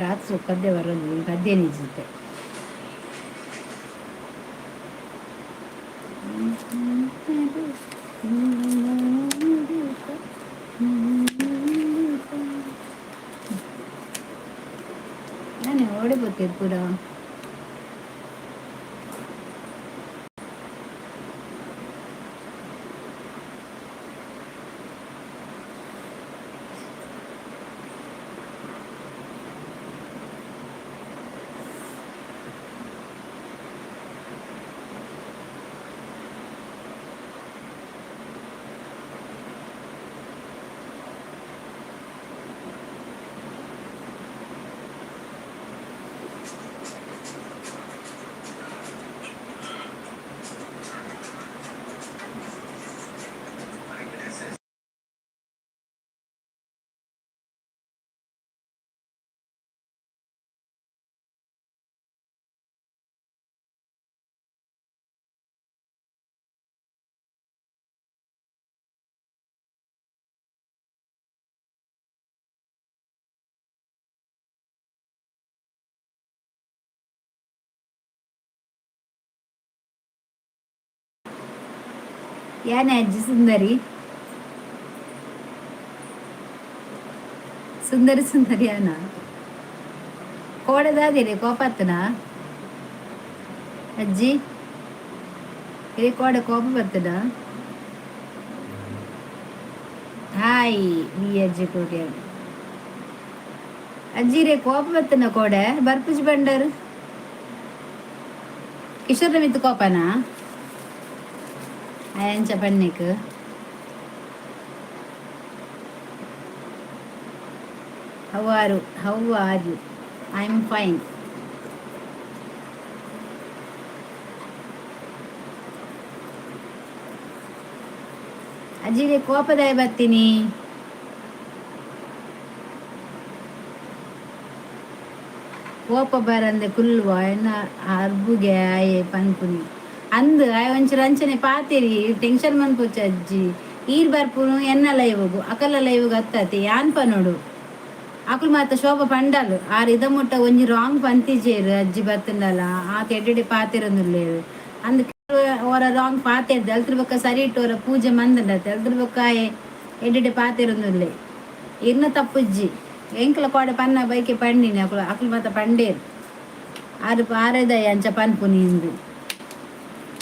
ರಾತ್ ಸೊಕ್ಕದ್ದೆ ಬರೋದು ಗದ್ದೆ ನಿಜ್ಜಿತ್ತೆ. ನಾನು ಓಡಿ ಬರ್ತೀರಿ ಪೂರ. ಯಾನೆ ಅಜ್ಜಿ ಸುಂದರಿ ಸುಂದರಿ ಸುಂದರಿ ಅನ ಕೋಡದಾದಿರಿ ಕೋಪತ್ತನ ಅಜ್ಜಿ ಇದೇ ಕೋಡೆ ಕೋಪ ಬರ್ತದ. ಹಾಯ್ ವಿ ಅಜ್ಜಿ ಕೋಟಿ. ಅಜ್ಜಿ ರೇ ಕೋಪ ಬರ್ತನ ಕೋಡೆ ಬರ್ಪುಜಿ ಬಂಡರ್ Kishore ಮಿತ್ತು ಕೋಪನಾ ಅಯಂಚ ಪನ್ನಿಕ್. How are you? I am fine. ಅಜ್ಜಿಗೆ ಕೋಪದಾಯ ಬರ್ತೀನಿ. ಕೋಪ ಬರಂದೆ ಕುಲ್ಲುವ ಎನ್ನ ಅರ್ಬುಗೆ ಆಯೆ ಪನ್ಪುನಿ ಅಂದ್ ಆಯ್ ಒಂಚೂರು ಅಂಚನೆ ಪಾತೆರಿ ಟೆನ್ಷನ್ ಮನ್ಪೊಚ್ಚ ಅಜ್ಜಿ. ಈರ್ ಬರ್ಪುನು ಎನ್ನ ಲೈವಗು ಅಕಲ ಲೈವಗು ಅತ್ತತಿ ಯಾನ್ ಪನೋಡು ಅಕುಲು ಮಾತ ಶೋಭ ಪಂಡಲು ಆರ್ ಇದ ಮುಟ್ಟ ಒಂಜಿ ರಾಂಗ್ ಪಂತಿಜೇರು ಅಜ್ಜಿ ಬತ್ತಂಡಲ ಆತ ಎಡ್ಡೆಡೆ ಪಾತೆರೊಂದುಲ್ಲೇರು ಅಂದ್ ಓರ ರಾಂಗ್ ಪಾತೆರ್ದು ಅಲ್ತ್ರ ಬೊಕ್ಕ ಸರಿ ಇಟ್ಟು ಓರ ಪೂಜೆ ಮಂದಂಡ ಅಲ್ತ್ರ ಬೊಕ್ಕ ಆಯೆ ಎಡ್ಡೆಡೆ ಪಾತೆರೊಂದುಲ್ಲೆ ಇರ್ನ ತಪ್ಪುಜ್ಜಿ ಎಂಕಲ ಕೋಡೆ ಪನ್ನ ಬೈಕೆ ಪಂಡಿನಿ ಅಕುಲು ಅಕುಲು ಮಾತ ಪಂಡೇರು ಆರು ಪಾರೆದಯ ಅಂಚ ಪನ್ಪುನಿ ಇಂದು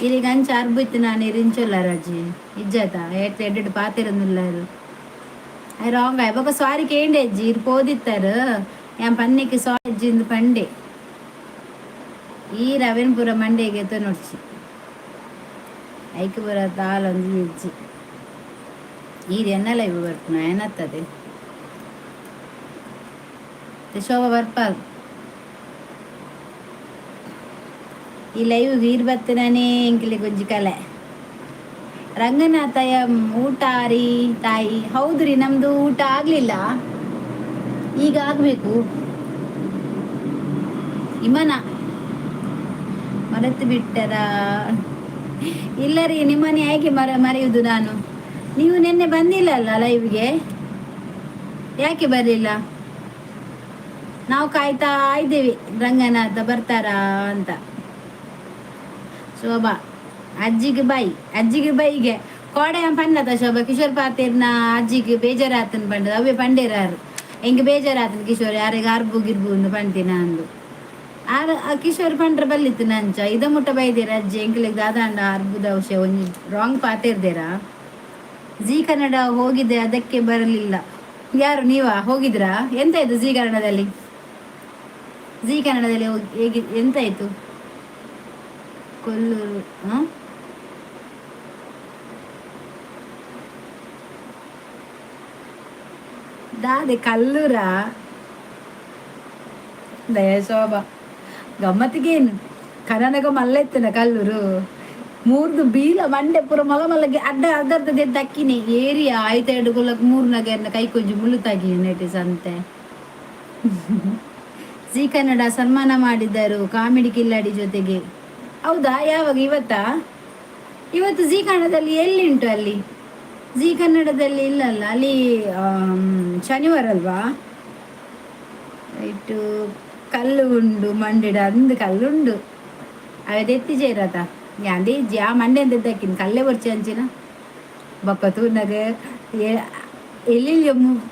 ಇಲ್ಲಿಗೆ ಅಂಚ ಅರ್ಬಿತ್ತು ನಾನು ಇರಿಂಚೊಲ್ಲಾರ ಅಜ್ಜಿ ಇಜ್ಜಾತ ಏಟ್ ಎಡ್ಡೆಡ್ ಪಾತೆರೊಂದುಲ್ಲಾರು ಅಯ್ ರಾಂಗ್ ಆಯ್ ಬೊಕ ಸಾರಿ ಕೇಂಡೆ ಅಜ್ಜಿ ಇರ್ ಪೋದಿತ್ತಾರು ಯಾನ್ ಪನ್ನಿಕ್ಕೆ ಸಾರಿ ಅಜ್ಜಿ ಇಂದು ಪಂಡೆ ಈ ರವೆನ್ ಪೂರ ಮಂಡೆಗೆ ನೋಡ್ಚಿ ಐಕ್ ಪೂರ ದಾಲೊಂದು ಇಜ್ಜಿ ಈರ್ ಎನ್ನಲ ಇವು ಬರ್ಪುನ ಏನತ್ತದೆ ಶೋಭ ಬರ್ಪಾಲ್ ಈ ಲೈವ್ ಈರ್ ಬತ್ತನೇ ಎಂಕ್ಲೆ ಒಂಜಿ ಕಲೆ. ರಂಗನಾಥಯ ಊಟ ರೀ ತಾಯಿ? ಹೌದು ರೀ, ನಮ್ದು ಊಟ ಆಗ್ಲಿಲ್ಲ, ಈಗ ಆಗ್ಬೇಕು. ಇಮನ ಮರೆತು ಬಿಟ್ಟರ? ಇಲ್ಲ ರೀ, ನಿಮ್ಮನೆ ಹೇಗೆ ಮರೆಯುವುದು ನಾನು? ನೀವು ನಿನ್ನೆ ಬಂದಿಲ್ಲ ಅಲ್ಲ ಲೈವ್ಗೆ, ಯಾಕೆ ಬರಲಿಲ್ಲ? ನಾವು ಕಾಯ್ತಾ ಇದ್ದೀವಿ ರಂಗನಾಥ ಬರ್ತಾರಾ ಅಂತ. ಶೋಭಾ ಅಜ್ಜಿಗೆ ಬೈ, ಅಜ್ಜಿಗೆ ಬೈಗೆ ಕೋಡೆ ಪನ್ನತ ಶೋಭಾ ಕಿಶೋರ್ ಪಾತೇರ್ನ ಅಜ್ಜಿಗೆ ಬೇಜಾರಾತನ್ ಪಂಡದ ಅವೇ ಪಂಡೇರಾರು ಎಂಗೆ ಬೇಜಾರಾತನ್ ಕಿಶೋರ್ ಯಾರಿಗೆ ಅರ್ಬು ಗಿರ್ಬು ಅಂದು ಪಂಡಿನ ಅಂದು ಆರ್ ಕಿಶೋರ್ ಪಂಡ್ರ ಬಲ್ಲಿತ್ತು ನಂಚ ಇದ ಮುಟ್ಟ ಬೈದೇರ ಅಜ್ಜಿ ಎಂಕ್ಲೆಗ್ ದಾದಾಂಡ ಅರ್ಬುದ ಅಂಶ ಒಂಜಿ ರಾಂಗ್ ಪಾತೇರ್ದೇರಾ. ಜೀ ಕನ್ನಡ ಹೋಗಿದೆ, ಅದಕ್ಕೆ ಬರಲಿಲ್ಲ. ಯಾರು ನೀವಾ? ಹೋಗಿದ್ರಾ? ಎಂತ ಆಯ್ತು ಜೀ ಕನ್ನಡದಲ್ಲಿ? ಜೀ ಕನ್ನಡದಲ್ಲಿ ಹೋಗಿ ಹೇಗೆ ಎಂತ ಆಯ್ತು? ಕೊಲ್ಲೂರು ಹಾಂ ದಾದೆ ಕಲ್ಲೂರಾ? ದಯಶೋಭ ಗಮ್ಮತ್ತಿಗೇನು ಕನ್ನಡಗ ಮಲ್ಲ ಕಲ್ಲೂರು ಮೂರ್ದು ಬೀಲ ಮಂಡೆ ಪೂರ ಮಲ ಮಲ್ಲಗೆ ಅಡ್ಡ ಅರ್ಧರ್ಧದೆ ದಕ್ಕಿನಿ ಏರಿಯಾ ಆಯ್ತ ಎರಡು ಮೂರು ನಗೆಯನ್ನ ಕೈ ಕೊಂಜಿ ಮುಳ್ಳು ತಾಗಿ ನೆಟಿ ಸಂತೆ. ಜೀ ಕನ್ನಡ ಸನ್ಮಾನ ಮಾಡಿದ್ದರು ಕಾಮಿಡಿ ಕಿಲ್ಲಾಡಿ ಜೊತೆಗೆ. ಹೌದಾ? ಯಾವಾಗ? ಇವತ್ತಾ? ಇವತ್ತು ಜೀ ಕನ್ನಡದಲ್ಲಿ ಎಲ್ಲಿ ಉಂಟು? ಅಲ್ಲಿ ಜೀ ಕನ್ನಡದಲ್ಲಿ ಇಲ್ಲಲ್ಲ ಅಲ್ಲಿ, ಶನಿವಾರ ಅಲ್ವಾ? ಇಟ್ಟು ಕಲ್ಲು ಉಂಡು ಮಂಡೆಡು ಅಂದು ಕಲ್ಲುಂಡು ಅವೆ ತೆತ್ತಿಜೇರತ ಯಾಂದೇ ಇಜ್ಜಿ ಆ ಮಂಡೆ ತೆದ್ದಕ್ಕಿನ ಕಲ್ಲೇ ಬೊರ್ಚಿ ಅಂಚಿನ ಬೊಕ್ಕ ತೂನಗ ಎಲ್ಲೆಲ್ಲಿ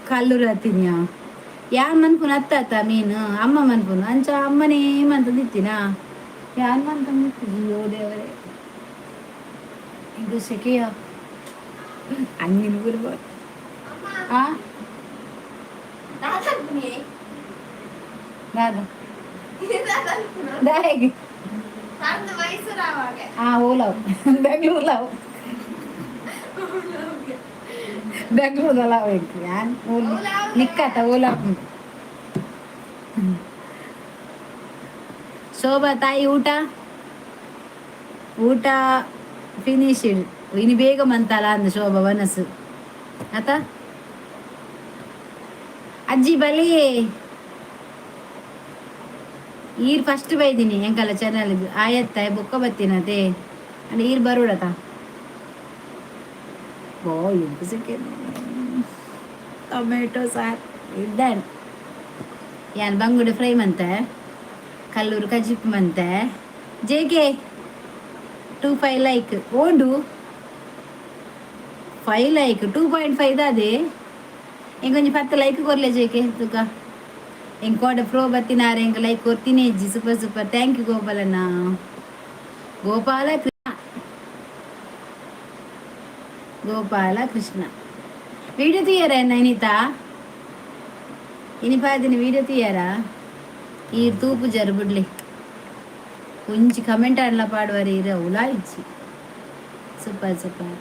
ಕಲ್ಲು ರಾತಿನ್ಯ ಯಾನ್ ಮನ್ಪುನ ಅತ್ತ ಮೀನು ಅಮ್ಮ ಮನ್ಪುನು ಅಂಚ ಅಮ್ಮನೇ ಮಂತಂದಿತ್ತಿನ ಯಾನ್ ಮಂತಂದಿತ್ತಿ. ಅಯ್ಯೋ ದೇವರೇ, ಇದು ಸೆಕೆಯ ಅಂಗಿನ ಪೂರ. ಆ ದಾದ ದಾಯೆಗ್? ಆ ಓಲಾವ್ ಬೆಂಗಳೂರ್ಲಾವ್ ಬೆಂಗಳೂರ್ದಲ್ಲ ಯಾನ್ ಓಲ್ ನಿಕ್ಕತ್ತ ಓಲಾ. ಶೋಭಾ ತಾಯಿ, ಊಟ ಊಟ ಫಿನಿಶ್. ಇನಿ ಬೇಗ ಮಂತಲ್ಲ ಅಂದ ಶೋಭಾ ಮನಸ್ಸು ಆತ. ಅಜ್ಜಿ ಬಲಿ ಈರ್ ಫಸ್ಟ್ ಬೈದಿನಿ ಎಂಕಲ್ಲ ಚಾನಲ್ ಆಯತ್ತ ಬೊಕ್ಕ ಬತ್ತಿನತೆ ಅಂಡ ಈರ್ ಬರೋಡತ. ಬೋ ಎಂತ ಟೊಮೆಟೊ ಸಾರ್ ಇದ್ದಾನೆ. ಯಾನ್ ಬಂಗುಡೆ ಫ್ರೈ ಮಂತೆ, ಕಲ್ಲೂರು ಕಜಿಪ್ ಮಂತೆ. ಜೆ ಕೆ 25 ಲೈಕ್ ಓಂಡು, 5 ಲೈಕ್, 2.5 ದಾದೆ. ಇಂಕೊಂಜಿ 10 ಲೈಕ್ ಕೊರ್ಲೆ ಜೇಕೆ ತುಕ. ಎಂಕೋಡೆ ಪ್ರೋ ಬತ್ತಿನಾರೆ ಎಂಕ್ ಲೈಕ್ ಕೊರ್ತೀನಿ ಇಜ್ಜಿ. ಸೂಪರ್ ಸೂಪರ್, thank you ಗೋಪಾಲಣ್ಣ. ಗೋಪಾಲ ಕೃಷ್ಣ, ಗೋಪಾಲ ಕೃಷ್ಣ. ವಿಡಿಯೋ ತೀಯರ ನೈನಿತಾ? ಇನಿ ಪಾದಿನ ವಿಡಿಯೋ ತೀಯರ? ಈ ತೂಪು ಜರ್ ಬುಡ್ಲಿ. ಒಂಜಿ ಕಮೆಂಟ್ ಆಡ್ಲ ಪಾಡುವರೆ ಇರ ಉಲಾ ಇಜ್ಜಿ. Super super.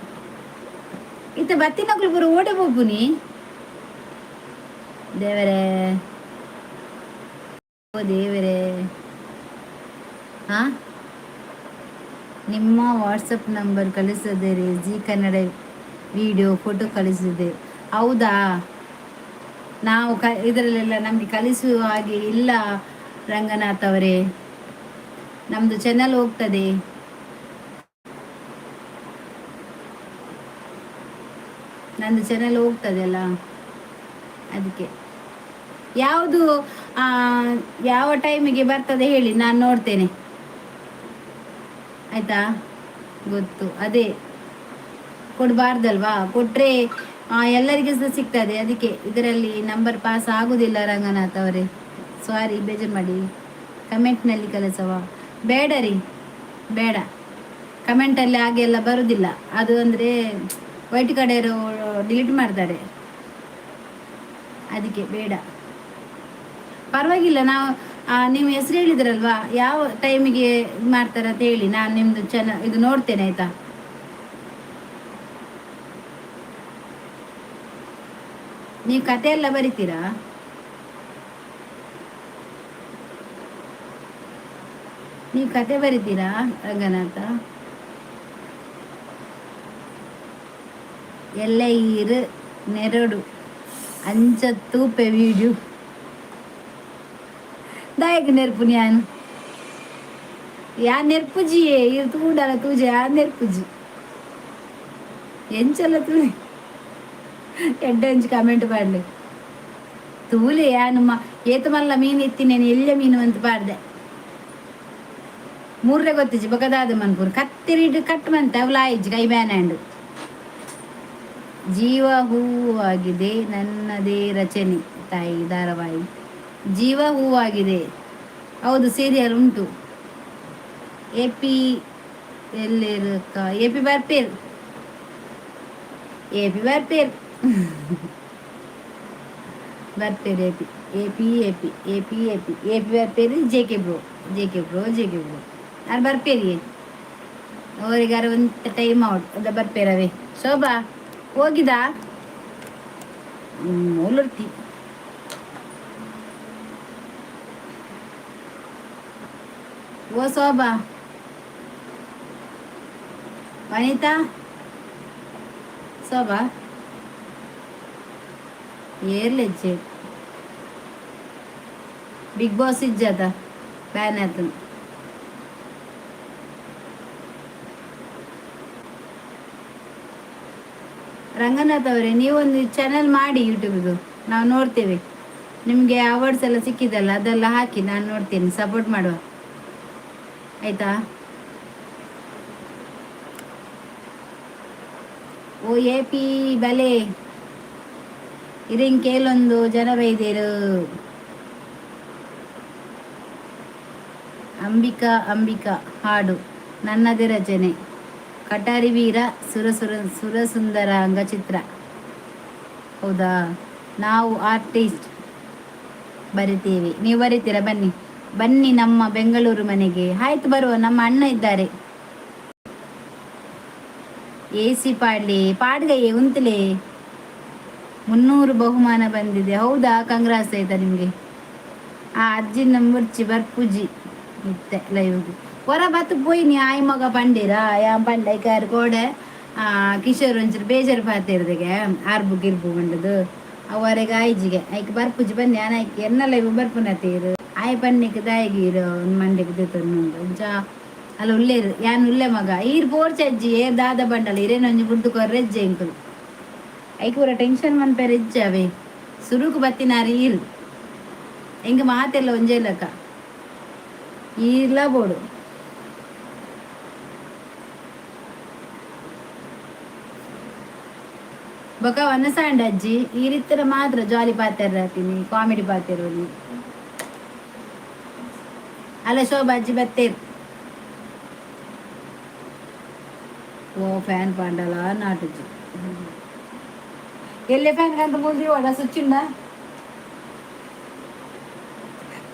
ಇತ್ತ ಬತ್ತಿನಕ್ಲು ಪೂರ ಓಡೆ ಪೋಪುನಿ ದೇವರೇ, ಓ ದೇವರೇ. ಹಾ, ನಿಮ್ಮ ವಾಟ್ಸಪ್ ನಂಬರ್ ಕಳಿಸದೆ ರೀ. ಜೀ ಕನ್ನಡ ವಿಡಿಯೋ ಫೋಟೋ ಕಳಿಸಿದೆ. ಹೌದಾ? ನಾವು ಇದರಲ್ಲೆಲ್ಲ ನಮಗೆ ಕಲಿಸುವ ಹಾಗೆ ಇಲ್ಲ ರಂಗನಾಥ್ ಅವರೇ. ನಮ್ಮದು ಚಾನಲ್ ಹೋಗ್ತದೆ. ನಂದು ಚಾನಲ್ ಹೋಗ್ತದೆ ಅಲ್ಲ, ಅದಕ್ಕೆ. ಯಾವುದು ಯಾವ ಟೈಮಿಗೆ ಬರ್ತದೆ ಹೇಳಿ, ನಾನು ನೋಡ್ತೇನೆ, ಆಯ್ತಾ? ಗೊತ್ತು, ಅದೇ ಕೊಡಬಾರ್ದಲ್ವಾ? ಕೊಟ್ಟರೆ ಎಲ್ಲರಿಗೆ ಸಹ ಸಿಗ್ತದೆ. ಅದಕ್ಕೆ ಇದರಲ್ಲಿ ನಂಬರ್ ಪಾಸ್ ಆಗುದಿಲ್ಲ ರಂಗನಾಥ್ ಅವರೇ, ಸಾರಿ, ಬೇಜಾರು ಮಾಡಿ. ಕಮೆಂಟ್ನಲ್ಲಿ ಕಲಿಸವ? ಬೇಡ ರೀ, ಬೇಡ. ಕಮೆಂಟಲ್ಲಿ ಹಾಗೆಲ್ಲ ಬರುವುದಿಲ್ಲ ಅದು. ಅಂದರೆ ವೈಟ್ ಕಡೆಯವರು ಡಿಲೀಟ್ ಮಾಡ್ತಾರೆ, ಅದಕ್ಕೆ ಬೇಡ. ಪರವಾಗಿಲ್ಲ, ನಾವು ನೀವು ಹೆಸರು ಹೇಳಿದ್ರಲ್ವಾ, ಯಾವ ಟೈಮಿಗೆ ಮಾಡ್ತಾರೆ ಅಂತ ಹೇಳಿ, ನಾನು ನಿಮ್ಮದು ಚೆನ್ನ ಇದು ನೋಡ್ತೇನೆ, ಆಯ್ತಾ? ನೀವು ಕತೆ ಎಲ್ಲ ಬರಿತೀರಾ? ನೀವು ಕತೆ ಬರಿತೀರಾ ರಂಗನಾಥ? ಎಲ್ಲ ಈರು ನೆರಡು ಅಂಚ ತೂಪೆ ವೀಡಿಯೋ. ದಾಯಕ ನೆರ್ಪು ಯಾನ್ ಯಾನ್ ನೆರ್ಪುಜಿಯೇ. ಇರ್ ತೂಡಲ ತೂಜೆ, ಯಾನ್ ನೆರ್ಪುಜಿ ಎಂಚಲ್ಲ ತೂಲೆ. ಎಡ್ಡೆ ಒಂಜಿ ಕಮೆಂಟ್ ಪಾಡ್ಲೆ ತೂಲೆ. ಯಾನು ಏತು ಮಲ್ಲ ಮೀನು ಇತ್ತಿನೇನು ಎಲ್ಲ ಮೀನು ಅಂತ ಪಾಡ್ದೆ. ಮೂರ್ರೆ ಗೊತ್ತಿಜ್ಜಿ ಬೊಕದಾದ ಮನ್ಪುರು ಕತ್ತಿರಿಡ್ ಕಟ್ ಮಂತೆ ಅವು ಲಾಯಿಜ್ಜಿ ಕೈ ಬ್ಯಾನ್. ಜೀವ ಹೂವಾಗಿದೆ ನನ್ನದೇ ರಚನೆ ತಾಯಿ ಧಾರಾವಾಹಿ ಜೀವ ಹೂವಾಗಿದೆ. ಹೌದು, ಸೀರಿಯಲ್ ಉಂಟು. ಎ ಪಿ ಎಲ್ಲಿರುಕ್ಕ? ಎ ಪಿ ಬರ್ಪೇರ್, ಎ ಪಿ ಬರ್ಪೇರ್, ಬರ್ಪೇರ್. A P A P A P A P A P A P ಬರ್ಪೇರ್. J K bro, J K bro, J K bro. ನಾನು ಬರ್ಪೇರಿ ಅವರಿಗಾರ ಒಂದು ಟೈಮ್ ಔಟ್ ಅದ ಬರ್ಪೇರವೇ. ಶೋಭಾ ಹೋಗಿದ ಮೂಲರ್ತಿ. ಓ ಶೋಭಾ, ವನಿತಾ, ಶೋಭಾ ಏರ್ಲೆಜ್ಜೆ. ಬಿಗ್ ಬಾಸ್ ಇಜ್ಜದ ಬ್ಯಾನ್ ಆತನ. ರಂಗನಾಥ್ ಅವರೇ, ನೀವೊಂದು ಚಾನೆಲ್ ಮಾಡಿ ಯೂಟ್ಯೂಬ್ದು, ನಾವು ನೋಡ್ತೇವೆ. ನಿಮಗೆ ಅವಾರ್ಡ್ಸ್ ಎಲ್ಲ ಸಿಕ್ಕಿದಲ್ಲ, ಅದೆಲ್ಲ ಹಾಕಿ, ನಾನು ನೋಡ್ತೀನಿ, ಸಪೋರ್ಟ್ ಮಾಡುವ, ಆಯ್ತಾ? ಓ ಎ ಪಿ ಬಲೆ ಇರಿಂಗ್ ಕೇಲೊಂದು ಜನ ಬೈದೇರು. ಅಂಬಿಕಾ ಅಂಬಿಕಾ ಹಾಡು ನನ್ನದೇ ರಚನೆ. ಕಟಾರಿ ವೀರ ಸುರಸುರ ಸುರಸುಂದರಾಂಗ ಚಿತ್ರ. ಹೌದಾ? ನಾವು ಆರ್ಟಿಸ್ಟ್, ಬರಿತೀವಿ. ನೀವು ಬರಿತೀರಾ? ಬನ್ನಿ ಬನ್ನಿ ನಮ್ಮ ಬೆಂಗಳೂರು ಮನೆಗೆ. ಆಯ್ತು, ಬರುವ. ನಮ್ಮ ಅಣ್ಣ ಇದ್ದಾರೆ. ಎ ಸಿ ಪಾಡ್ಲಿ ಪಾಡ್ಗಯ್ಯೆ ಉಂತಲೇ. 300 ಬಹುಮಾನ ಬಂದಿದೆ. ಹೌದಾ? ಕಂಗ್ರಾಸ್ ಆಯ್ತಾ ನಿಮಗೆ. ಆ ಅಜ್ಜಿ ಮುರ್ಚಿ ಬರ್ಪುಜಿ ಇತ್ತೆ ಲೈವ್ಗೆ. ಹೊರ ಬತ್ತು ಪೋಯಿನಿ ಆಯ್ ಮಗ ಪಂಡಿರ ಯಾನ್ ಪಂಡ ಐಕಾರ್ ಕೋಡೆ ಕಿಶೋರ್ ಒಂಚೂರು ಬೇಜಾರು ಪಾತಿರ್ದಿಗೆ ಆರ್ಬು ಗಿರ್ಬು ಪಂಡದು ಅವರೆಗೆ ಆಯ್ಜಿಗೆ ಐಕ್ ಬರ್ಪುಜಿ ಬನ್ನಿ ಯಾನ್ ಐಕ್ ಎನ್ನ ಲೈವ್ ಬರ್ಪುನ ತೀರು ಆಯ್ ಪನ್ನಿಕ್ ದಾಯಿಗೀರು ಮಂಡೆಗ್ ದೆತೊಂದು ಅಂಚ ಅಲ್ಲ ಉಲ್ಲೇರು ಯಾನ್ ಉಲ್ಲೆ ಮಗ. ಈರ್ ಪೋರ್ಚ ಅಜ್ಜಿ ಏರ್ ದಾದ ಬಂಡಲ ಇರೇನೊಂಜಿ ಬುಡ್ದು ಕೊರ್ರೆ ಇಜ್ಜೆ ಎಂಕುಲು. ಐಕ್ ಪೂರ ಟೆನ್ಷನ್ ಮನ್ಪೆರೆ ಇಜ್ಜೆ. ಅವೇ ಸುರುಕು ಬತ್ತಿನಾರು ಈರ್. ಎಂಕ್ ಮಾತೆಲ್ಲ ಒಂಜೇ ಲೆಕ್ಕ, ಈರ್ಲ ಬೋಡು. ಬೊಕ ವನಸಾಂಡ ಅಜ್ಜಿ ಈರಿತ್ತರ ಮಾತ್ರ ಜಾಲಿ ಪಾತೆರ ಕಾಮಿಡಿ ಪಾತೆರೋನಿ ಅಲ್ಲ. ಶೋಭಾ ಅಜ್ಜಿ ಬತ್ತೇರು. ಓ ಫ್ಯಾನ್ ಪಾಂಡಲ ನಾಟುಜಿ. ಎಲ್ಲೆ ಫ್ಯಾನ್ ಕಂತ ಮುಂದಿ ಓಡ ಸ್ವಿಚ್ ಉಂಡ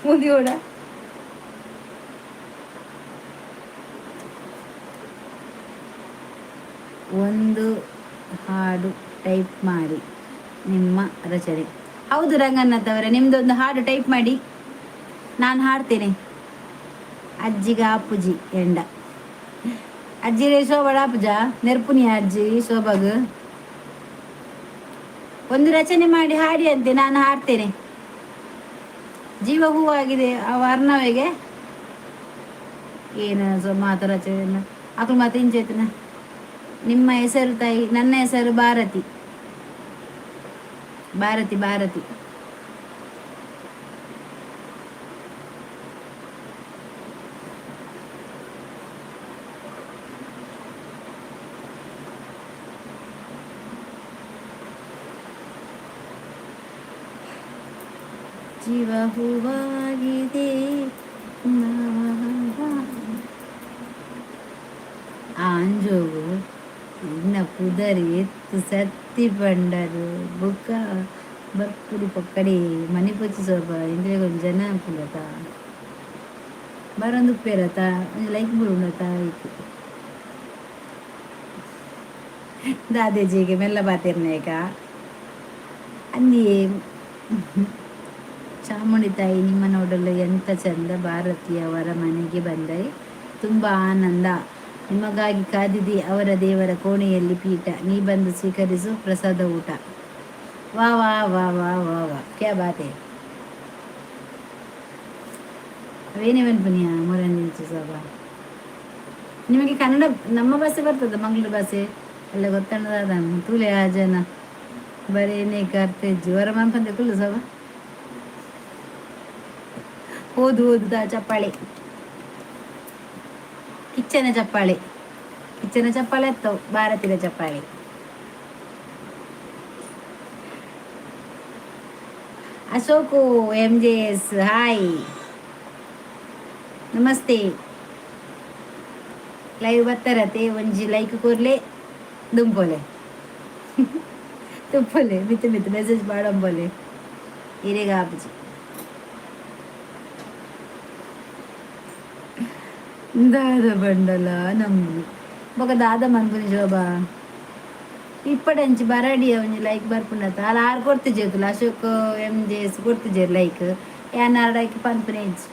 ಮುಂದಿ ಓಡ. ಒಂದು ಹಾಡು ಟೈಪ್ ಮಾಡಿ ನಿಮ್ಮ ರಚನೆ. ಹೌದು ರಂಗನಾಥ್ ಅವರೇ, ನಿಮ್ದೊಂದು ಹಾಡು ಟೈಪ್ ಮಾಡಿ, ನಾನು ಹಾಡ್ತೇನೆ. ಅಜ್ಜಿಗ ಅಪ್ಪುಜಿ ಎಂಡ ಅಜ್ಜಿ ರೇ ಶೋಭಡ ಅಪ್ಪುಜ ನೆರ್ಪುನಿ ಅಜ್ಜಿ ಶೋಭಾಗ್. ಒಂದು ರಚನೆ ಮಾಡಿ ಹಾಡಿ ಅಂತೆ, ನಾನು ಹಾಡ್ತೇನೆ. ಜೀವ ಹೂವಾಗಿದೆ ಆ ವರ್ಣವಿಗೆ ಏನು ಸೊ ಮಾತು ರಚನೆ ಅಕ್ಳು ಮಾತು ಇಂಚೈತನ. ನಿಮ್ಮ ಹೆಸರು ತಾಯಿ? ನನ್ನ ಹೆಸರು ಭಾರತಿ, ಭಾರತಿ, ಭಾರತಿ. ಜೀವ ಹೂವಾಗಿದೆ. ಆ ಅಂಜೋವು ಇನ್ನ ಪುದರ್ ಎತ್ತು ಸತ್ತಿ ಪಂಡರು. ಬೊಕ್ಕ ಬರ್ಪುಡಿ ಪೊಕ್ಕಡಿ ಮನಿಪೊಚ್ಚಿ ಸೋಪ ಇಂದ್ರೆ ಒಂಜಿ ಜನ ಆಪುಂಡತ ಬರೊಂದು ಉಪ್ಪೇರತ ಒಂಜಿ ಲೈಕ್ ಬುಡುಂಡತ ಐಕ್ ದಾದೇಜಿಗೆ ಮೆಲ್ಲ ಬಾತಿರ್ನೇಕ ಅಂದಿ. ಚಾಮುಂಡಿ ತಾಯಿ ನಿಮ್ಮ ನೋಡಲು ಎಂತ ಚಂದ. ಭಾರತೀಯವರ ಮನೆಗೆ ಬಂದರೆ ತುಂಬ ಆನಂದ. ನಿಮಗಾಗಿ ಕಾದಿದೆ ಅವರ ದೇವರ ಕೋಣೆಯಲ್ಲಿ ಪೀಠ. ನೀ ಬಂದು ಸ್ವೀಕರಿಸು ಪ್ರಸಾದ ಊಟ. ವಾ ವಾ ವಾ ವಾ ವಾ ವಾ, ಕ್ಯಾ ಬಾತ್ ಹೈ. ಅವೇನೇ ಪುನಿಯ ಮೊರಂಜಿಂಚು ಸೋಬಾ. ನಿಮಗೆ ಕನ್ನಡ ನಮ್ಮ ಭಾಷೆ ಬರ್ತದೆ, ಮಂಗಳೂರು ಭಾಷೆ ಎಲ್ಲ ಗೊತ್ತಣ್ಣದ ತೂಲೆ. ಆ ಜನ ಬರೀ ಅರ್ಥ ಜೋರ ಮನ್ಪಂದೆ ಕುಲ್ಲು ಸೋಬಾ. ಓದು ಓದುದ ಚಪ್ಪಾಳೆ, ಕಿಚ್ಚನ ಚಪ್ಪಾಳೆ, ಕಿಚ್ಚನ ಚಪ್ಪಾಳೆ ಎತ್ತವು ಭಾರತೀಯ ಚಪ್ಪಾಳೆ. Ashok M J S hi, ನಮಸ್ತೆ. ಲೈವ್ ಬತ್ತಾರತೆ ಒಂಜಿ ಲೈಕ್ ಕೊರ್ಲೆ, ದುಂಪೊಲೆ ತುಪ್ಪೊಲೆ ಮಿತ್ತು ಮಿತ್ತು ಮೆಸೇಜ್ ಮಾಡಂಬೋಲೆ ಇರೆಗ ಆಪುಜಿ. ದಾದ ಬಂಡಲ ನಮ್ಮು ಬೊಕ ದಾದ ಮನ್ಪುನಿ ಶೋಭಾ. ಇಪ್ಪಡಂಚಿ ಬರಡಿ ಒಂಜಿ ಲೈಕ್ ಬರ್ಪುಂಡತ. ಅಲ್ಲ ಆರು ಕೊಡ್ತಿಜೇಕುಲು ಅಶೋಕ್ ಎಂ ಜೆ ಎಸ್ ಕೊಡ್ತಿಜೇರು ಲೈಕ್. ಯಾನ್ ಆರ್ಡಾಕಿ ಪನ್ಪುನೆ ಇಜ್ಜಿ.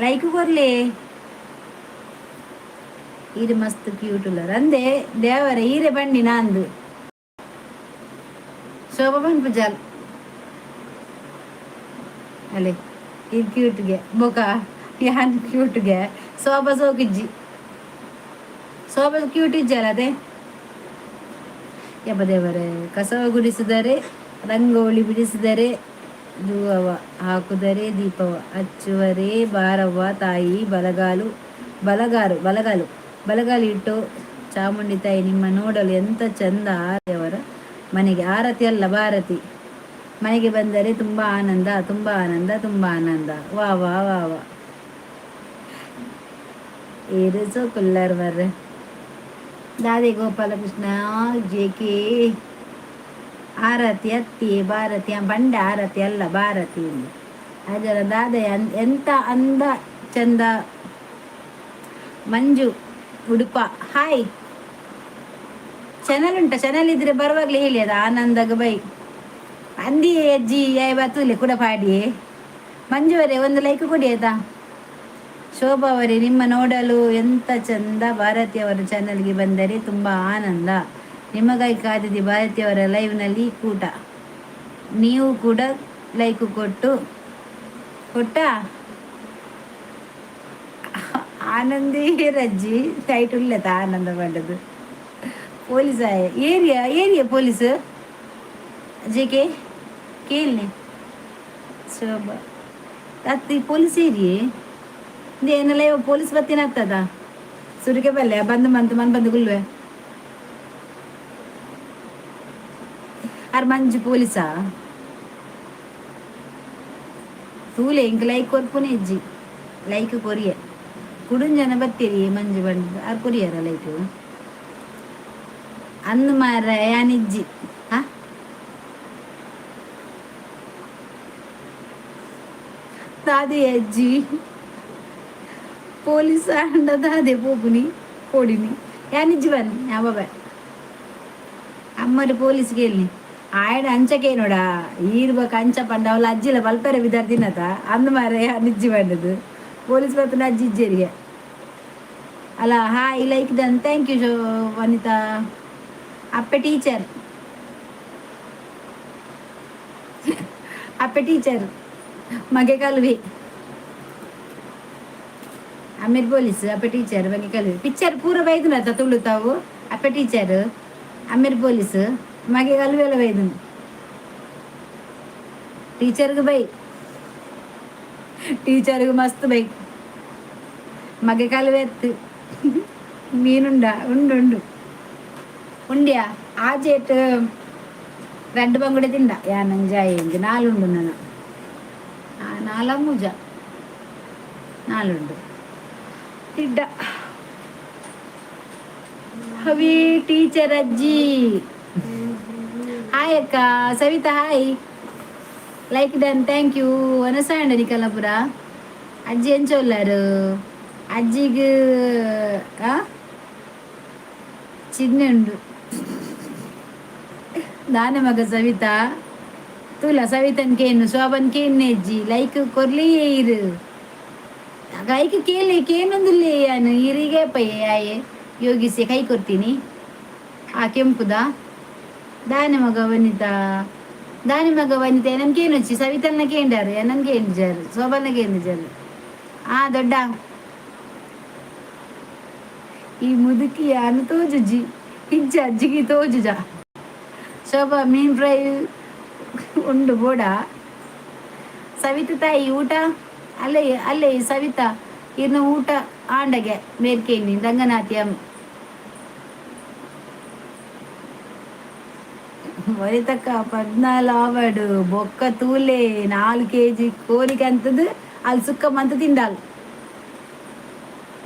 ಲೈಕ್ ಕೊರ್ಲೆ. ಈರೆ ಮಸ್ತ್ ಕ್ಯೂಟ್ ಉಲ್ಲರ್ ಅಂದೆ ದೇವರ ಈರೆ ಬಣ್ಣಿ ನಾಂದು ಶೋಭಾ ಪನ್ಪುಜಾಲ್ ಅಲೆ. ಇದು ಕ್ಯೂಟ್ಗೆ ಬೊಕ ಯಾನ್ ಕ್ಯೂಟ್ಗೆ ಶೋಭಾ ಸೋಕಿಜ್ಜಿ. ಶೋಭಾ ಕ್ಯೂಟ್ ಇಜ್ಜಲ್ಲ ಅದೇ. ಯಪ್ಪ ದೇವರೇ, ಕಸವ ಗುಡಿಸಿದರೆ ರಂಗೋಲಿ ಬಿಡಿಸಿದರೆ ಜೂವವ, ಹಾಕುದರೆ ದೀಪವ, ಹಚ್ಚುವರೇ ಬಾರವ್ವ ತಾಯಿ ಬಲಗಾಲು ಬಲಗಾರು ಬಲಗಾಲು ಬಲಗಾಲು ಇಟ್ಟು ಚಾಮುಂಡಿ ತಾಯಿ ನಿಮ್ಮ ನೋಡಲು ಎಂತ ಚಂದ. ಆರತಿಯವರ ಮನೆಗೆ ಆರತಿ ಅಲ್ಲ, ಭಾರತಿ ಮನೆಗೆ ಬಂದರೆ ತುಂಬ ಆನಂದ, ತುಂಬ ಆನಂದ, ತುಂಬ ಆನಂದ. ವಾ ವಾ ವಾ ವಾ. ಏರು ಕುಲ್ಲರ್ ಬರ್ರೆ ದಾದೆ ಗೋಪಾಲಕೃಷ್ಣ ಜೆ ಕೆ. ಆರತಿ ಅತ್ತಿ ಭಾರತಿ ಬಂಡೆ ಆರತಿ ಅಲ್ಲ, ಭಾರತಿ. ಅದರ ದಾದ ಎಂತ ಅಂದ ಚಂದ. ಮಂಜು ಉಡುಪ ಹಾಯ್. ಚಾನಲ್ ಉಂಟ? ಚಾನಲ್ ಇದ್ರೆ ಬರುವಾಗಲೇ ಹೇಳಿ. ಅದು ಆನಂದಗ ಬೈ ಅಂದಿ ಅಜ್ಜಿ ಬತ್ತುಲೆ ಕೂಡ ಪಾಡಿ. ಮಂಜು ಅವರೇ, ಒಂದು ಲೈಕ್ ಕೊಡಿ ಆಯ್ತಾ? ಶೋಭಾ ಅವರೇ, ನಿಮ್ಮ ನೋಡಲು ಎಂತ ಚಂದ. ಭಾರತಿಯವರ ಚಾನಲ್ಗೆ ಬಂದರೆ ತುಂಬ ಆನಂದ. ನಿಮಗಾಗಿ ಕಾದಿದೆ ಭಾರತಿಯವರ ಲೈವ್ನಲ್ಲಿ ಕೂಟ. ನೀವು ಕೂಡ ಲೈಕ್ ಕೊಟ್ಟು ಕೊಟ್ಟ ಆನಂದೇ ರಜ್ಜಿ ಟೈಟ್ ಉಲ್ಲೆತ. ಆನಂದ ಪಂಡದು police area area police J K ಕೇಳನೆ ಶೋಭಾ ಅತ್ತಿ ಪೊಲೀಸ್ ಏರಿಯೇ ಏನೆಲ್ಲ ಪೊಲೀಸ್ ಬತ್ತಿನ ಆಗ್ತದ ಸುರಿಗೆ ಬಲ್ಲೆ ಬಂದು ಮಂತು ಮನ್ ಬಂದು ಗುಲ್ವೆ ಆರ್ ಮಂಜು ಪೊಲೀಸಾ ತೂಲೆ. ಇಂಕ್ ಲೈಕ್ ಕೊರ್ಪುನೆ ಇಜ್ಜಿ, ಲೈಕ್ ಕೊರಿಯೆ ಕುಡುಂಜನ ಬತ್ತೀರಿ. ಮಂಜು ಬಂದು ಆರ್ ಕೊರಿಯರ ಲೈಕ್ ಅಂದು ಮಾರ ಯಾನಿಜ್ಜಿ. ಹಾ ದಾದೆ ಅಜ್ಜಿ ಪೊಲೀಸ್ ಅಂಡ ದಾದೆ ಪೋಪುನಿ ಪೋಡಿನಿ ಯಾನಿಜ್ಜಿ ಬನ್ನಿ ಯಾ ಬಾಬಾ ಅಮ್ಮರು ಪೊಲೀಸ್ ಕೇಳಿ ಆಯಡ ಅಂಚಕೆ ನೋಡ ಈರ್ಬಕ ಅಂಚ ಪಂಡ ಅವಳ ಅಜ್ಜಿಲ ಬಲ್ಪರೆ ವಿದ್ಯಾರ್ಥಿನತ ಅಂದು ಮಾರೆ ನಿಜ್ಜಿ ಬಂದದ್ದು ಪೊಲೀಸ್ ಬರ್ತನ ಅಜ್ಜಿ ಇಜ್ಜರಿಗೆ ಅಲ್ಲ. Hi, like done, thank you Vanitha. ಅಪ್ಪೆ ಟೀಚರ್, ಅಪ್ಪೆ ಟೀಚರ್ ಮಗೆ ಕಲ್ವಿ. ಅಮ್ಮೇರ್ ಪೊಲೀಸ್, ಅಪ್ಪೆ ಟೀಚರ್, ಬಗ್ಗೆ ಕಲ್ವಿ. ಪಿಕ್ಚರ್ ಪೂರ ಬೈದುನತ ತುಳುತಾವು. ಅಪ್ಪೆ ಟೀಚರ್, ಅಮ್ಮೇರ್ ಪೊಲೀಸ್, ಮಗೆ ಕಲ್ವೆಲ್ಲ ಬೈದುನು. ಟೀಚರ್ಗೆ ಬೈ, ಟೀಚರ್ಗೆ ಮಸ್ತ್ ಬೈ, ಮಗೆ ಕಲ್ವೆ ಎತ್ತು. ಮೀನುಂಡ? ಉಂಡು ಉಂಡು ಉಂಡ್ಯಾ. ಆಜೇಟ್ ರಡ್ಡು ಬಂಗುಡೆ ತಿಂಡ ಯಾನಂಜಾಯ. ನಾಲುಂಡು ನನ್ನ ನಾಲ ಮೂಜ ನಾಲುಂಡು ತಿಡ್ಡ. ಹವಿ ಟೀಚರ್ ಅಜ್ಜಿ. ಹಾಯ್ ಅಕ್ಕ Savita, hi. Like done, thank you. ವನಸಾಂಡ ನಿಕಲಪುರ ಅಜ್ಜಿ ಎಂಚೊಲ್ಲಾರು? ಅಜ್ಜಿಗೆ ಚಿನ್ನೆ ಉಂಡು ದಾನೆ ಮಗ ಸವಿತಾ ತೂಲ. ಸವಿತನ್ ಕೇನು, ಶೋಭನ್ ಕೇನ್ ಅಜ್ಜಿ. ಲೈಕ್ ಕೊರ್ಲಿ ಇರು, ಲೈಕ್ ಕೇಳಿ ಕೇನೊಂದಿಲ್ಲ ಯಾನು ಇರಿಗೆ ಪಯ್ಯ ಆಯೆ ಯೋಗಿಸಿ ಕೈ ಕೊಡ್ತೀನಿ. ಆ ಕೆಂಪುದ ದಾನೆ ಮಗ ವನಿತಾ, ದಾನೆ ಮಗ ವನಿತಾ. ನನ್ ಕೇನುಚ್ಚಿ ಸವಿತನ್ನ ಕೇಂಡಾರು, ನನ್ ಕೇಂದಿಜಾರು, ಶೋಭನ್ನ ಕೇಂದಿಜಾರು. ಆ ದೊಡ್ಡ ಈ ಮುದುಕಿ ಯಾನು ತೋಜುಜಿ ಇಜ್ಜ ಅಜ್ಜಿಗೆ ತೋಜುಜ. ಶೋಭಾ ಮೀನ್ ಫ್ರೈ ಉಂಡು ಬೋಡ. ಸವಿತ ತಾಯಿ ಊಟ ಅಲ್ಲೇ ಅಲ್ಲೇ. ಸವಿತಾ ಇನ್ನು ಊಟ ಆಂಡಗೆ ಮೇರ್ಕೇನಿ ರಂಗನಾಥ್ಯಂ. ವನಿತಕ್ಕ 14 ಆವಡು ಬೊಕ್ಕ ತೂಲೆ 4 ಕೆಜಿ ಕೋರಿಕೆ ಅಂತದ್ದು ಅಲ್ಲಿ ಸುಕ್ಕ ಮಂತ ತಿಂಡಾಲ್.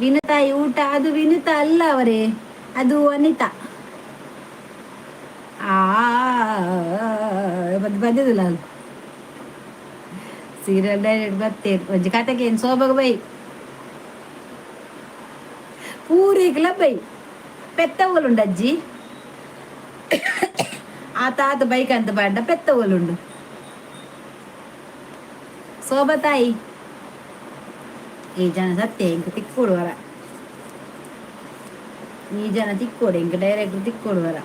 ವಿನುತಾಯಿ ಊಟ. ಅದು ವಿನುತಾ ಅಲ್ಲ ಅವರೇ, ಅದು ವನಿತಾ. ಆ ಬಂದು ಬಂದಿದ್ದಿಲ್ಲ ಅಲ್ಲಿ ಸೀರಿಯಲ್ ಡೈರೆಕ್ಟ್ ಬತ್ತೇರು ಒಂಜಿ ಕತೆಗೆ ಏನು ಸೋಬಗ ಬೈ ಪೂರಿಗ್ಲ ಬೈ ಪೆತ್ತವಲುಂಡು ಅಜ್ಜಿ. ಆ ತಾತ ಬೈಕ್ ಅಂತ ಬಂಡ ಪೆತ್ತವಲುಂಡು. ಸೋಬತಾಯಿ ಈ ಜನ ಸತ್ಯ ಇಂಕ ತಿಕ್ಕೊಡುವರ. ಈ ಜನ ತಿಕ್ಕೋಡು ಇಂಕ ಡೈರೆಕ್ಟ್ ತಿಕ್ಕೊಡುವರ.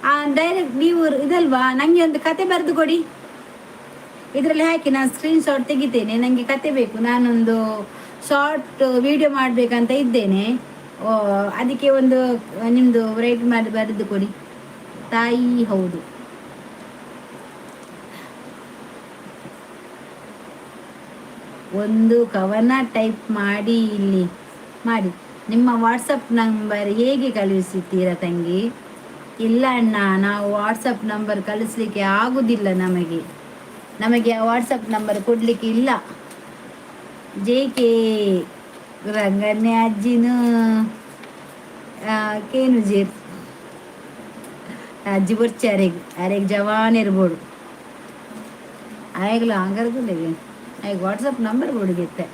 ಆ ಡೈರೆಕ್ಟ್ ನೀವು ಇದಲ್ವಾ? ನಂಗೆ ಒಂದು ಕತೆ ಬರೆದು ಕೊಡಿ, ಇದರಲ್ಲಿ ಹಾಕಿ, ನಾನು ಸ್ಕ್ರೀನ್ ಶಾಟ್ ತೆಗಿತೇನೆ. ನನಗೆ ಕತೆ ಬೇಕು. ನಾನೊಂದು ಶಾರ್ಟ್ ವಿಡಿಯೋ ಮಾಡಬೇಕಂತ ಇದ್ದೇನೆ. ಅದಕ್ಕೆ ಒಂದು ನಿಮ್ಮದು ರೈಟ್ ಮಾಡಿ ಬರೆದು ಕೊಡಿ ತಾಯಿ. ಹೌದು. ಒಂದು ಕವನ ಟೈಪ್ ಮಾಡಿ ಇಲ್ಲಿ ಮಾಡಿ. ನಿಮ್ಮ ವಾಟ್ಸಪ್ ನಂಬರ್ ಹೇಗೆ ಕಳುಹಿಸುತ್ತೀರಾ ತಂಗಿ? ಇಲ್ಲ ಅಣ್ಣ, ನಾವು ವಾಟ್ಸಪ್ ನಂಬರ್ ಕಳಿಸ್ಲಿಕ್ಕೆ ಆಗುದಿಲ್ಲ ನಮಗೆ. ನಮಗೆ ಆ ವಾಟ್ಸಪ್ ನಂಬರ್ ಕೊಡ್ಲಿಕ್ಕೆ ಇಲ್ಲ. ಜೆ ಕೆ ರಂಗನ್ನೇ ಅಜ್ಜಿನೂ ಕೇನು ಜೇರ್ ಅಜ್ಜಿ ಬೊರ್ಚಿ ಅರೆಗ್ ಅರೆಗ್ ಜವಾನ್ ಇರ್ಬೋಡು. ಆಯಗ್ಲ ಹಂಗಾರೆ ಆಯ್ಗ ವಾಟ್ಸಪ್ ನಂಬರ್ ಬೋಡುಗೆತ್ತೆ.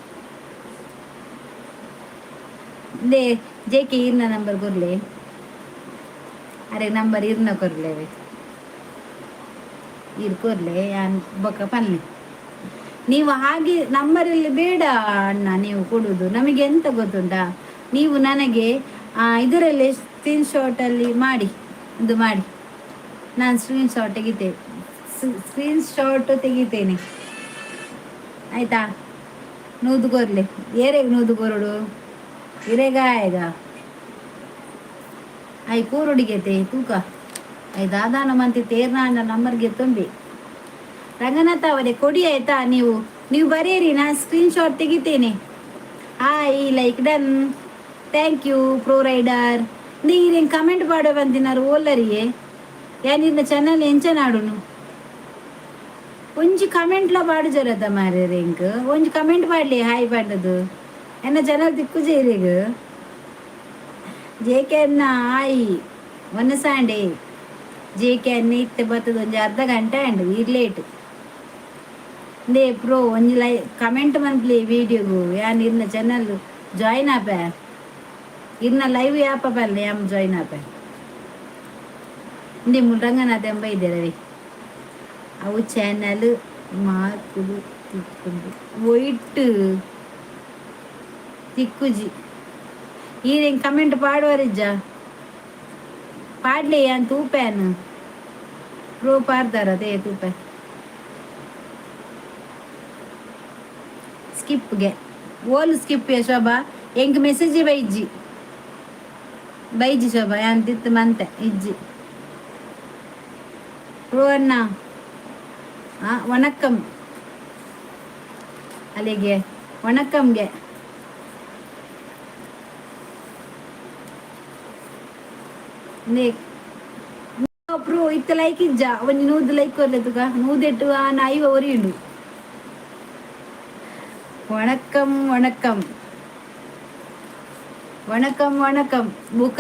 They J K ಇರ್ನ ನಂಬರ್ ಕೊರ್ಲೆ. ಅರೆ ನಂಬರ್ ಇರ್ನ ಕೊರ್ಲೇವೆ, ಇರ್ ಕೊರ್ಲೆ. ಯಾನ್ ಬೊಕ್ಕ ಪನ್ಲೆ. ನೀವು ಹಾಗೆ ನಂಬರಲ್ಲಿ ಬೇಡ ಅಣ್ಣ ನೀವು ಕೊಡುವುದು. ನಮಗೆ ಎಂತ ಗೊತ್ತುಂಟಾ? ನೀವು ನನಗೆ ಇದರಲ್ಲಿ ಸ್ಕ್ರೀನ್ ಶಾಟಲ್ಲಿ ಮಾಡಿ, ಇದು ಮಾಡಿ. ನಾನು ಸ್ಕ್ರೀನ್ ಶಾಟ್ ತೆಗಿತೇನೆ, ಸ್ಕ್ರೀನ್ ಶಾಟ್ ತೆಗಿತೇನೆ, ಆಯ್ತಾ? ನೂದು ಕೊರ್ಲೆ. ಏರೆಗ್ ನೂದು ಕೊರಡು ಇರೆಗಾಯಗ I ಕೂರುಡಿಗೆತೆ ತೂಕ I ದಾದಾನ ಮಂತಿ ತೇರ್ನಾಂಡ ನಂಬರ್ಗೆ ತುಂಬಿ. ರಂಗನಾಥ ಅವರೇ, ಕೊಡಿ ಆಯ್ತಾ? ನೀವು ನೀವು ಬರೀರಿ, ನಾನು ಸ್ಕ್ರೀನ್ ಶಾಟ್ ತೆಗಿತೇನೆ. Hi, like done, thank you. Pro rider, ನೀರೇನು ಕಮೆಂಟ್ ಪಾಡೋ ಬಂದಿನಾರು ಓಲ್ಲರಿಯೇ? ಯಾನಿನ್ನ ಚಾನಲ್ ಎಂಚ ನಾಡುನು? ಒಂಜಿ ಕಮೆಂಟ್ಲ ಪಾಡು ಜರತ ಮಾರ್ರೆ. ಎಂಕ್ ಒಂಜಿ ಕಮೆಂಟ್ ಪಾಡ್ಲಿ ಹಾಯ್ ಪಾಡದು. ಎನ್ನ ಚಾನಲ್ ತಿಕ್ಕು ಜೇರಿಗ್. ಜೆ ಕೆ ಅನ್ನ ಹಾಯ್ ಒನ್ನಸಾಂಡೆ. ಜೆ ಕೆ ಅನ್ನ ಇತ್ತೆ ಬತ್ತದ, ಒಂಜಿ ಅರ್ಧ ಗಂಟೆ ಅಂಡ್ ಈರ್ ಲೇಟ್. They pro, ಒಂಜಿ ಲೈ ಕಮೆಂಟ್ ಮನ್ಪ್ಲಿ ವೀಡಿಯೋಗು. ಯಾನ್ ಇರ್ನ ಚಾನಲ್ ಜಾಯಿನ್ ಆಪೆ. ಇರ್ನ ಲೈವ್ ಯಾಪ ಬಲ್ಲೆ ಯಾಮ್ ಜಾಯಿನ್ ಆಪೆ. ಇಂದೆ ರಂಗನಾಥ ಎಂಬ ಇದೆ ರವಿ. ಅವು ಚಾನಲ್ ಮಾರ್ಕುಡು ತಿಕ್ಕುಂಡು ಒಯ್ಟ್ ತಿಕ್ಕುಜಿ. ಈರೇನು ಕಮೆಂಟ್ ಪಾಡುವರಿಜ್ಜ? ಪಾಡ್ಲಿ, ಯಾನ್ ತೂಪೇನ್. ಪ್ರೋ ಪಾಡ್ದಾರ ಅದೇ ತೂಪೆ. ಸ್ಕಿಪ್ಗೆ ಓಲು ಸ್ಕಿಪ್ ಶೋಭಾ? ಎಂಕ್ ಮೆಸೇಜ್ ಬೈಜಿ ಬೈಜಿ ಶೋಭಾ. ಯಾನ್ ತಿತ್ತು ಮಂತೆ ಇಜ್ಜಿ. ಪ್ರೋ ಅಣ್ಣ, ವಣಕ್ಕಂ. ಅಲ್ಲಿಗೆ ವಣಕ್ಕಂಗೆ ಪ್ರೋ ಇತ್ತ ಲೈಕ್ ಇಜ್ಜ. ಒಂಜಿ ನೂದು ಲೈಕ್ ಕೊರ್ಲೆ ತುಕ. ನೂದೆಟ್ಟು ಆ ನಾಯಿ ಒರಿಯುಂಡು. ವಣಕ್ಕಂ ವಣಕ್ಕಂ ವಣಕ್ಕಂ ವಣಕ್ಕಂ. ಬುಕ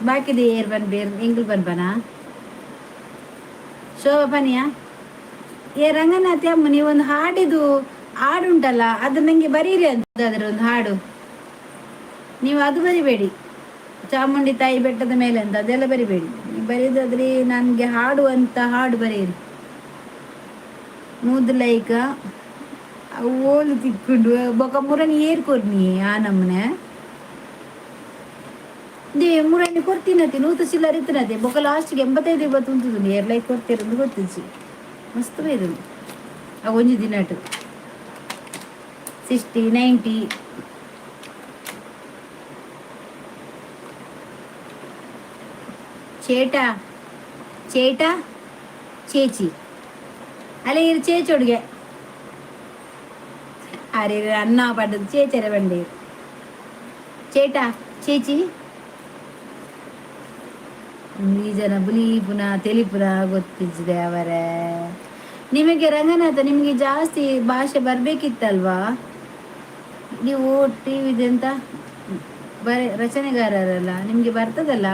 ಬಾಕಿದೆ ಏರ್ ಬನ್ ಬೇರ್ ಎಂಗುಲ್ ಬನ್ಬನ ಶೋಭಾ ಪನಿಯಾ. ಏ ರಂಗನಾಥ್ ಅಮ್ಮ, ನೀವೊಂದು ಹಾಡಿದು ಹಾಡುಂಟಲ್ಲ, ಅದು ನಂಗೆ ಬರೀರಿ ಅಂತ. ಅದರ ಒಂದು ಹಾಡು ನೀವು ಅದು ಬರಿಬೇಡಿ. ಚಾಮುಂಡಿ ತಾಯಿ ಬೆಟ್ಟದ ಮೇಲೆ ಅಂತ ಅದೆಲ್ಲ ಬರಿಬೇಡಿ. ನೀವು ಬರೀದಾದ್ರೆ ನನಗೆ ಹಾಡು ಅಂತ ಹಾಡು ಬರೆಯಿರಿ. ನೂದು ಲೈಕ್ ಓಲು ತಿಕ್ಕೊಂಡು ಬೊಕ ಮುರನಿ ಏರ್ ಕೊರ್ನಿ ಆ ನಮ್ಮನೆ. They ಮುರನಿ ಕೊರ್ತಿನತಿ ನೂತು ಚಿಲ್ಲರ್ ಇತ್ತಿನತೆ. ಬೊಕ ಲಾಸ್ಟ್ಗೆ 85 ಇವತ್ತು ಉಂಟು. Hair like ಕೊಡ್ತೀರಂದು ಗೊತ್ತಿಜ್ಜಿ. ಮಸ್ತ್ ಬೈದು ಆ ಒಂಜಿ ದಿನಟು 60 90. ಚೇಟಾ ಚೇಟಾ ಚೇಚಿ ಅಲ್ಲ, ಇರು ಚೇಚೊಡುಗೆ. ಅರೆ ಅನ್ನ ಪಡ್ಡದು ಚೇಚರೆ ಬಂಡಿ. ಚೇಟಾ ಚೇಚಿ. ಈ ಜನ ಬುಲೀಪುನ ತೆಲಿಪುನ ಗೊತ್ತಿಜ್ಜಿದೆ ಅವರೇ ನಿಮಗೆ. ರಂಗನಾಥ, ನಿಮಗೆ ಜಾಸ್ತಿ ಭಾಷೆ ಬರಬೇಕಿತ್ತಲ್ವಾ? ನೀವು ಟಿ ವಿದೆಂತ ಬರೆ ರಚನೆಗಾರರಲ್ಲ, ನಿಮಗೆ ಬರ್ತದಲ್ಲ?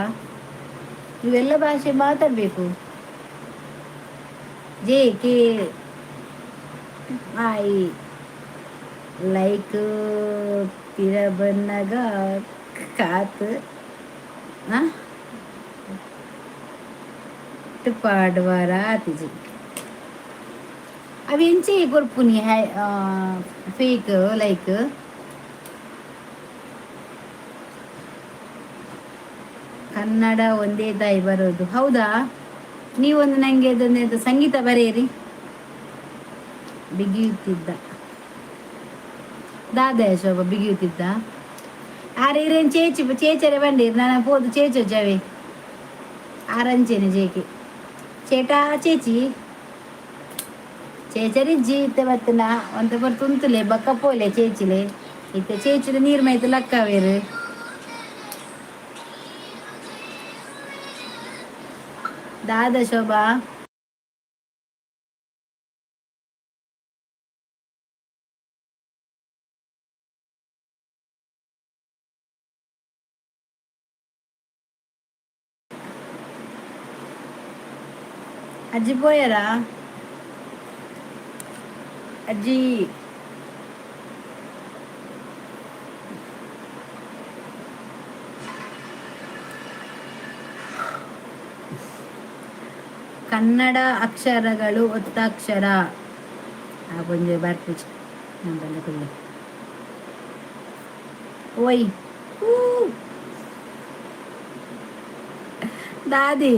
ಇವೆಲ್ಲ ಭಾಷೆ ಮಾತಾಡಬೇಕು. J K I like ಪಿರಬನ್ನಗ ಕಾತ್ ಪಾಡುವಾರ ಆತಿಜಿ. ಅವು ಎಂಚೆ ಕೊರ್ಪುನಿ high fake like? Kannada ಒಂದೇ ತಾಯಿ ಬರೋದು, ಹೌದಾ? ನೀವೊಂದು ನನಗೆ ಅದೊಂದು ಸಂಗೀತ ಬರೆಯಿರಿ. ಬಿಗಿಯುತ್ತಿದ್ದ ದಾದ ಶೋಭ ಬಿಗಿಯುತ್ತಿದ್ದ. ಆರೆ ಇರೇನು ಚೇಚಿ ಚೇಚರೆ ಬಂಡೀರು. ನಾನು ಪೋದು ಚೇಚು ಜವೆ ಆರಂಚೇನೆ. ಜೇಕೆ ಚೇಟಾ ಚೇಚಿ ಚೇಚರಿಜ್ಜಿ ಇತ್ತೆ ಬತ್ತಿನ ಒಂತೆ ಪೊರ್ತು ಉಂತುಲೆ ಬೊಕ್ಕ ಪೋಲೆ ಚೇಚಿಲೆ. ಇತ್ತೆ ಚೇಚಿದ ನೀರ್ ಮೈತ್ ಲಕ್ಕವೇರು. ದಾದ ಶೋಭಾ? ಅಜ್ಜಿ ಪೋಯರಾ? ಅಜ್ಜಿ, ಕನ್ನಡ ಅಕ್ಷರಗಳು ಒತ್ತಾಕ್ಷರ. ಆ ಒಂಜಿ ಬರ್ಪುಜಿ ನಂಬಲ್ಲ ಕುಲ್ಲೆ. ಓಯ್ ಊ ದಾದಿ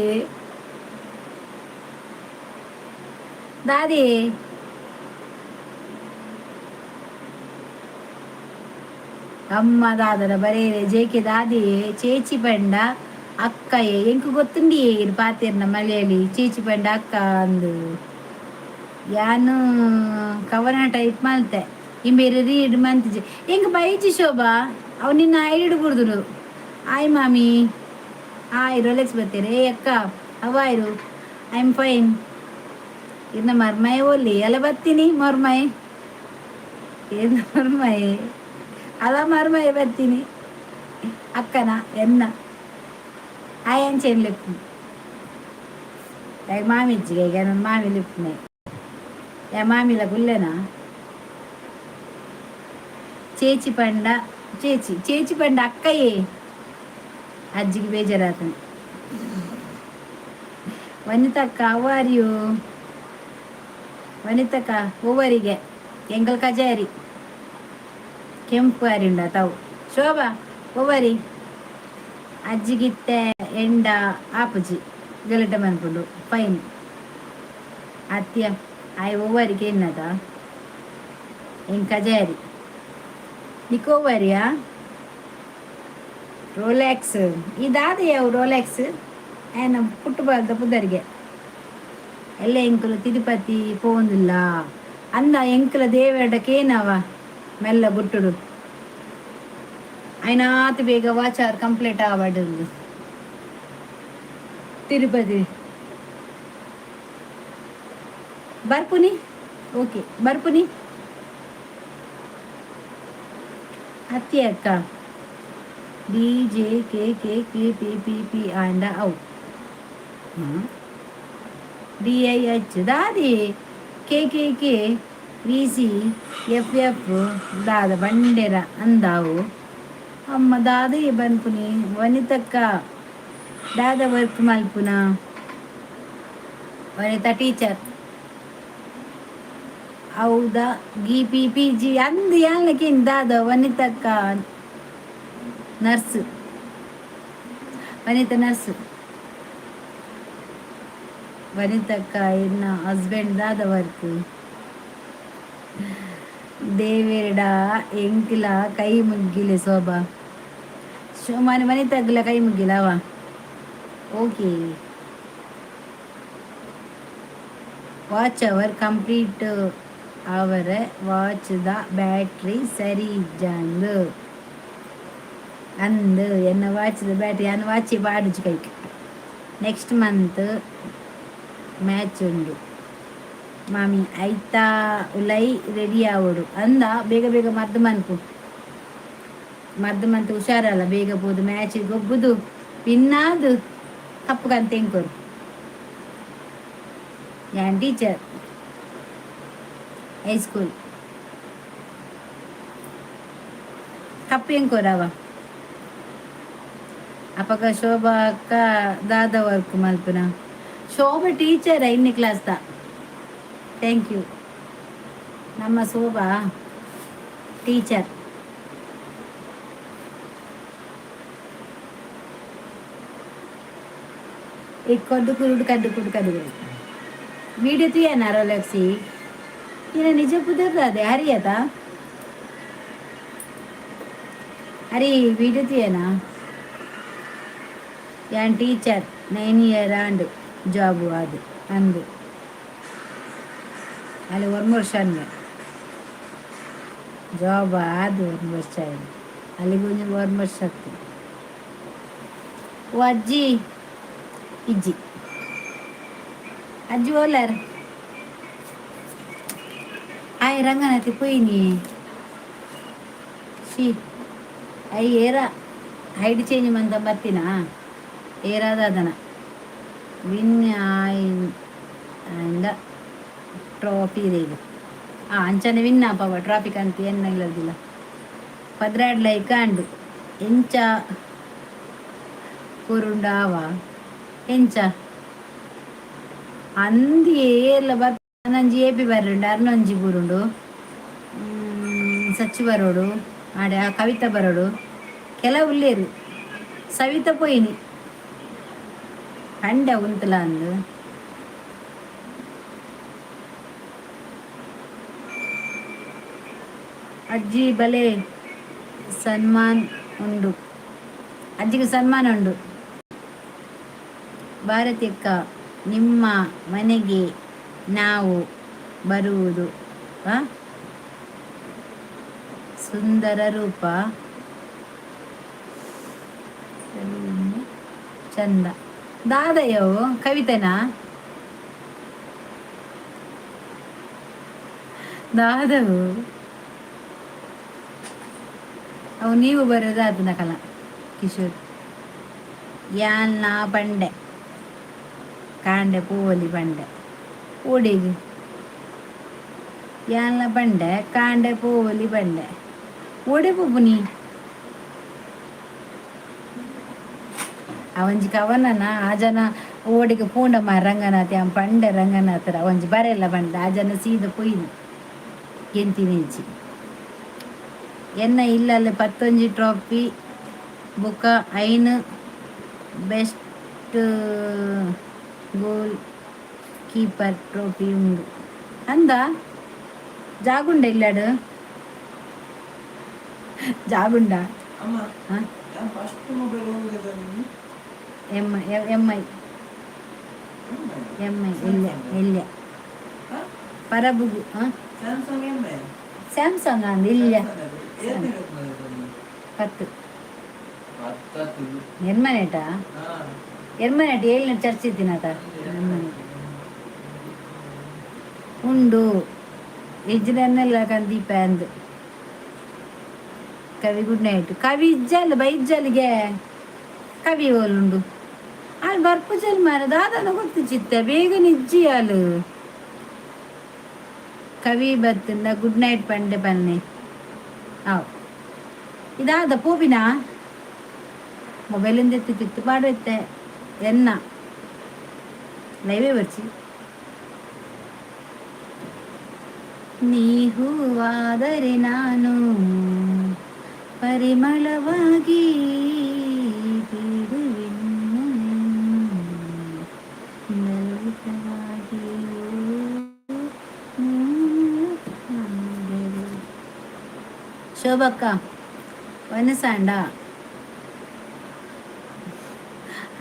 ದಾದಿ ಅಮ್ಮ ದಾದನ ಬರೇರೆ ಜೇಕೆ ದಾದಿ. ಚೇಚಿ ಪಂಡ ಅಕ್ಕಯೆ, ಎಂಕ್ ಗೊತ್ತುಂಡಿಯೇ ಇರ್ ಪಾತೆರ್ನ ಮಲಯಾಳಿ. ಚೇಚಿ ಪಂಡ ಅಕ್ಕ ಅಂದು ಯಾನು ಕವನ ಟೈಪ್ ಮಲ್ತೆ, ಇಂಬೇರೆ ರೀಡ್ ಮಂತಿಜಿ. ಎಂಕ್ ಬೈಜಿ ಶೋಭಾ, ಅವು ನಿನ್ನ ಐಡಿಡ್ ಬುಡ್ದುನು. ಆಯ್ ಮಾಮಿ, ಆಯ್ ರೋಲೆಕ್ಸ್ ಬತ್ತೀರಿ. ಏ ಅಕ್ಕ, ಅವಾಯ್ರು? I am fine. ಇನ್ನ ಮರ್ಮಯ ಒಲ್ಲಿ ಅಲ್ಲ ಬತ್ತೀನಿ. ಮರ್ಮಯ್ ಏನು ಮರ್ಮಯ್ ಅಲ್ಲ, ಮರ್ಮಯ ಬತ್ತೀನಿ ಅಕ್ಕನ ಎನ್ನ ಆಯನ್ ಚೇನ್ ಲೆಪ್ಪು ಮಾಮಿ ಇಜ್ಜಿಗೆ. ಈಗ ನನ್ನ ಮಾಮಿ ಲೆಪ್ಪುನೆ. ಯಾ ಮಾಮಿಲ ಗುಲ್ಲೆನಾ? ಚೇಚಿ ಪಂಡ ಚೇಚಿ, ಚೇಚಿ ಪಂಡ ಅಕ್ಕಯೇ. ಅಜ್ಜಿಗೆ ಬೇಜಾರಾತನ. ವನಿತಕ್ಕ, how are you ವನಿತಕ್ಕ? ಹೂವರಿಗೆ ಎಂಗಲ್ ಕಜಾರಿ ಕೆಂಪು ಅರಿಂಡ ತಾವು. ಶೋಭಾ, ಒವರಿ? ಅಜ್ಜಿಗಿತ್ತೆ ಎಂಡ ಆಪುಜಿ ಗಲಾಟೆ ಮನ್ಪುಂಡು. ಫೈನ್ ಅತ್ಯ ಆಯ್ ಒವ್ವರಿಗೆ ಎನ್ನದ ಎಂಕ್ ಕಜಾರಿ ನಿಕ್ ಒವ್ವರಿಯಾ? ರೋಲೆಕ್ಸ್ ಇದಾದ ಯಾವ ರೋಲೆಕ್ಸ್ ಆಯನ ಪುಟ್ಟುಬಾಲ್ದ ಪುದರಿಗೆ ಎಲ್ಲ. ಎಂಕುಲು ತಿರುಪತಿ ಪೋಂದಿಲ್ಲ ಅಂದ ಎಂಕುಲ ದೇವೇಡಕ್ಕೇನವ ಮೆಲ್ಲ ಗುಟ್ಟುಡು అయినాతి ಬೇಗ ವಾಚ್ ಅವರ್ ಕಂಪ್ಲೀಟ್ ಆವಡ್. ತಿರುಪತಿ ಬರ್ಪುನಿ. ಓಕೆ, ಬರ್ಪುನಿ. ಅತ್ತಿ ಅಕ್ಕ, D J K K K P P P and ಅವು D I H Dadi K K K V C F F ದಾದ ಬಂಡೆರ ಅಂದಾವು. ಅಮ್ಮ ದಾದ ಬನ್ಪುನಿ? ವನಿತಕ್ಕ, ದಾದ ವರ್ಕ್ ಮಲ್ಪುನ? ವನಿತಾ ಟೀಚರ್. ಹೌದಾ? ಗಿ ಪಿ ಪಿ ಜಿ ಅಂದು ಯಾನ್ಲಕಿನ್ ದಾದ? ವನಿತಕ್ಕ ನರ್ಸ್, ವನಿತಾ ನರ್ಸ್. ವನಿತಕ್ಕ ಇನ್ನ ಹಸ್ಬೆಂಡ್ ದಾದ ವರ್ಕ್? ದೇವೆರ್ಡ ಎಂಕ್ಲ ಕೈ ಮುಗ್ಗಿಲೆ ಶೋಭಾ. ಮನೆ ವನಿತಗ್ಲ ಕೈ ಮುಗ್ಗಿಲವ. Okay, watch hour complete hour watch the battery ಸರಿ ಇಜ್ಜಾಂದು ಅಂದು. ಎನ್ನ ವಾಚ್ದ ಬ್ಯಾಟ್ರಿ ಅನ್ನ ವಾಚಿ ಬಾಡುಜಿ ಕೈಕ್. ನೆಕ್ಸ್ಟ್ ಮಂತ್ ಮ್ಯಾಚ್ ಉಂಡು ಮಾಮಿ, ಐತಾ ಉಲೈ ರೆಡಿ ಆವಡು ಅಂದ. ಬೇಗ ಬೇಗ ಮದ್ದು ಮನ್ಪು, ಮದ್ದು ಮಂತ್ ಹುಷಾರಲ್ಲ. ಬೇಗ ಪೋದು ಮ್ಯಾಚ್ ಗೊಬ್ಬುದು ಪಿನ್ನಾದು ಕಪ್ಪು ಕಂತ ಎಂಕೊರು. ಯಾನ್ ಟೀಚರ್, ಹೈಸ್ಕೂಲ್. ಕಪ್ಪು ಎಂಕೋರವ. ಅಪಗ ಶೋಭಾ ಅಕ್ಕ ದಾದ ವರ್ಕ್ ಮಲ್ಪುನ? ಶೋಭಾ ಟೀಚರ್, ಐದನೇ ಕ್ಲಾಸ್ the. Thank you. ನಮ್ಮ ಶೋಭಾ ಟೀಚರ್. ಈ ಕಡ್ಡು ಕುರುಡು ಕಡ್ಡು ಕುಡು ಕಡ್ಡು ವಿಡಿಯೋ ತುಯ್ಯನ ರೋಲೆಕ್ಸಿ. ಇನ್ನ ನಿಜ ಪುದರ್ ಅದೇ ಹರಿಯದ ಹರಿ ವಿಡಿಯೋ ತುಯ್ಯನ. ಯಾನ್ ಟೀಚರ್ 9 ಇಯರ್ ಆಂಡ್ ಜಾಬ್ ಅದು ಅಂದು. ಅಲ್ಲಿ ಒಂದು ವರ್ಷ ಜಾಬ್ ಆದ ಒಂದು ವರ್ಷ ಆಯ್ತು. ಅಲ್ಲಿಗೆ ಒಂಜಿ ಒಂದು ವರ್ಷ ಆಗ್ತದೆ. ಓ ಅಜ್ಜಿ, ಇಜ್ಜಿ ಅಜ್ಜಿ ಓಲಾರ ಆಯ್ ರಂಗನಾಥಿ ಪೋಯಿನಿ. She I ಏರ ಹೈಡ್ ಚೇಂಜ್ ಮಂತ ಬರ್ತೀನಾ? ಏರಾದನ ವಿನ್ ಆಯ್ದ ಟ್ರಾಫಿ ಇದೆ ಈಗ. ಆ ಅಂಚನೆ ವಿನ್ ಆಪವ ಟ್ರಾಫಿಕ್ ಅಂತ ಎನ್ನಗಿಲ್ಲದಿಲ್ಲ. 12 ಲೈಕ್ ಅಂಡು. ಎಂಚ ಕುರುಂಡಾವ ಎಂಚ ಅಂದಿ ಏರ್ಲ ಬರ್ ನಂಜಿ ಏಪಿ ಬರ್ರುಂಡು, ಅರ್ನೊಂಜಿ ಬೂರುಂಡು, ಸಚ್ಚಿ ಬರೋಡು, ಆಡೆ ಆ ಕವಿತಾ ಬರೋಡು, ಕೆಲವು ಉಲ್ಲೇರು. ಸವಿತ ಪೋಯಿನಿ ಕಂಡ ಉಂತಲ ಅಂದು. ಅಜ್ಜಿ ಬಲೆ ಸನ್ಮಾನ್ ಉಂಡು, ಅಜ್ಜಿಗೆ ಸನ್ಮಾನ ಉಂಡು. ಭಾರತಿಯಕ್ಕ, ನಿಮ್ಮ ಮನೆಗೆ ನಾವು ಬರುವುದು. ಆ? ಸುಂದರ ರೂಪ ಚಂದ ದಾದಯವು ಕವಿತೆನಾ? ದಾದವು ಅವು ನೀವು ಬರೋದು ಅದನ್ನ ಕಲ. ಕಿಶೋರ್, ಯಾನ್ನ ಪಂಡೆ ಕಾಂಡೆ ಪೂವಲಿ ಪಂಡೆ ಓಡಿಗೆ. ಯಾನ್ಲ ಪಂಡೆ ಕಾಂಡೆ ಪೂವಲಿ ಪಂಡೆ ಓಡೆ ಪೂಪುನಿ. ಅವಂಜಿ ಕವನನ ಆ ಜನ ಓಡಿಗೆ ಪೂಂಡಮ್ಮ ರಂಗನಾಥ್ ಅಂ ಪಂಡೆ ರಂಗನಾಥರ ಅವಂಜಿ ಬರೆಲ್ಲ ಪಂಡೆ. ಆ ಜನ ಸೀದ ಪೊಯ್ದು ಗೆಂತಿನಿಂಚಿ ಎನ್ನ ಇಲ್ಲಲ್ಲಿ 10 ಟ್ರಾಫಿ ಬುಕ್ಕ 5 best goal keeper trophy ಉಂಡು ಅಂದ. ಜಾಗುಂಡ ಇಲ್ಲಾಡು ಜಾಗುಂಡ. ಅಮ್ಮ. ಹಾ? ಫಸ್ಟ್ ಮೊಬೈಲ್ ಹೋಗಿದೆ. M M I. M I ಇಲ್ಲ ಇಲ್ಲ. ಪರಬುಗು. Samsung M I. Samsung ಅಂದ ಇಲ್ಲ. 10. ಎರ್ಮನೇಟ ಎರ್ಮನೇಟ ಏಳಿನ ಚರ್ಚ್ ಇತ್ತಿನಾತ ಎರ್ಮನೇಟ ಉಂಡು. ಇಜ್ರನ್ನೆಲ್ಲ ಕಂದೀಪ ಅಂದು. ಕವಿ ಗುಡ್ ನೈಟ್. ಕವಿ ಇಜ್ಜಲ್ ಬೈಜ್ಜಲ್ಗೆ ಕವಿ ಓಲುಂಡು ಅಲ್ಲಿ ಬರ್ಪುಜಲ್ ಮಾರ. ದಾದನ ಗೊತ್ತು ಚಿತ್ತ ಬೇಗ ನಿಜ್ಜಿ ಅಲು. ಕವಿ ಬತ್ತಂದ ಗುಡ್ ನೈಟ್ ಪಂಡೆ ಪನ್ನೆ. ಆವ್ ಇದಾದ ಪೋಪಿನ ಮೊಬೈಲಿಂದ ಎತ್ತಿ ತಿತ್ತು ಪಾಡುತ್ತೆ. ಎನ್ನ ಲೈವೇ ಬರ್ಚಿ. ನೀ ಹೂವಾದರೆ ನಾನು ಪರಿಮಳವಾಗಿ ಬಿಡುವೆನು ಲಲಿತವಾಗಿ. ಶೋಭಕ್ಕ, ವನಸಾಂಡ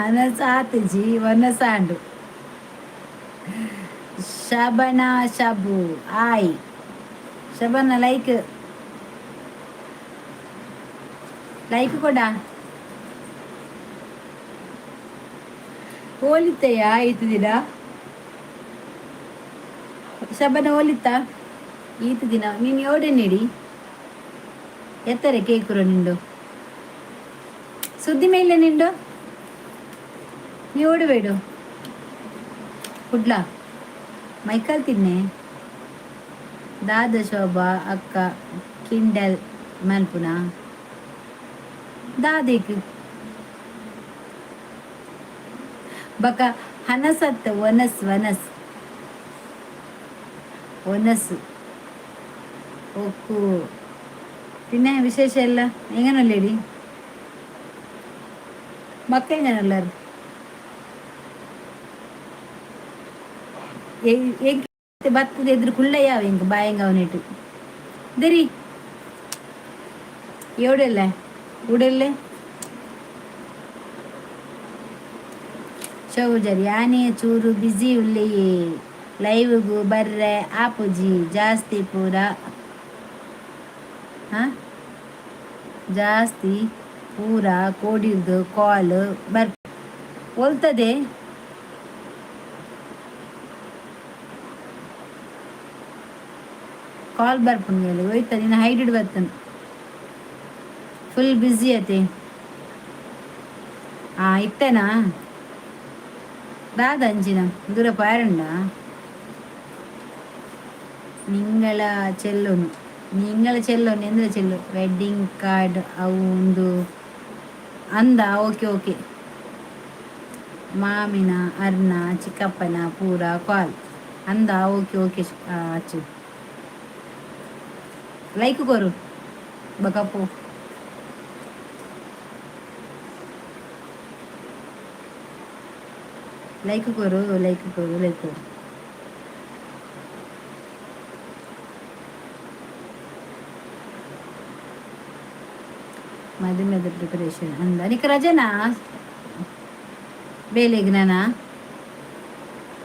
ಅನಸಾತಜಿ ವನಸಾಂಡು. ಶಬನ ಶಬು ಆಯ್. ಶಬನ ಲೈಕ್ ಲೈಕ್ ಕೊಡ. ಹೋಲಿತೆಯ ಈತ ದಿನ ಶಬನ ಹೋಲಿತ ಈತ ದಿನ ನೀನು ಯೋಡೆ ನೀಡಿ ಎತ್ತರೆ ಕೇಕುರ ನಿಂಡು ಸುದ್ದಿ ಮೇಲೆ ನಿಂಡು. ನೀ ಓಡಬೇಡು ಕುಡ್ಲ ಮೈಕಲ್ ತಿನ್ನೆ. ದಾದ ಶೋಭಾ ಅಕ್ಕ, ಕಿಂಡಲ್ ಮಲ್ಪುನ ದಾದೇಕ್ ಬಕ ಹನಸತ್ ವನಸ್ ವನಸ್ ಒನಸ್ ಒಕ್ಕು. പിന്നെ ವಿಶೇಷ ಎಲ್ಲ എങ്ങനല്ലേടി ಮಕ್ಕ എങ്ങനല്ലാರು? ಬತ್ತದ ಎದುರು ಕುಳ್ಳಯ್ಯ ಇಂಕ ಬಾಯಂಗ ಅವನಿಟ್ಟು ದರಿ ಎವಡೆಲ್ಲ ಉಡೆಲ್ಲೆ. ಶೌಜರ್ ಯಾನೇ ಚೂರು ಬ್ಯುಸಿ ಉಲ್ಲೆಯೇ. ಲೈವ್ಗು ಬರ್ರೆ ಆಪುಜಿ ಜಾಸ್ತಿ ಪೂರ. ಹಾಂ, ಜಾಸ್ತಿ ಪೂರ ಕೋಡಿರ್ದು ಕಾಲ್ ಬರ್ ಒಲ್ತದೆ. ಕಾಲ್ ಬರ್ಪುಂಡು ಹೋಯ್ತ ನಿನ್ನ ಹೈಡ್ ಬರ್ತನ. ಫುಲ್ ಬ್ಯುಸಿ ಅತೆ. ಆ ಇತ್ತೆನಾ ದಾದ ಅಂಚಿನ ದೂರ ಪಾರಂಡ ನಿಂಗಳ ಚೆಲ್ಲುನು, ನಿಂಗಳ ಚೆಲ್ಲುನು ಎಂದ್ರೆ ಚೆಲ್ಲು. ವೆಡ್ಡಿಂಗ್ ಕಾರ್ಡ್ ಅವು ಒಂದು ಅಂದ. ಓಕೆ ಓಕೆ, ಮಾಮಿನ ಅರ್ನ ಚಿಕ್ಕಪ್ಪನ ಪೂರ ಕಾಲ್ ಅಂದ. ಓಕೆ ಓಕೆ, ಅಚ್ಚು ಲೈಕ್ ಕೊರು ಬಕಪ್ಪು. ಲೈಕ್ ಕೊರು, ಲೈಕ್ ಕೊರು, ಲೈಕ್ ಕೊರು. ಮದುಮೆದ ಪ್ರಿಪರೇಷನ್ ಅಂದ. ನಿಕ್ ರಜನಾ ಬೇಲೆಗ್ ನಾನ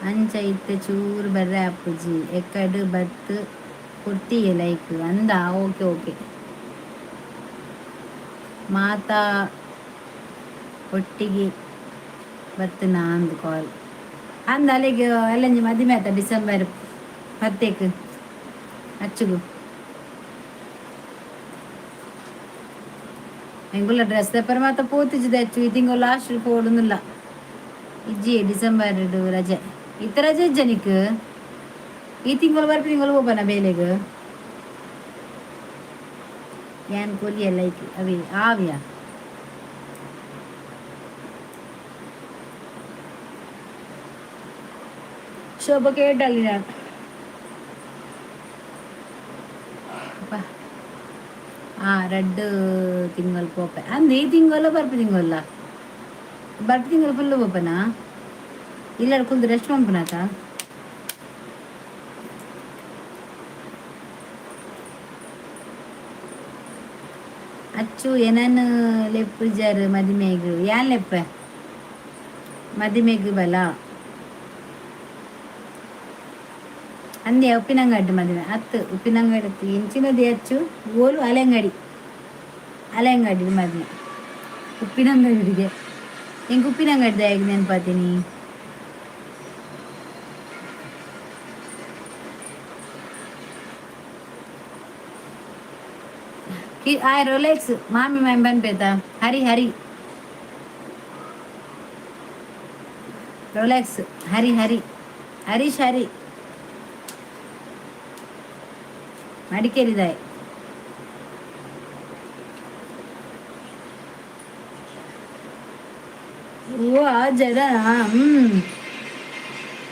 ಅಂಚ ಇತ್ತೆ ಚೂರು ಬರ್ರೆ ಅಪ್ಪುಜಿ. ಎಕ್ಕಡ್ ಬತ್ತು ಕೊರ್ತಿಯೆ ಲೈಕ್ ಅಂದ. ಓಕೆ ಓಕೆ, ಮಾತಾ ಒಟ್ಟಿಗೆ ಬತ್ತನ ಅಂದ್ ಕಾಲ್ ಅಂದ. ಅಲ್ಲಿಗೆ ಅಲ್ಲಂಜಿ ಮದಿಮೆ ಆತ ಡಿಸೆಂಬರ್ 10ಕ್ ಅಚ್ಚುಗು. ಎಂಗುಲ ಡ್ರೆಸ್ ಪೇಪರ್ ಮಾತ ಪೋತಿಜ್ಜದ ಅಚ್ಚು. ಈ ತಿಂಗಳು ಲಾಸ್ಟ್ ಪೋಡುನಿಲ್ಲ ಇಜ್ಜಿ. ಡಿಸೆಂಬರ್ ರಜೆ ಇತ್ತ, ರಜೆ ಇಜ್ಜ ನಿಕ್? ಈ ತಿಂಗಳು ಬರ್ಪಿ ತಿಂಗಳು ಹೋಗೋಣ ಬೇಲೆಗ್. ಯಾನ್ ಕೊರಿಯ ಲೈಕ್ ಅವಿ ಆವ್ಯಾ. ಶೋಭ ಕೇಟಲ್ಲಿ ನಾನು. ಆ ರಡ್ಡ್ ತಿಂಗಳು ಪೋಪೆ ಅಂದ್. ಈ ತಿಂಗಳ ಬರ್ಪಿ ತಿಂಗೊಲ್ಲ, ಬರ್ಪಿ ತಿಂಗಳು ಫುಲ್ ಪೋಪನಾ? ಇಲ್ಲ, ಕುಲ್ದು ರೆಸ್ಟ್ ಮನ್ಪುನಾತ. ಅಚ್ಚು ಏನನ್ ಲೆಪ್ಪುಜಾರ್ ಮದಿಮೆಗ್? ಯಾನ್ ಲೆಪ್ಪೆ ಮದಿಮೆಗ್ ಬಲ ಅಂದೆ. ಉಪ್ಪಿನಂಗಡಿ ಮದುವೆ ಅತ್ತು. ಉಪ್ಪಿನಂಗಡಿ ಇಂಚಿನದಿ ಅಚ್ಚು ಓಲು? ಅಲೆಂಗಡಿ, ಅಲೆಂಗಡಿ ಮದುವೆ. ಉಪ್ಪಿನಂಗಡಿಗೆ ಎಂಕ್ ಉಪ್ಪಿನಂಗಡಿ ದಾಯೆಗ್ ನೆನಪಾತಿನಿ? ಆ ರೋಲೆಕ್ಸ್ ಮಾಮಿ ಮಾಮಿ ಬನ್ಪೇತ. ಹರಿ ಹರಿ ರೋಲೆಕ್ಸ್ ಹರಿ ಹರಿ ಹರೀಶ್ ಹರಿ ಮಡಿಕೇರಿದಾಯ್. ಓ ಆ ಜನ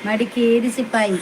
ಮಡಿಕೇರಿ ಸಿಪಾಯಿ.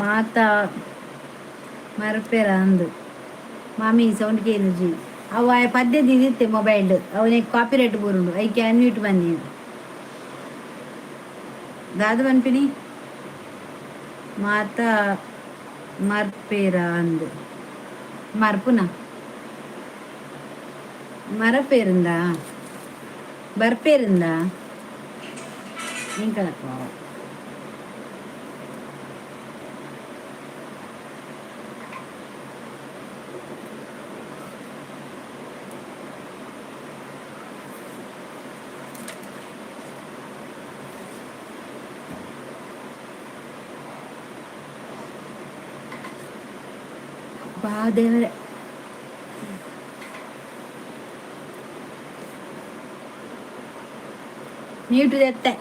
ಮಾತಾ ಮರಪೇರ ಅಂದು. ಮಾಮಿ ಸೌಂಡ್ ಕೇನುಜಿ. ಅವು ಆಯ ಪದ್ಯ ದೀದಿತ್ತೆ ಮೊಬೈಲ್, ಅವನಿಗೆ ಕಾಪಿ ರೇಟ್ ಬೂರುಂಡು. ಐಕೆ ಅನ್ಮ್ಯೂಟ್ ಬನ್ನಿ. ದಾದ ಪನ್ಪಿನಿ? ಮಾತಾ ಮರ್ಪೇರ ಅಂದು. ಮರ್ಪುನ ಮರಪೇರುಂದ ಬರ್ಪೇರುಂದ. ಎಂಕಲಪ್ಪ. ಬಾ ದೇವರೇ. ಮ್ಯೂಟ್ ಎತ್ತೆ.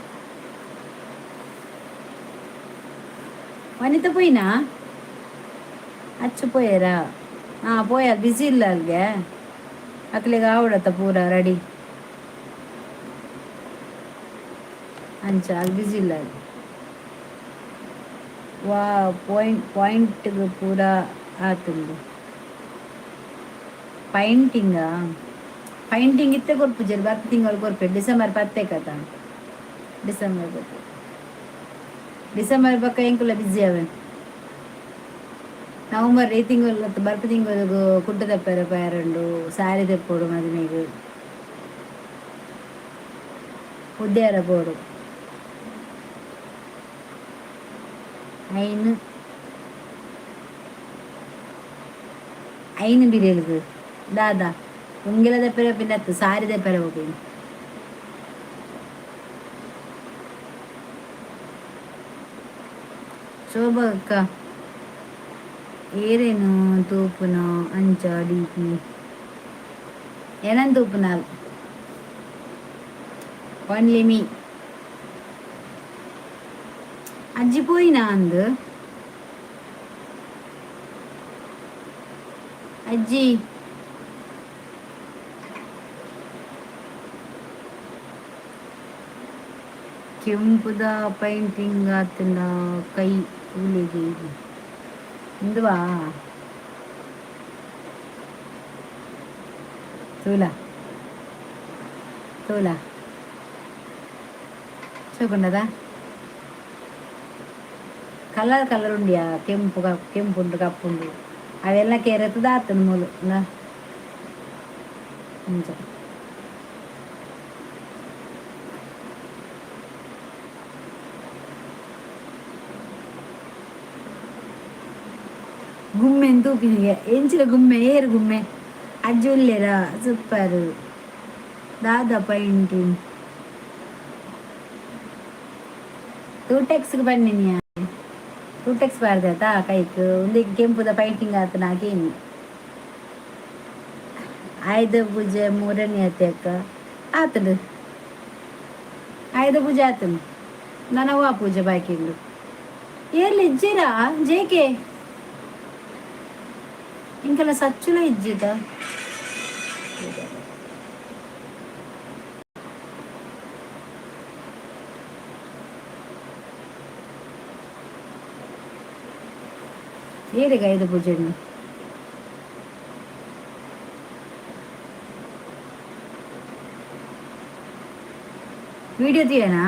ವನಿತ ಪೋಯಿನಾ? ಅಚ್ಚು ಪೋಯರಾ? ಹಾಂ, ಪೋಯ. ಬಿಸಿ ಇಲ್ಲ ಅಲ್ಗೆ. ಅಕ್ಲೆಗ್ ಆವಡತ್ತ ಪೂರ ರೆಡಿ. ಅಂಚ ಅಲ್ಲಿ ಬಿಸಿ ಇಲ್ಲ ಅಲ್ಲಿ. ವಾ ಪಾಯಿಂಟ್ ಪಾಯಿಂಟ್ಗೆ ಪೂರ ಆತುಂಡು. ಪೈಂಟಿಂಗಾ? ಪೈಂಟಿಂಗ್ ಇತ್ತೆ ಕೊರ್ಪುಜೆರ್, ಬರ್ಪಿ ತಿಂಗಳು ಕೊರ್ಪೆರ್. ಡಿಸೆಂಬರ್ ಪತ್ತೆ ಕತ. ಡಿಸೆಂಬರ್ ಕೊರ್ಪೆರ್. ಡಿಸೆಂಬರ್ ಬೊಕ್ಕ ಎಂಕುಲ ಬಿಸಿ ಅವೆ. ನವಂಬರ್ ಈ ತಿಂಗಳು ಬರ್ಪಿ ತಿಂಗಳಿಗೆ ಕುಡ್ಡ ದಪ್ಪೆರೆ ಪೇರುಂಡು, ಸಾರಿ ದೆಪ್ಪೊಡು, ಮದಿಮೆಗ್ ಉದ್ಯಾರ ಬೋಡು. ಐನ್ ಐನ್ ಬಿರಿಯಲ್ಗ್ ದಾದಾ ಉಂಗಿಲ ದಪ್ಪೆರೆ ಪಿನ್ನತ್ತು, ಸಾರಿ ದೆಪ್ಪೆರೆ ಹೋಗಿ. ಶೋಭಕ್ಕ, ಏರೇನು ತೂಪುನ ಅಂಚ ಡಿಪಿ? ಏನನ್ ತೂಪುನಾಲ್? ಓನ್ಲಿ ಮೀ. ಅಜ್ಜಿ ಪೋಯಿನಾ ಅಂದು? ಅಜ್ಜಿ, ಕೆಂಪುದ ಪೈಂಟಿಂಗ್ ಆತಂಡ ಕೈ ಕೂಲಿಗೆ ಇಂದುವಾ ತೂಲ ತೂಲ. ಚೋಕುಂಡದ ಕಲರ್ ಕಲರ್ ಉಂಡಿಯಾ. ಕೆಂಪು ಕೆಂಪುಂಡು, ಕಪ್ಪುಂಡು. ಅವೆಲ್ಲ ಕೇರತ್ತದ ಆತನ ಮೂಲು ಅಂಚ. ಗುಮ್ಮೆ ತೂಪಿನಿಗೆ ಎಂಚಿನ ಗುಮ್ಮೆ? ಏರು ಗುಮ್ಮೆ? ಅಜ್ಜಿ ಉಲ್ಲೇರಾ? ಸೂಪರ್. ದಾದಾ ಪೈಂಟಿಂಗ್? ಟೂಟೆಕ್ಸ್ಗೆ ಬನ್ನಿನಿಯ. ಟೂಟೆಕ್ಸ್ ಬಾರ್ದಾತ ಕೈಕ್. ಒಂದಕ್ಕೆ ಕೆಂಪುದ ಪೈಂಟಿಂಗ್ ಆತನ ಹಾಕೇನಿ. ಆಯುಧ ಪೂಜೆ ಮೂರನೇ ಅಕ್ಕ ಆತಡು. ಆಯುಧ ಪೂಜೆ ಆತನು, ನನವ ಪೂಜೆ ಬಾಕಿ ಉಂಡು. ಏರ್ಲಿ ಇಜ್ಜಿರಾ? ಜೇಕೆ ಇಂಕೆಲ್ಲ ಸಚ್ಚುಲ ಇಜ್ಜಿತ. ಏರಿಗ ಆಯುಧ ಪೂಜೆ? ವಿಡಿಯೋ ತೀಯನಾ?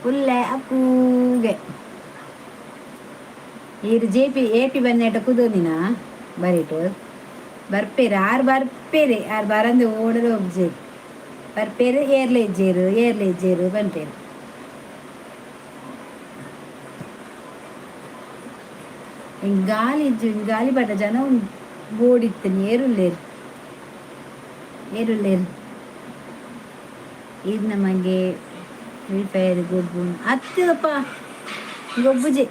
ಉಲ್ಲೆ ಅಪ್ಪೂಗೆ. ಈರ್ ಜೆ ಪಿ ಎ ಪಿ ಬಂದೇಟ ಕುದೋದಿನ ಬರಿಟು ಬರ್ಪೇರು. ಆರು ಬರ್ಪೇರೆ, ಆರು ಬರಂದೆ ಓಡರೆ ಒಬ್ಜೇರು. ಬರ್ಪೇರು, ಏರ್ಲೆ ಇಜ್ಜೇರು, ಏರ್ಲೆ ಇಜ್ಜೇರು ಪನ್ಪೇರು. ಗಾಲಿ ಇಜ್ಜು, ಗಾಲಿ ಪಟ ಜನ ಬೋಡಿತ್ತು. ಏರುಲ್ಲೇರು, ಏರುಲ್ಲೇರು. ಇದು ನಮಗೆ ಫ್ರೀ ಫೈರ್ ಗೊಬ್ಬು ಅತ್ತಪ್ಪ. ಗೊಬ್ಬುಜೆ.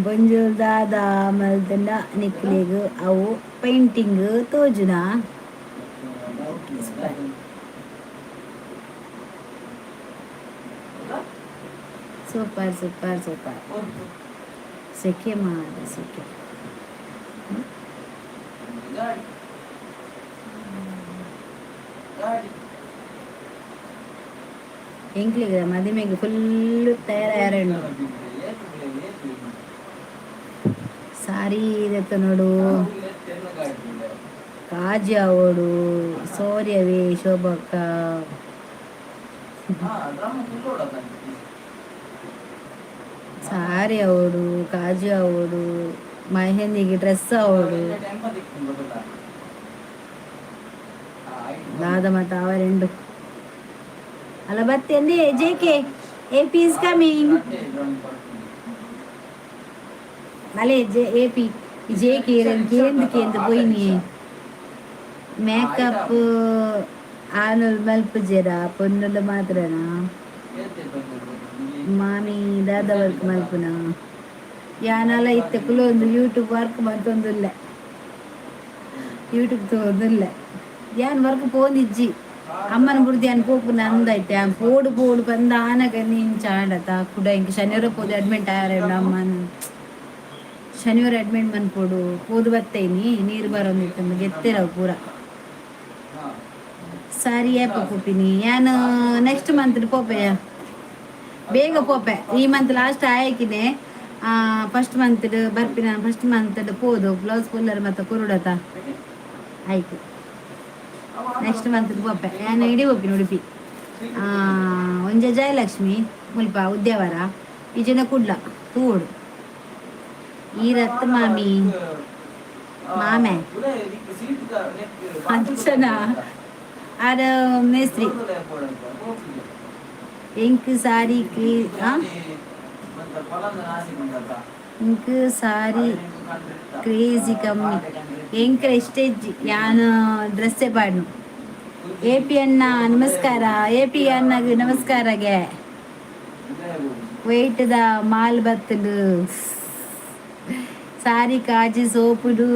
ಬೊಂಜೋಲ್ ದಾದ ಮಲ್ತಂಡ ನಿಕ್ಲೆಗ್ ಅವು ಪೈಂಟಿಂಗ್ ತೋಜುನಾ? Super super super. ಸೆಕೆ ಮಾಡ ಸೆಕೆ. ಗಾಡಿ ಗಾಡಿ. ಎಂಕ್ಲೆಗ್ ಮದಿಮೆಗ್ ಫುಲ್ ತಯಾರಾಯರುಂಡು. ಸಾರಿ ದೆತ್ತೊನೊಡು, ಕಾಜಿ ಆವೊಡು. ಸೋರ್ಯವೇ ಶೋಭಕ್ಕ. ಸಾರಿ ಆವೊಡು, ಕಾಜಿ ಆವೊಡು, ಮೆಹಂದಿಗೆ ಡ್ರೆಸ್ ಆವೊಡು. ದಾದ ಮತ ಅವರೆಂಡು ಅಲ್ಲ ಬತ್ತೆ. J K A P is coming. ಮಲೆ J A P J K ಕೇಂದ್ ಕೇಂದ್ ಪೋಯಿನಿ. ಮೇಕಪ್ ಆನುಲ್ ಮಲ್ಪುಜೆರಾ, ಪೊನ್ನುಲು ಮಾತ್ರನಾ? ಮಾಮಿ ದಾದ ವರ್ಕ್ ಮಲ್ಪುನ? ಯಾನಲ ಇತ್ತೆ ಕುಲೊಂದು ಯೂಟ್ಯೂಬ್ ವರ್ಕ್ ಮಂತೊಂದುಲ್ಲೆ, ಯೂಟ್ಯೂಬ್ ತೋದುಲ್ಲೆ. ಯಾನ್ ವರ್ಕ್ ಪೋಂದಿಜ್ಜಿ. ಅಮ್ಮನ ಬುಡ್ದು ಯಾನ್ ಪೋಪುನ ಅಂದೈತೆ. ಯಾನ್ ಪೋಡು ಪೋಡು ಪಂದ ಆನಗ ನಿಂಚ ಆಂಡತ ಕುಡ ಇಂಕ್ ಶನಿವಾರ ಪೋದು ಅಡ್ಮಿಟ್ ಆಯಾರ. ಅಮ್ಮನ ಶನಿವಾರ ಅಡ್ಮಿಟ್ ಮನ್ಪೊಡು ಪೋದು ಬತ್ತೇನಿ. ನೀರು ಬರೋಂದಿತ್ತು, ಗೆತ್ತೆರವು ಪೂರ. ಸರಿ, ಏಪ ಪೋಪಿನಿ? ಯಾನ್ ನೆಕ್ಸ್ಟ್ ಮಂತ್ ಪೋಪೆಯ, ಬೇಗ ಪೋಪೆ. ಈ ಮಂತ್ ಲಾಸ್ಟ್ ಆಯಕಿನೆ ಫಸ್ಟ್ ಮಂತ್ ಬರ್ಪಿನ. ಫಸ್ಟ್ ಮಂತ್ ಪೋದು ಬ್ಲೌಸ್ ಫುಲ್ಲರ್ ಮತ್ತೆ ಕುರುಡತ ಆಯ್ತು. ನೆಕ್ಸ್ಟ್ ಮಂತ್ ಪೋಪೆ ಯಾನ್. ಇಡೀ ಪೋಪಿನಿ ಉಡುಪಿ. ಒಂಜೆ ಜಯಲಕ್ಷ್ಮಿ ಮುಲ್ಪ ಉದ್ಯಾವರ, ಈಜನ ಕುಡ್ಲ ತೂಡು. ಈ ರತ್ ಮಾಮಿ ಮಾಮೆ ಅಂಚನ ಆರ ಮೇಸ್ತ್ರಿ. ಎಂಕ್ ಸಾರಿ ಇಂಕ್ ಸಾರಿ ಕ್ರೇಜಿ ಕಮ್ಮಿ, ಎಂಕ್ಲ ಇಷ್ಟೆಜ್ಜಿ. ಯಾನ್ ಡ್ರೆಸ್ಸೇ ಪಾಡ್ನು. ಎ ಪಿ ಅಣ್ಣ ನಮಸ್ಕಾರ. ಎ ಪಿ ಅಣ್ಣಗ್ ನಮಸ್ಕಾರಗೆ. ವೆಯ್ಟ್ the mall ಬತ್ತುಂಡು. ಸಾರಿ ಕಾಜಿ ಸೋಪುಡು,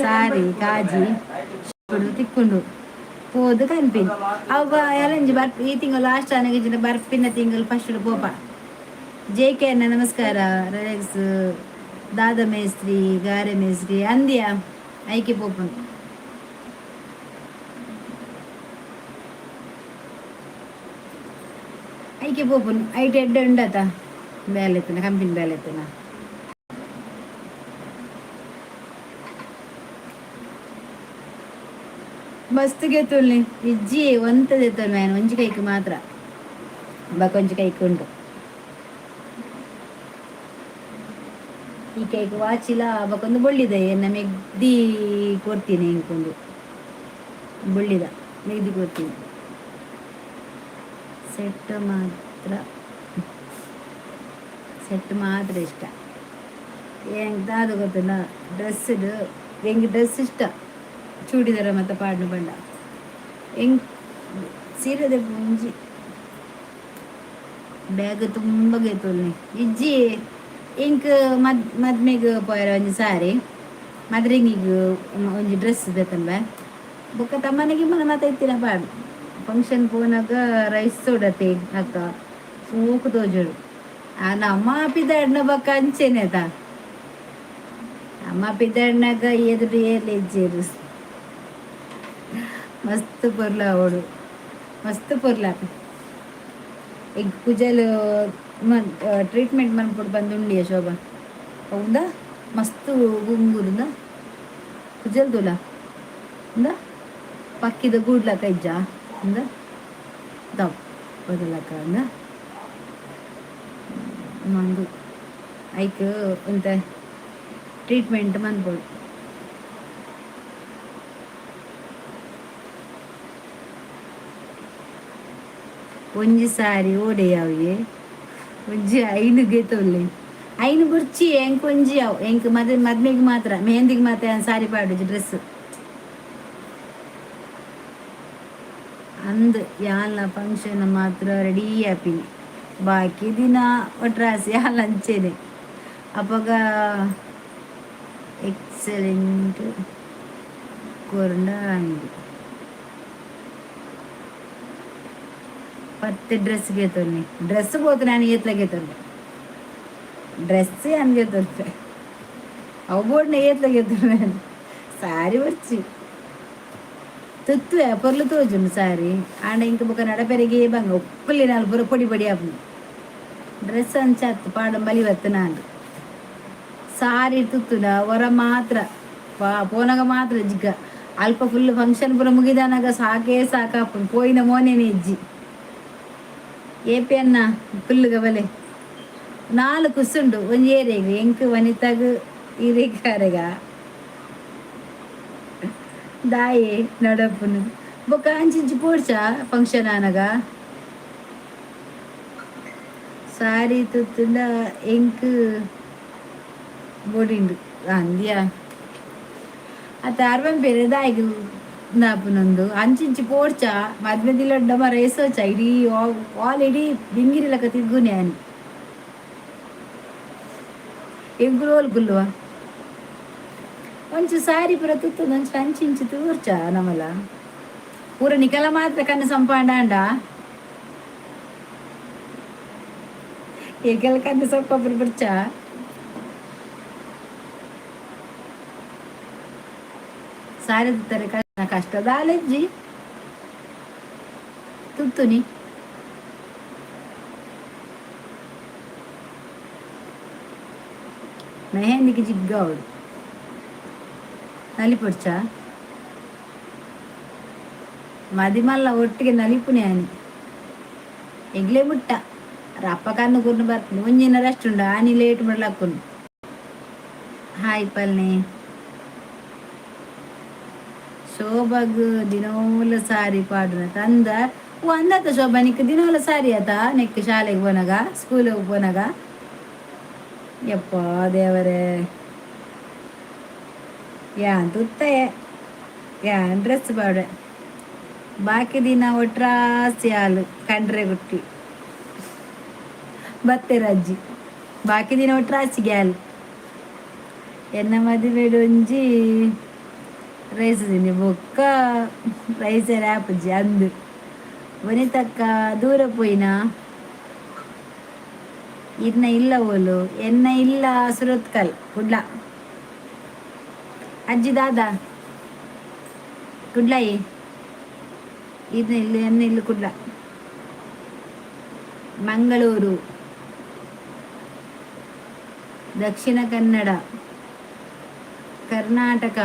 ಸಾರಿ ಕಾಜಿ ತಿಕ್ಕೊಂಡು ಪೋದು ಕನ್ಪಿನಿ. ಅವ ಎಲ್ಲಂಜಿ ಬರ್ಪಿ ಈ ತಿಂಗಳು ಲಾಸ್ಟ್ ಆನಗ, ಬರ್ಪಿನ ತಿಂಗಳು ಫಸ್ಟ್ ಪೋಪ. ಜೆ ಕೆ ಅಣ್ಣ ನಮಸ್ಕಾರ. ರಿಲ್ಯಾಕ್ಸ್. ದಾದ ಮೇಸ್ತ್ರಿ, ಗಾರೆ ಮೇಸ್ತ್ರಿ ಅಂದ್ಯಾ? ಐಕೆ ಪೋಪುನು. ಐಕೆ ಪೋಪುನು. ಐಟ್ ಎಡ್ಡೆ ಉಂಡತ ಬೇಲೆ ಎತ್ತನ, ಕಂಪಿನಿ ಬೇಲೆ ಎತ್ತನ. ಮಸ್ತ್ ಗೆತ್ತುಲ್ನಿ. ಇಜ್ಜಿ, ಒಂತದ ಎತ್ತೊನ್ ಮ್ಯಾನ್. ಒಂಜಿ ಕೈಕ್ ಮಾತ್ರ, ಬೊಕ ಒಂಜಿ ಕೈಕ್ ಉಂಡು. ಈ ಕೈಕ್ ವಾಚಿಲ ಬೊಕೊಂದು ಬೊಳ್ಳಿದ ಎನ್ನ ಮೆಗ್ದಿ ಕೊಡ್ತೀನಿ. ಇಂಕೊಂದು ಬೊಳ್ಳಿದ ಮೆಗ್ದಿ ಕೊಡ್ತೀನಿ. ಸೆಟ್ ಮಾತ್ರ, ಸೆಟ್ ಮಾತ್ರ ಇಷ್ಟ. ಎಂಕ್ ದಾದ ಗೊತ್ತುಂಡ? ಡ್ರೆಸ್ ಎಂಕ್ ಡ್ರೆಸ್ ಇಷ್ಟ. ಚೂಡಿದಾರ ಮತ್ತೆ ಪಾಡ್ನು ಬಂಡ ಎಂಕ್ ಸೀರೆದ ಒಂಜಿ ಬ್ಯಾಗ್ ತುಂಬ ಗೆತ್ತೊಲ್ನಿ. ಇಜ್ಜಿ, ಇಂಕ್ ಮದ್ ಮದ್ಮೆಗ್ ಪೋಯರ ಒಂಜಿ ಸಾರಿ, ಮದ್ರಿಂಗಿಗ್ ಒಂಜಿ ಡ್ರೆಸ್ ದೆತೊನ್ಬೆ. ಬೊಕ್ಕ ತಮ್ಮನಿಗೆ ಮನ ಮಾತ ಇತ್ತಿನ ಪಾಡು. ಫಂಕ್ಷನ್ ಪೋನಾಗ ರೈಸ್ ಸೋಡತೆ ಅಕ್ಕ ಸೋಕು ತೋಜೋಡು. ಆ ನಮ್ಮ ಪಿದಾಡ್ನ ಬೊಕ್ಕ ಅಂಚೆನೆ ತಾ. ಅಮ್ಮ ಪಿದಾಡ್ನಾಗ ಎದುರು ಏರ್ಲೆ ಇಜ್ಜೇರು. ಮಸ್ತ್ ಪೊರ್ಲು ಅವಳು, ಮಸ್ತ್ ಪೊರ್ಲು. ಈಗ ಕುಜಲ್ ಟ್ರೀಟ್ಮೆಂಟ್ ಮನ್ಪೊಡು ಬಂದುಂಡಿಯ ಶೋಭಾ. ಹೌದಾ? ಮಸ್ತ್ ಗುಂಗುರುಂದ ಕುಜಲ್ ತೂಲ. ಉಂದ ಪಕ್ಕಿದ ಗೂಡ್ಲಕ ಇಜ್ಜಾ? ಉಂದ ದಪ್ಪದಲಕ ಅಂದ ಮಂದು. ಐಕ್ ಒಂತೆ ಟ್ರೀಟ್ಮೆಂಟ್ ಮನ್ಪೊಡು. ಒಂಜಿ ಸಾರಿ ಓಡೆಯಾವಿಯೇ? ಒಂಜಿ ಐನು ಗೆತೊಲ್ಲೆ. ಐನು ಬುರ್ಚಿ, ಎಂಕ್ ಒಂಜಿ ಅವು. ಎಂಕ್ ಮದ್ ಮದ್ಮೆಗ್ ಮಾತ್ರ, ಮೆಹಂದಿಗ್ ಮಾತ್ರ ಸಾರಿ ಪಾಡುಜಿ, ಡ್ರೆಸ್. ಅಂದ್ ಯಾಲ್ನ ಫಂಕ್ಷನ್ ಮಾತ್ರ ರೆಡಿ ಆಪಿನಿ, ಬಾಕಿ ದಿನ ಒಟ್ರಾಸಿ ಯಾಲ್ ಅಂಚೆನೆ. ಅಪಗ ಎಕ್ಸಲೆಂಟ್ ಕೊರ್ಂಡ ಅಂದ್. ಪತ್ತ್ ಡ್ರೆಸ್ ಗೆತೊನ್ನಿ. ಡ್ರೆಸ್ ಪೋತು ನಾನು ಏತ್ಲ ಗೆತೊಂಡೆ. ಡ್ರೆಸ್ ಯಾನ್ ಗೆತೊನ್ಪೆ. ಅವು ಬೋಡ್ನ ಏತ್ಲ ಗೆತೊನ್ವೆ. ಸಾರಿ ಬೊರ್ಚಿ. ತುತ್ತುವೆ, ಪೊರ್ಲು ತೋಜುಂಡು ಸಾರಿ. ಆಂಡ ಇಂಕ್ ಬೊಕ ನಡಪೆರೆಗೆ ಬಂಗ ಒಕ್ಕುಲಿ ನಾಲ್ ಪೂರ ಪೊಡಿ ಪೊಡಿ ಆಪುಂಡು. ಡ್ರೆಸ್ ಅಂಚ ಅತ್ತ್, ಪಾಡ ಬಲಿ ಬತ್ತುನಾಂಡ್. ಸಾರಿ ತುತ್ತುಂಡ ಒರ ಮಾತ್ರ ಪೋನಗ ಮಾತ್ರ ಜಿಗ್ಗ. ಅಲ್ಪ ಫುಲ್ ಫಂಕ್ಷನ್ ಪೂರ ಮುಗಿದಾನಾಗ ಸಾಕೇ ಸಾಕಾಪುಂಡು, ಪೋಯಿನ ಮೋನೆನೆ ಇಜ್ಜಿ. ಏಪಿ ಅನ್ನ ಕುಲ್ಲುಗ ಬಲೆ. ನಾಲ್ ಕುಸುಂಡು. ಒಂಜಿ ಏರೆಗ್? ಎಂಕ್, ವನಿತಾಗ್, ಈರೆಗ್, ಆರೆಗ. ದಾಯೆ ನಡಪುನು? ಬೊಕ್ಕ ಅಂಚಿಂಚಿ ಪೋಡ್ಚ ಫಂಕ್ಷನ್ ಆನಗ. ಸಾರಿ ತುತ್ತುಂಡ ಎಂಕ್ ಬೋಡಿಂಡು ಅಂದ್ಯಾ. ಅತ್ತ ಅರ್ವನ್ ಪೇರೆ ದಾಯೆಗ್ ನಾಪುನೊಂದು ಅಂಚಿಂಚಿ ಪೋಡ್ಚ ಮದ್ಮೆ ದಿಲೊಡ್ಡ ರೇಸೋಚ ಇಡೀ ಆಲ್ ಇಡೀ ಬಿಂಗಿರಿ ಲೆಕ್ಕ ತಿರ್ಗುನೆ అని ಎಂಕುಲು ಕುಲ್ಲುವ ಒಂಚು ಸಾರಿ ಪೂರ ತುತ್ತೊಂದು ಒಂಚು ಅಂಚಿಂಚಿ ತೂರ್ಚ ನಮಲ ಪೂರ ನಿಕಲ ಮಾತ್ರ ಕಣ್ಣು ಸಂಪಾಂಡಾಂಡ ಏಕೆಲ್ಲ ಕಣ್ಣು ಸೊಪ್ಪ ಬಿಡ್ಚ. ಸಾರಿ ತುತ್ತಾರೆ ಕಷ್ಟ ಕಷ್ಟದ ಅಲೆಜ್ಜಿ ತುತ್ತುನಿ. ಮೆಹಂದಿಗೆ ಜಿಗ್ಗವಡು ನಲಿಪೊಡ್ಚ ಮದಿಮಲ್ಲ ಒಟ್ಟಿಗೆ ನಲಿಪುನೆ అని ಎಗ್ಲೆ ಮುಟ್ಟ ರಪ್ಪ ಕಣ್ಣು ಕುರ್ನು ಬರ್ತದೆ. ಒಂಜಿನ ರೆಸ್ಟ್ ಉಂಡು ಆನಿ ಲೇಟ್ ಮಾಡ್ಲಾಕುನು. ಹಾಯ್ ಪಲ್ನಿ. ಶೋಭಾಗ್ ದಿನೋಲ ಸಾರಿ ಪಾಡುನ ತಂದ. ಓ ಅಂದಾತ ಶೋಭಾ, ನಿಕ್ ದಿನೋಲ ಸಾರಿ ಆತ ನೆಕ್ ಶಾಲೆಗೆ ಪೋನಾಗ, ಸ್ಕೂಲಿಗೆ ಪೋನಾಗ? ಯಪ್ಪ ದೇವರೇ, ಯಾನ್ ತುತ್ತೆ ಯಾನ್ ಡ್ರೆಸ್ ಪಾಡೆ. ಬಾಕಿ ದಿನ ಒಟ್ರಾಸಿ ಹಾಲು ಕಂಡ್ರೆ ಗುಟ್ಟಿ ಬತ್ತೆರಜ್ಜಿ. ಬಾಕಿ ದಿನ ಒಟ್ರಾಸಿ ಗ್ಯಾಲ್. ಎನ್ನ ಮದುವೆಡು ಒಂಜಿ ರೈಸ್ ತಿಂದಿ ಬೊಕ್ಕ ರೈಸ್ ಆಪುಜಿ ಅಂದು. ವನಿತಕ್ಕ ದೂರ ಪೋಯಿನ ಇನ್ನ ಇಲ್ಲ ಓಲು. ಎನ್ನ ಇಲ್ಲ ಸುರತ್ಕಲ್, ಕುಡ್ಲ. ಅಜ್ಜಿ ದಾದಾ ಕುಡ್ಲಾಯಿ ಇನ್ನ ಇಲ್ಲ. ಎನ್ನ ಇಲ್ಲ ಕುಡ್ಲ, ಮಂಗಳೂರು, ದಕ್ಷಿಣ ಕನ್ನಡ, ಕರ್ನಾಟಕ.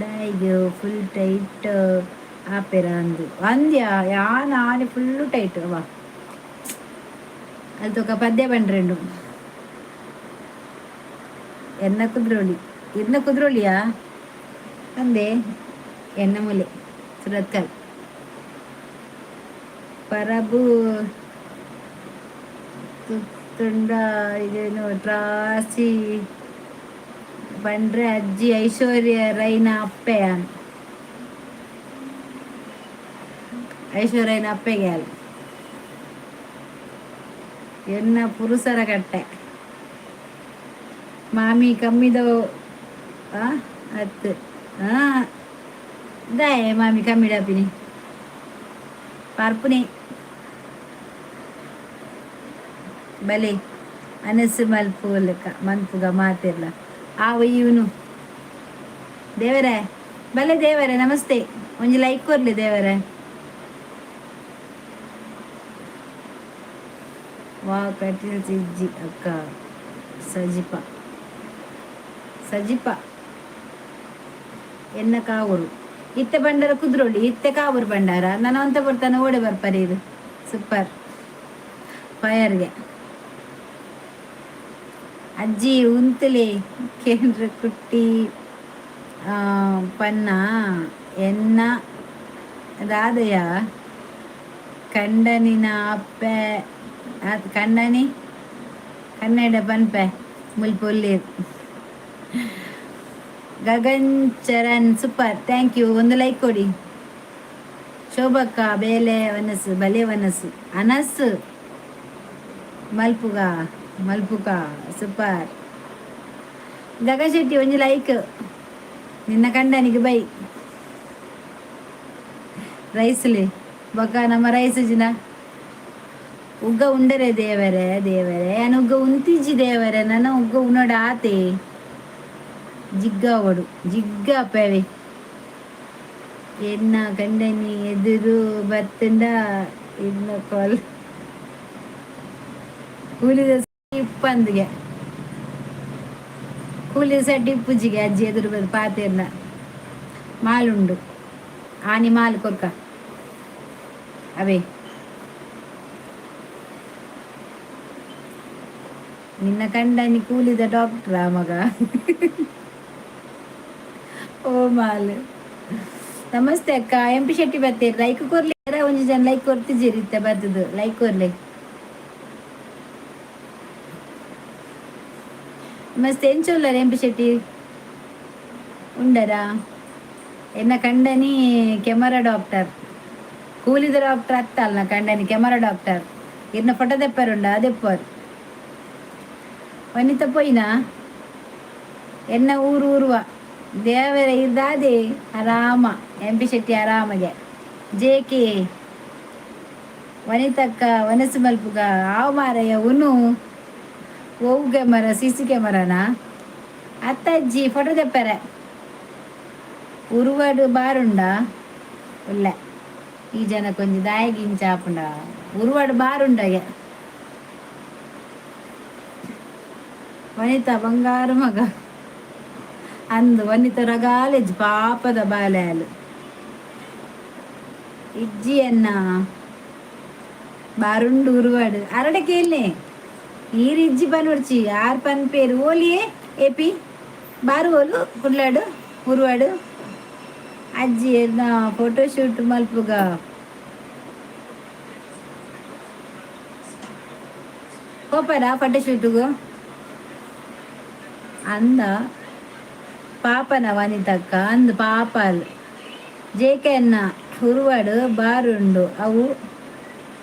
ದಾಯಿಗ್ ಫುಲ್ ಟೈಟ್ ಆಪೆರ ಅಂದು ಅಂದ್ಯಾ. ಯಾನ್ ಆನೆ ಫುಲ್ಲು ಟೈಟ್ ಅವ. ಅದು ಪದ್ಯ ಬಂಡ್ರೆಂಡು. ಎನ್ನ ಕುದ್ರೋಳಿ ಇರ್ನ ಕುದ್ರೋಳಿಯಾ ಅಂದೆ. ಎನ್ನ ಮೂಲೆ ಸುರತ್ಕಲ್. ಪರಬು ತುತ್ತುಂಡ ಇದೇನು ತ್ರಾಸಿ ಬಂಡ್ರೆ ಅಜ್ಜಿ. ಐಶ್ವರ್ಯ ರೈನ ಅಪ್ಪೆ. ಐಶ್ವರ್ಯನ ಅಪ್ಪೆಗೆ ಅಲ್ಲ ಎನ್ನ ಪುರುಷರ ಕಟ್ಟೆ. ಮಾಮಿ ಕಮ್ಮಿದ ಅತ್ತು ದಾಯೆ ಮಾಮಿ ಕಮ್ಮಿಡಾಪಿನಿ ಪರ್ಪುನಿ. ಬಲೆ ಅನಸು ಮಲ್ಪು ಲೆಕ್ಕ ಮನ್ಪುಗ ಮಾತಿರ್ಲ ಆವ ಇವನು. ದೇವರೇ, ಬಲೆ ದೇವರೇ, ನಮಸ್ತೆ. ಒಂಜಿ ಲೈಕ್ ಕೊರ್ಲಿ ದೇವರೇ. ವಾ ಕಟಿಲ್ಸ್ ಇಜ್ಜಿ ಅಕ್ಕ. ಸಜಿಪ ಸಜಿಪ ಎನ್ನ ಕಾವೂರು. ಇತ್ತೆ ಬಂಡಾರ ಕುದ್ರೋಳಿ, ಇತ್ತೆ ಕಾವೂರು ಬಂಡಾರ. ನಾನು ಅಂತ ಬರ್ತಾನೆ ಓಡೆ ಬರ್ಪಾರೆ. ಇದು ಸೂಪರ್ ಫೈರ್ಗೆ. ಅಜ್ಜಿ ಉಂತಲೆ ಕೇಂದ್ರ ಕುಟ್ಟಿ ಪನ್ನ ಎನ್ನ ದಾದಯ ಕಂಡನಿನ ಅಪ್ಪೆ ಕಂಡನಿ ಕನ್ನಡ ಪನ್ಪೆ ಮುಲ್ಪೊಲ್ಲಿ. Gagan Charan super, thank you. ಒಂದು ಲೈಕ್ ಕೊಡಿ. ಶೋಭಕ್ಕ ಬೇಲೆ ವನಸು ಬಲೆ ವನಸು ಅನಸ್ಸು ಮಲ್ಪುಗ ಮಲ್ಪುಗ ಸೂಪರ್. ಗಗನ್ ಶೆಟ್ಟಿ ಒಂಜಿ ಲೈಕ್. ನಿನ್ನ ಕಂಡನಿಗೆ ಬೈ. ರೈಸ್ಲಿ ಬೊಕ್ಕ ನಮ್ಮ ರೈಸ್ ಜಿನ ಉಗ್ಗ ಉಂಡರೆ ದೇವರೇ ದೇವರೇ. ನಾನು ಉಗ್ಗ ಉಂತಿಜ್ಜಿ ದೇವರೇ. ನನ್ನ ಉಗ್ಗ ಉನ್ನಡ ಆತೆ ಜಿಗ್ಗಾವಡು ಜಿಗ್ಗ ಅಪ್ಪವೆ. ಎನ್ನ ಗಂಡನಿ ಎದುರು ಬತ್ತಂಡ ಇನ್ನ ಕಾಲ್ ಕೂಲಿದ ಇಪ್ಪಂದಿಗೆ ಕೂಲಿದ ಸಡ್ಡಿ ಇಪ್ಪುಜಿಗೆ. ಅಜ್ಜಿ ಎದುರು ಬರ್ ಪಾತೆರ್ನ ಮಾಲುಂಡು ಆನಿ ಮಾಲು ಕೊರ್ಕ ಅವೇ. ನಿನ್ನ ಕಂಡನಿ ಕೂಲಿದ ಡಾಕ್ಟ್ರಾ ಮಗ? ಓ ಮಾಲ್. ನಮಸ್ತೆ ಅಕ್ಕ. ಎಂ ಪಿ ಶೆಟ್ಟಿ ಬತ್ತೀರಿ. ಲೈಕ್ ಕೊರ್ಲಿ. ಒಂಜಿ ಜನ ಲೈಕ್ ಕೊರ್ತಿದ್ದೀರಿ. ಇತ್ತೆ ಬರ್ತದು ಲೈಕ್ ಕೊರ್ಲಿ. ಮಸ್ತ್ ಎಂಚೊಲ್ಲರ್ ಎಂಪಿ ಶೆಟ್ಟಿ ಉಂಡರಾ? ಎನ್ನ ಕಂಡನಿ ಕೆಮರಾ ಡಾಕ್ಟರ್, ಕೂಲಿದ ಡಾಕ್ಟರ್ ಅತ್ತಲ್ಲ, ಕಂಡನಿ ಕೆಮರಾ ಡಾಕ್ಟರ್. ಇರ್ನ ಫೋಟೋ ದೆಪ್ಪರುಂಡ ದೆಪ್ಪರು. ವನಿತ ಪೋಯಿನಾ? ಎನ್ನ ಊರು ಊರುವ ದೇವರ ಇರ್ದಾದೆ ಆರಾಮ. ಎಂ ಪಿ ಶೆಟ್ಟಿ ಆರಾಮಗೆ. ಜೆ ಕೆ ವನಿತಕ್ಕ ವನಸು ಮಲ್ಪುಗ ಆವು ಮಾರಯ್ಯ. ಉನು ಒವು ಕ್ಯಾಮರ? ಸಿಸಿ ಕ್ಯಾಮರಾನಾ? ಅತ್ತಜ್ಜಿ, ಫೋಟೋ ದೆಪ್ಪರೆ. ಉರುವಡು ಬಾರುಂಡ ಉಲ್ಲ. ಈ ಜನಕ್ಕೊಂಜಿ ದಾಯಿಗೆ ಇಂಚ ಆಪುಂಡ? ಉರುವಡು ಬಾರುಂಡಗೆ. ವನಿತಾ ಬಂಗಾರು ಮಗ ಅಂದು. ವನಿತ ರಗಾಲೆಜ್ ಪಾಪದ ಬಾಲ್ಯಾಲು ಇಜ್ಜಿ ಅನ್ನ. ಬಾರುಂಡು ಉರುವಾಡು ಅರಡೆ ಕೇಳ್ನೆ. ಈರ್ ಇಜ್ಜಿ ಪನ್ವರ್ಚಿ ಆರ್ ಪನ್ಪೇರು. ಓಲಿಯೇ ಏಪಿ ಬಾರು ಓಲು ಕುಡ್ಲಾಡು ಉರುವಾಡು. ಅಜ್ಜಿ ಎನ್ನ ಫೋಟೋ ಶೂಟ್ ಮಲ್ಪುಗ. ಪೋಪರಾ ಫೋಟೋ ಶೂಟುಗು? ಅಂದ ಪಾಪನ ವನಿತಕ್ಕ ಅಂದ್ ಪಾಪಲ್. ಜೇಕೆ ಅನ್ನ ಉರುವಾಡು ಬಾರುಂಡು, ಅವು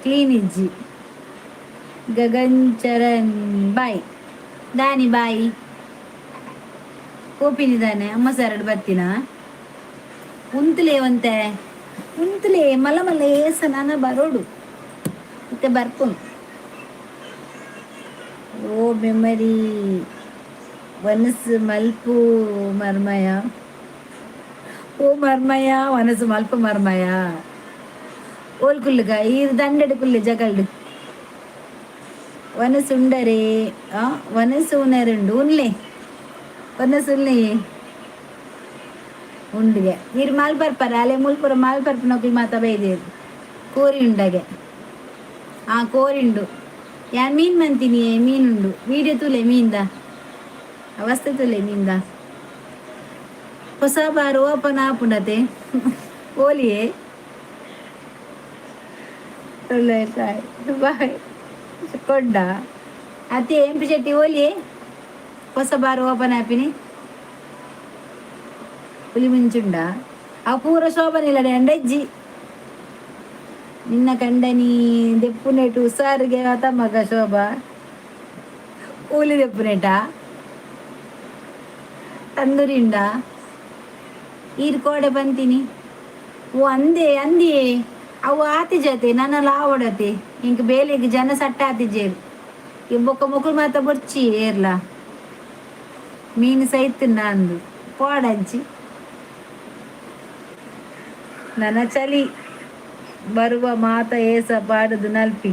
ಕ್ಲೀನ್ ಇಜ್ಜಿ. ಗಗನ್ ಚರಣ್ ಬಾಯ್. ದಾನಿ ಬಾಯ್ ಕೋಪಿನಿದಾನೆ. ಅಮ್ಮ ಸರಡು ಬತ್ತಿನ ಉಂತುಲೇ ಒಂತೆ ಉಂತುಲೇ. ಮಲ್ಲ ಮಲ್ಲ ಏಸ ನಾನ ಬರೋಡು ಮತ್ತೆ ಬರ್ಪುನು. ಓ ಮೆಮರಿ ವನಸು ಮಲ್ಪು ಮರ್ಮಯ. ಓ ಮರ್ಮಯ, ವನಸು ಮಲ್ಪ ಮರ್ಮಯ. ಓಲ್ ಕುಲ್ಲುಗ ಈರ್? ದಂಡೆಡ್ ಕುಲ್ಲೆ ಜಗಲ್ಡ್. ವನಸು ಉಂಡರೆ ಆ ವನಸು ಉನರುಂಡು. ಉನ್ಲೆ ವನಸು ಉನ್ಲೆ ಉಂಡುಗೆ. ಈರ್ ಮಾಲ್ ಬರ್ಪರ? ಅಲೆ ಮುಲ್ಪುರ ಮಾಲ್ ಬರ್ಪುನಕುಲು ಮಾತ ಬೈದೇರು. ಕೋರಿ ಉಂಡಗೆ. ಆ ಕೋರಿಂಡು. ಯಾನ್ ಮೀನ್ ಮಂತೀನಿ. ಮೀನುಂಡು. ವೀಡಿಯೋ ತೂಲೆ, ಮೀನ್ದ ಅವಸ್ಥೆ ತೂಲೆ. ಮೀನ್ದ ಹೊಸ ಬಾರು ಓಪನ್ ಆಪುಂಡತೆ. ಓಲಿಯೇ ಬಾಯ್ ಕೊಂಡ ಅತ್ತೆ. ಎಂಪಿ ಶೆಟ್ಟಿ ಓಲಿಯೇ ಹೊಸ ಬಾರು ಓಪನ್ ಆಪಿನಿ? ಹುಲಿ ಮುಂಚುಂಡ. ಆ ಪೂರ ಶೋಭನಿಲ್ಲಡೆ ಅಂಡಜ್ಜಿ. ನಿನ್ನ ಕಂಡನಿ ದೆಪ್ಪುನೆಟು ಉಸಾರಿಗೆ ಮಗ ಶೋಭಾ. ಕೂಲಿ ದೆಪ್ಪುನೆಟ ತಂದೂರಿಂಡ. ಈರ್ ಕೋಡೆ ಬಂತೀನಿ. ಓ ಅಂದೆ ಅಂದಿಯೇ ಅವು ಆತಿಜತೆ ನನ್ನ ಲಾವಡತೆ. ಇಂಕ್ ಬೇಲೆಗ್ ಜನ ಸಟ್ಟ ಆತಿಜೇರು. ಈ ಬೊಕ್ಕ ಮೊಕುಲು ಮಾತ ಬೊರ್ಚಿ ಏರ್ಲ. ಮೀನು ಸೈತುಂಡ ಅಂದು ಪೋಡಂಚಿ. ನನ್ನ ಚಳಿ ಬರುವ ಮಾತ ಏಸ ಪಾಡುದು ನಲ್ಪಿ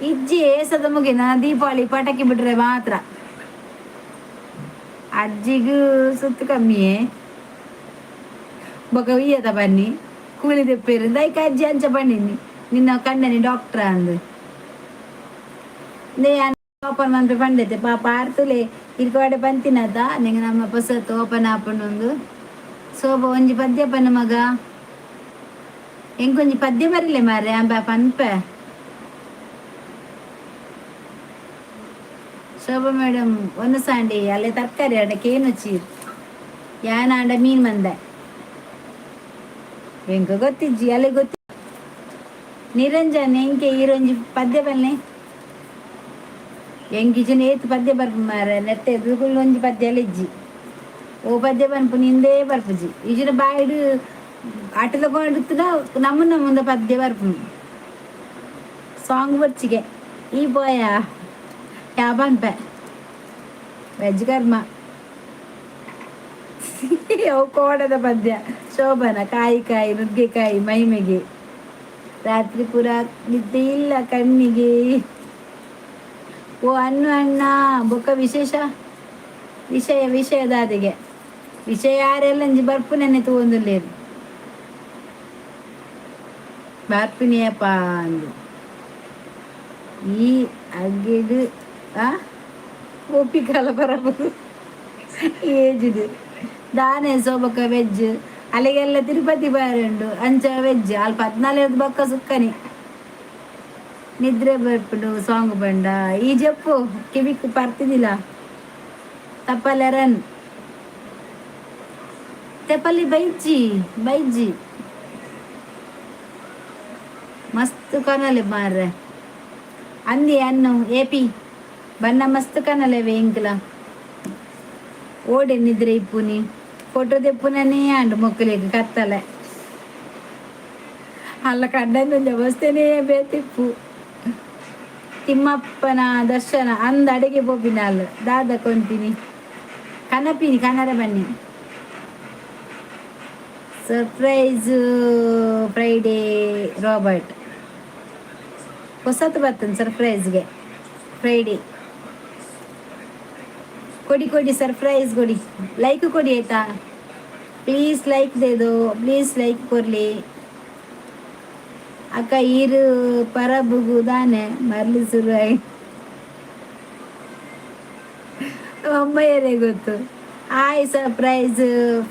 ಇಜ್ಜಿ. ಏಸದ ಮುಗಿನ ದೀಪಾವಳಿ ಪಟಾಕಿ ಬಿಟ್ರೆ ಮಾತ್ರ. ಅಜ್ಜಿಗೂ ಸುತ್ತು ಕಮ್ಮಿಯೇ. ಬೊಕ ಉಯ್ಯದ ಬನ್ನಿ ಕೂಲಿ ದೆಪ್ಪೇರು ದೈಕ. ಅಜ್ಜಿ ಅಂಚ ಬನ್ನಿ. ನಿನ್ನ ಕಂಡನಿ ಡಾಕ್ಟ್ರ ಅಂದು ಓಪನ್ ಮನ್ಪೆ ಪಂಡೈತೆ ಪಾಪ ಆರ್ತುಲೆ. ಇರ್ಕೋಡೆ ಪಂತಿನದ ನಿಂಗೆ ನಮ್ಮ ಪೊಸತ್ತು ಓಪನ್ ಆಪುಂಡು. ಸೋಬ ಒಂಜಿ ಪದ್ಯ ಪನ್ನ ಮಗ. ಎಂಕೊಂಜಿ ಪದ್ಯ ಬರಲೆ ಮಾರ್ರೆ. ಅಂಬ ಪನ್ಪೆ. ಶೋಭಾ ಮೇಡಮ್ ಒಂದು ಸಾಂಡಿ ಅಲ್ಲೇ ತರಕಾರಿ ಅಡ ಕೇನುಚೀರ್. ಯಾನಾಂಡ ಮೀನ್ ಮಂದ ಎಂಕ ಗೊತ್ತಿಜ್ಜಿ. ಅಲ್ಲೇ ಗೊತ್ತಿ ನಿರಂಜನ್. ಎಂಕೆ ಈರೊಂಜಿ ಪದ್ಯ ಬಲ್ಲೆ. ಎಂಕಿಜಿನ ಏತ್ ಪದ್ಯ ಬರ್ಪು ಮಾರ? ನೆತ್ತೆ ಎದುರುಗುಳ್ಳು ಒಂಜಿ ಪದ್ಯ ಇಜ್ಜಿ. ಓ ಪದ್ಯ ಪನ್ಪು ನಿಂದೇ ಬರ್ಪುಜಿ. ಈಜಿನ ಬಾಯಿಡ್ ಆಟದ ಕೊಂಡು ನಮ್ಮ ನಮ್ಮದ ಪದ್ಯ ಬರ್ಪು. ಸಾಂಗ್ ಬರ್ಚಿಗೆ ಈ ಪೋಯ ಯಾ ಪನ್ಪೆ. ವೆಜ್ ಕರ್ಮ. ಅವು ಕೋಡದ ಪದ್ಯ ಶೋಭನ. ಕಾಯಿ ಕಾಯಿ ನುಗ್ಗೆಕಾಯಿ ಮೈಮೆಗೆ ರಾತ್ರಿ ಪೂರ ನಿದ್ದೆ ಇಲ್ಲ ಕಣ್ಣಿಗೆ. ಓ ಅನ್ನು ಅಣ್ಣ. ಬೊಕ್ಕ ವಿಶೇಷ ವಿಷಯ ವಿಷಯದಾದಿಗೆ ವಿಷಯ ಯಾರೆಲ್ಲ ಬರ್ಪು ನೆನ್ನೆ ತೂವೊಂದುಲ್ಲೇರು. ಬರ್ಪಿನಿಯಪ್ಪ ಅಂದು ಈ ಅಗ್ಗಿಡ್ ಆ ಒಪ್ಪಿ ಕಾಲ ಬರಬಹುದು ಏಜಿದು ದಾನೆ ಸೋಬಕ್ಕ. ವೆಜ್ ಅಲ್ಲಿಗೆಲ್ಲ ತಿರುಪತಿ ಬಾರುಂಡು. ಅಂಚ ವೆಜ್ ಅಲ್ಪ 14 ಬೊಕ್ಕ ಸುಕ್ಕನಿ. ನಿದ್ರೆ ಬರ್ಪುಂಡು. ಸಾಂಗ್ ಬಂಡ ಈ ಜಪ್ಪು ಕಿವಿಕ್ ಪರ್ತಿದಿಲ್ಲ. ತಪ್ಪಲೆರನ್ ತೆಪಲ್ಲಿ ಬೈಜಿ ಬೈಜಿ ಮಸ್ತ್ ಕನಲೆ ಮಾರ್ರೆ. ಅಂದಿ ಅನ್ನು ಏಪಿ ಬಣ್ಣ ಮಸ್ತ್ ಕನಲೆವೆ. ಎಂಕ್ಲ ಓಡೆ ನಿದ್ರೆ ಇಪ್ಪುನಿ, ಫೋಟೋ ತೆಪ್ಪುನನೇ ಅಂಡು ಮೊಕ್ಕಲಿಗೆ ಕತ್ತಲೆ ಅಲ್ಲ ಕಂಡಂದ ವ್ಯವಸ್ಥೆನೇ ಬೇತಿಪ್ಪು. ತಿಮ್ಮಪ್ಪನ ದರ್ಶನ ಅಂದ ಅಡಿಗೆ ಪೋಪಿನಾಲ್ ದಾದ ಕೊಂತೀನಿ ಕನಪಿನಿ ಕನರ ಬನ್ನಿ. Surprise Friday Robert ಹೊಸತು ಬರ್ತದೆ. ಸರ್ಪ್ರೈಸ್ಗೆ ಫ್ರೈಡೇ ಕೊಡಿ ಕೊಡಿ, ಸರ್ಪ್ರೈಸ್ ಕೊಡಿ, ಲೈಕ್ ಕೊಡಿ ಆಯ್ತಾ? ಪ್ಲೀಸ್ ಲೈಕ್ ದೇದು, ಪ್ಲೀಸ್ ಲೈಕ್ ಕೊರ್ಲಿ. ಅಕ್ಕ, ಈರು ಪರಬುಗು ದಾನೆ ಮರ್ಲಿ ಶುರು ಆಗಿ ಅಮ್ಮಯ್ಯರೇ ಗೊತ್ತು. ಆಯ್ surprise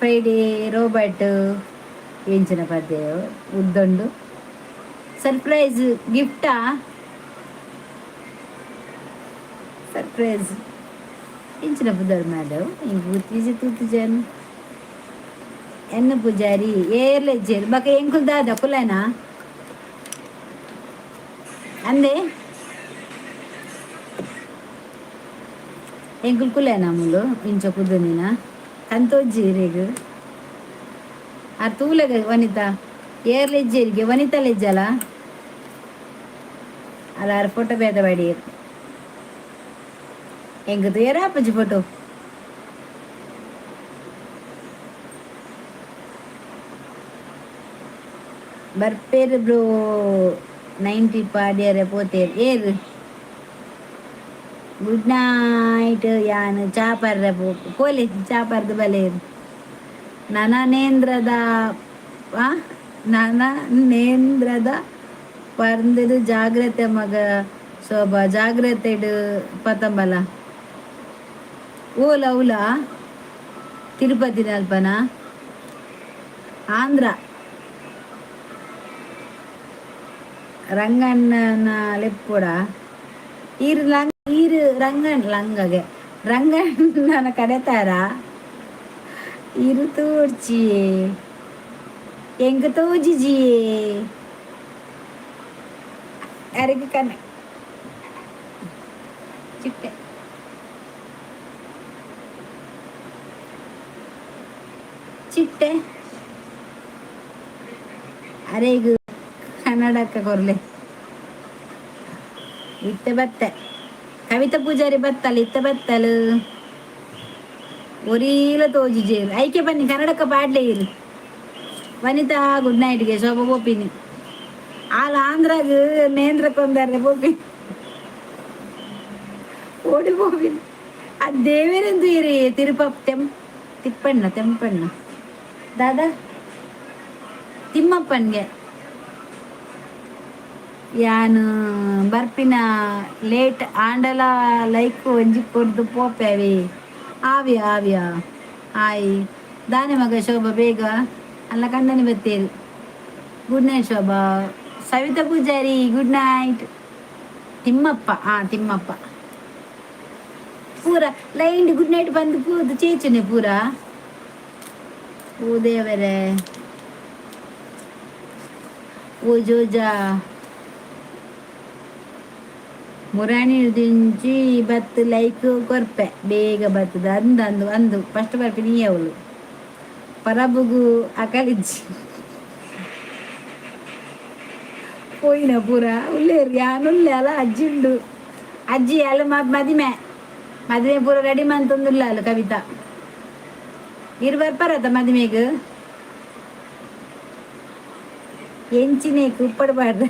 Friday Robert ಎಂಚಿನ ಪದ್ಯ ಉದ್ದಂಡು ಸರ್ಪ್ರೈಸ್ ಗಿಫ್ಟಾ? ಸರ್ಪ್ರೈಸ್ ಎಂಚಿನ ಪುದರ್ ಮೇಡಮ್? ಇಂಕ್ ಗುತ್ತಿಜಿ ತೂತುಜನ್ ಎನ್ನ ಪೂಜಾರಿ ಏರ್ಲೆಜ್ಜೇರು ಬಕ ಎಂಕುಲ್ ದಾದ ಕುಲೇನಾ ಅಂದೆ ಎಂಕುಲ್ ಕುಲೇನಾ ಮುಲು ಇಂಚ ಕುದ್ದುನಿನ ಕಂತೋಜ್ಜಿ ಇರೆಗ್ ಆರ್ ತೂಲೆಗ. ವನಿತಾ ಏರ್ಲೆಜ್ಜೇರಿಗೆ ವನಿತಾ ಲೆಜ್ಜಲ ಅಲ್ಲ? ಆರ್ ಫೋಟೋ ಬೇದ ಬಾಡಿಯರ್. ಎಂಕ್ ತೂಯರ ಆಪುಜಿ ಫೋಟೋ. ಬರ್ಪೇರು ಬ್ರೋ, 90 ಪಾಡ್ಯರೆ ಪೋತೇರ್ ಏರ್. ಗುಡ್ ನೈಟ್, ಯಾನ್ ಚಾ ಪರ್ರೆ ಪೋಲೆ, ಚಾ ಪರ್ದು ಬಲೇರ್. ನನನೇಂದ್ರದ ನನನೇಂದ್ರದ ಪರ್ಂದಿರು ಜಾಗ್ರತೆ ಮಗ ಶೋಭಾ, ಜಾಗ್ರತೆಡ್ ಪತಂಬಲ. ಓಲ ಔಲ ತಿರುಪತಿ ಅಲ್ಪನ ಆಂಧ್ರ ರಂಗಣ್ಣನ ಲೆಪ್ಪುಡ ಈರ್ ಲಂಗ್ ಈರ್ ರಂಗಣ್ಣ ಲಂಗಗೆ ರಂಗಣ್ಣನ ಕಡೆತಾರ ಇರು ತೋಡ್ಚಿ ಎಂಕ್ ತೋಜಿಜಿ ಅರೆಗ್ ಕಣ್ಣೆ ಚಿಟ್ಟೆ ಚಿಟ್ಟೆ ಅರೆಗ್ ಕನ್ನಡಕ್ಕ ಕೊರ್ಲೆ. ಇತ್ತೆ ಬತ್ತೆ ಕವಿತಾ ಪೂಜಾರಿ ಬತ್ತಲ್ ಇತ್ತೆ ಬತ್ತಲ್. ಒರೀಲ ತೋಜಿಜೇರು ಐಕೆ ಬನ್ನಿ ಕನ್ನಡಕ್ಕ ಪಾಡ್ಲೆ ಇರು. ವನಿತಾ ಗುಡ್ ನೈಟ್ಗೆ. ಶೋಭ ಪೋಪಿನಿ ಆಲ್ ಆಂಧ್ರಾಗ ನೇಂದ್ರ ಕೊಂದಾರೆ ಪೋಪಿ ಓಡಿ ಪೋಪಿನಿ. ಆ ದೇವೇರೆಂದು ಇರಿ ತಿರುಪ ತೆಂ ತಿಪ್ಪಣ್ಣ ತೆಂಪಣ್ಣ ದಾದಾ ತಿಮ್ಮಪ್ಪನ್ಗೆ ಯಾನ್ ಬರ್ಪಿನ ಲೇಟ್ ಆಂಡಲ ಲೈಕ್ ಒಂಜಿ ಕೊರ್ದು ಪೋಪೆವಿ. ಆವ್ಯ ಆವ್ಯ ಆಯ್ ದಾನೆ ಮಗ ಶೋಭಾ ಬೇಗ ಅಲ್ಲ ಕಂಡನಿ ಬತ್ತೇರು. Good night Shobha. Savita Poojary good night. Thimmappa ಆ ತಿಮ್ಮಪ್ಪ ಪೂರ line good night ಬಂದು ಪೂದು ಚೇಚುನೆ ಪೂರ. ಓ ದೇವರೇ, ಓ ಜೋಜಾ ಮುರಾಣಿ ದಿಂಚಿ ಬತ್ತು ಲೈಕ್ ಕೊರ್ಪೆ ಬೇಗ ಬತ್ತದ ಅಂದು ಅಂದು ಅಂದು ಫಸ್ಟ್ ಬರ್ಪಿ ನೀ ಅವಳು ಪರಬುಗು ಅಕಲಿಜ್ಜಿ ಪೋಯಿನ ಪೂರ ಉಲ್ಲೇರು ಯಾನ್ ಉಲ್ಲೆ ಅಲ್ಲ. ಅಜ್ಜಿ ಉಂಡು, ಅಜ್ಜಿ ಅಲ್ಲ. ಮದಿಮೆ ಮದಿಮೆ ಪೂರ ರೆಡಿ ಮಂತೊಂದುಲ್ಲ ಅಲ್ಲ. ಕವಿತಾ ಇರು ಬರ್ಪಾರತ್ತ ಮದಿಮೆಗ್? ಎಂಚಿನೆ ಉಪ್ಪಡ್ ಪಾಡ್ರೆ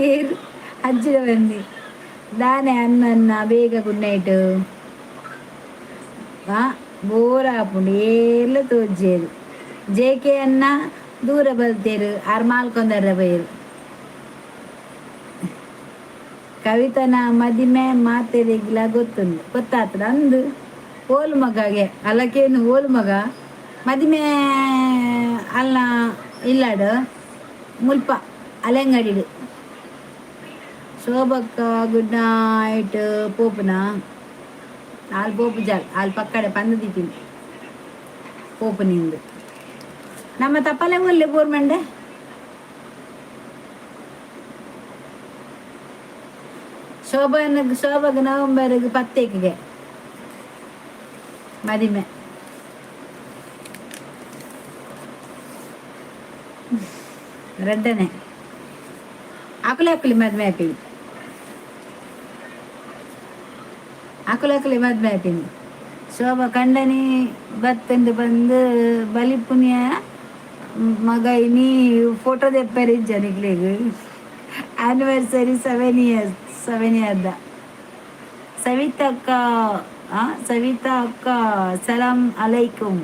ಏರು ಅಜ್ಜಿಡ ಬಂದಿ ದಾನೆ ಅನ್ನ ಬೇಗ ಗುಡ್ ನೈಟ್. ಬೋರ್ ಆಪುಂಡು ಏರ್ಲ ತೋಜ್ಜೇರು. ಜೆ ಕೆ ಅನ್ನ ದೂರ ಬಲ್ತೇರು ಆರ್ ಮಾಲ್ಕೊಂದರ್ರ ಬೈರು. ಕವಿತನ ಮದಿಮೆ ಮಾತೆರೆಗ್ಲ ಗೊತ್ತುಂಡು ಗೊತ್ತಾತದ ಅಂದು ಓಲು ಮಗಗೆ ಅಲಕೇನು ಓಲು ಮಗ ಮದಿಮೆ ಅಲ್ಲ ಇಲ್ಲಾಡು ಮುಲ್ಪ ಅಲೆಂಗಡಿಡು. ಶೋಭಕ್ಕ ಗುಡ್ ನೈಟ್. ಪೋಪುನ. ಆಲ್ ಪೋಪು ಜಾಲ್ ಆಲ್ ಪಕ್ಕಡೆ ಪಂದು ದೀಪಿನಿ ಪೋಪು ನಿಂದು. ನಮ್ಮ ತಪ್ಪಲೆ ಒಲ್ಲೆ ಬೋರ್ಮಂಡೆ. ಶೋಭನ ಶೋಭಗ ನವಂಬರ್ಗೆ ಪತ್ತೇಕಿಗೆ ಮದಿಮೆ. ರಡ್ಡನೆ ಅಕುಲೆ ಅಕುಲಿ ಮದ್ಮೆ ಆಪಿನಿ, ಅಕುಲೆ ಅಕುಲಿ ಮದ್ಮೆ ಆಪಿನಿ. ಶೋಭ ಕಂಡನಿ ಬತ್ತಂದು ಬಂದು ಬಲಿಪುನಿಯ ಮಗ ಇನಿ ಫೋಟೋ ದೆಪ್ಪರಿ ಜನಿಕ್ಲೆಗ್. ಆನಿವರ್ಸರಿ 7 ಇಯರ್ಸ್, 7 ಇಯರ್ದ. ಸವಿತಕ್ಕ, ಸವಿತಾ ಅಕ್ಕ, ಸಲಾಂ ಅಲೈಕುಂ.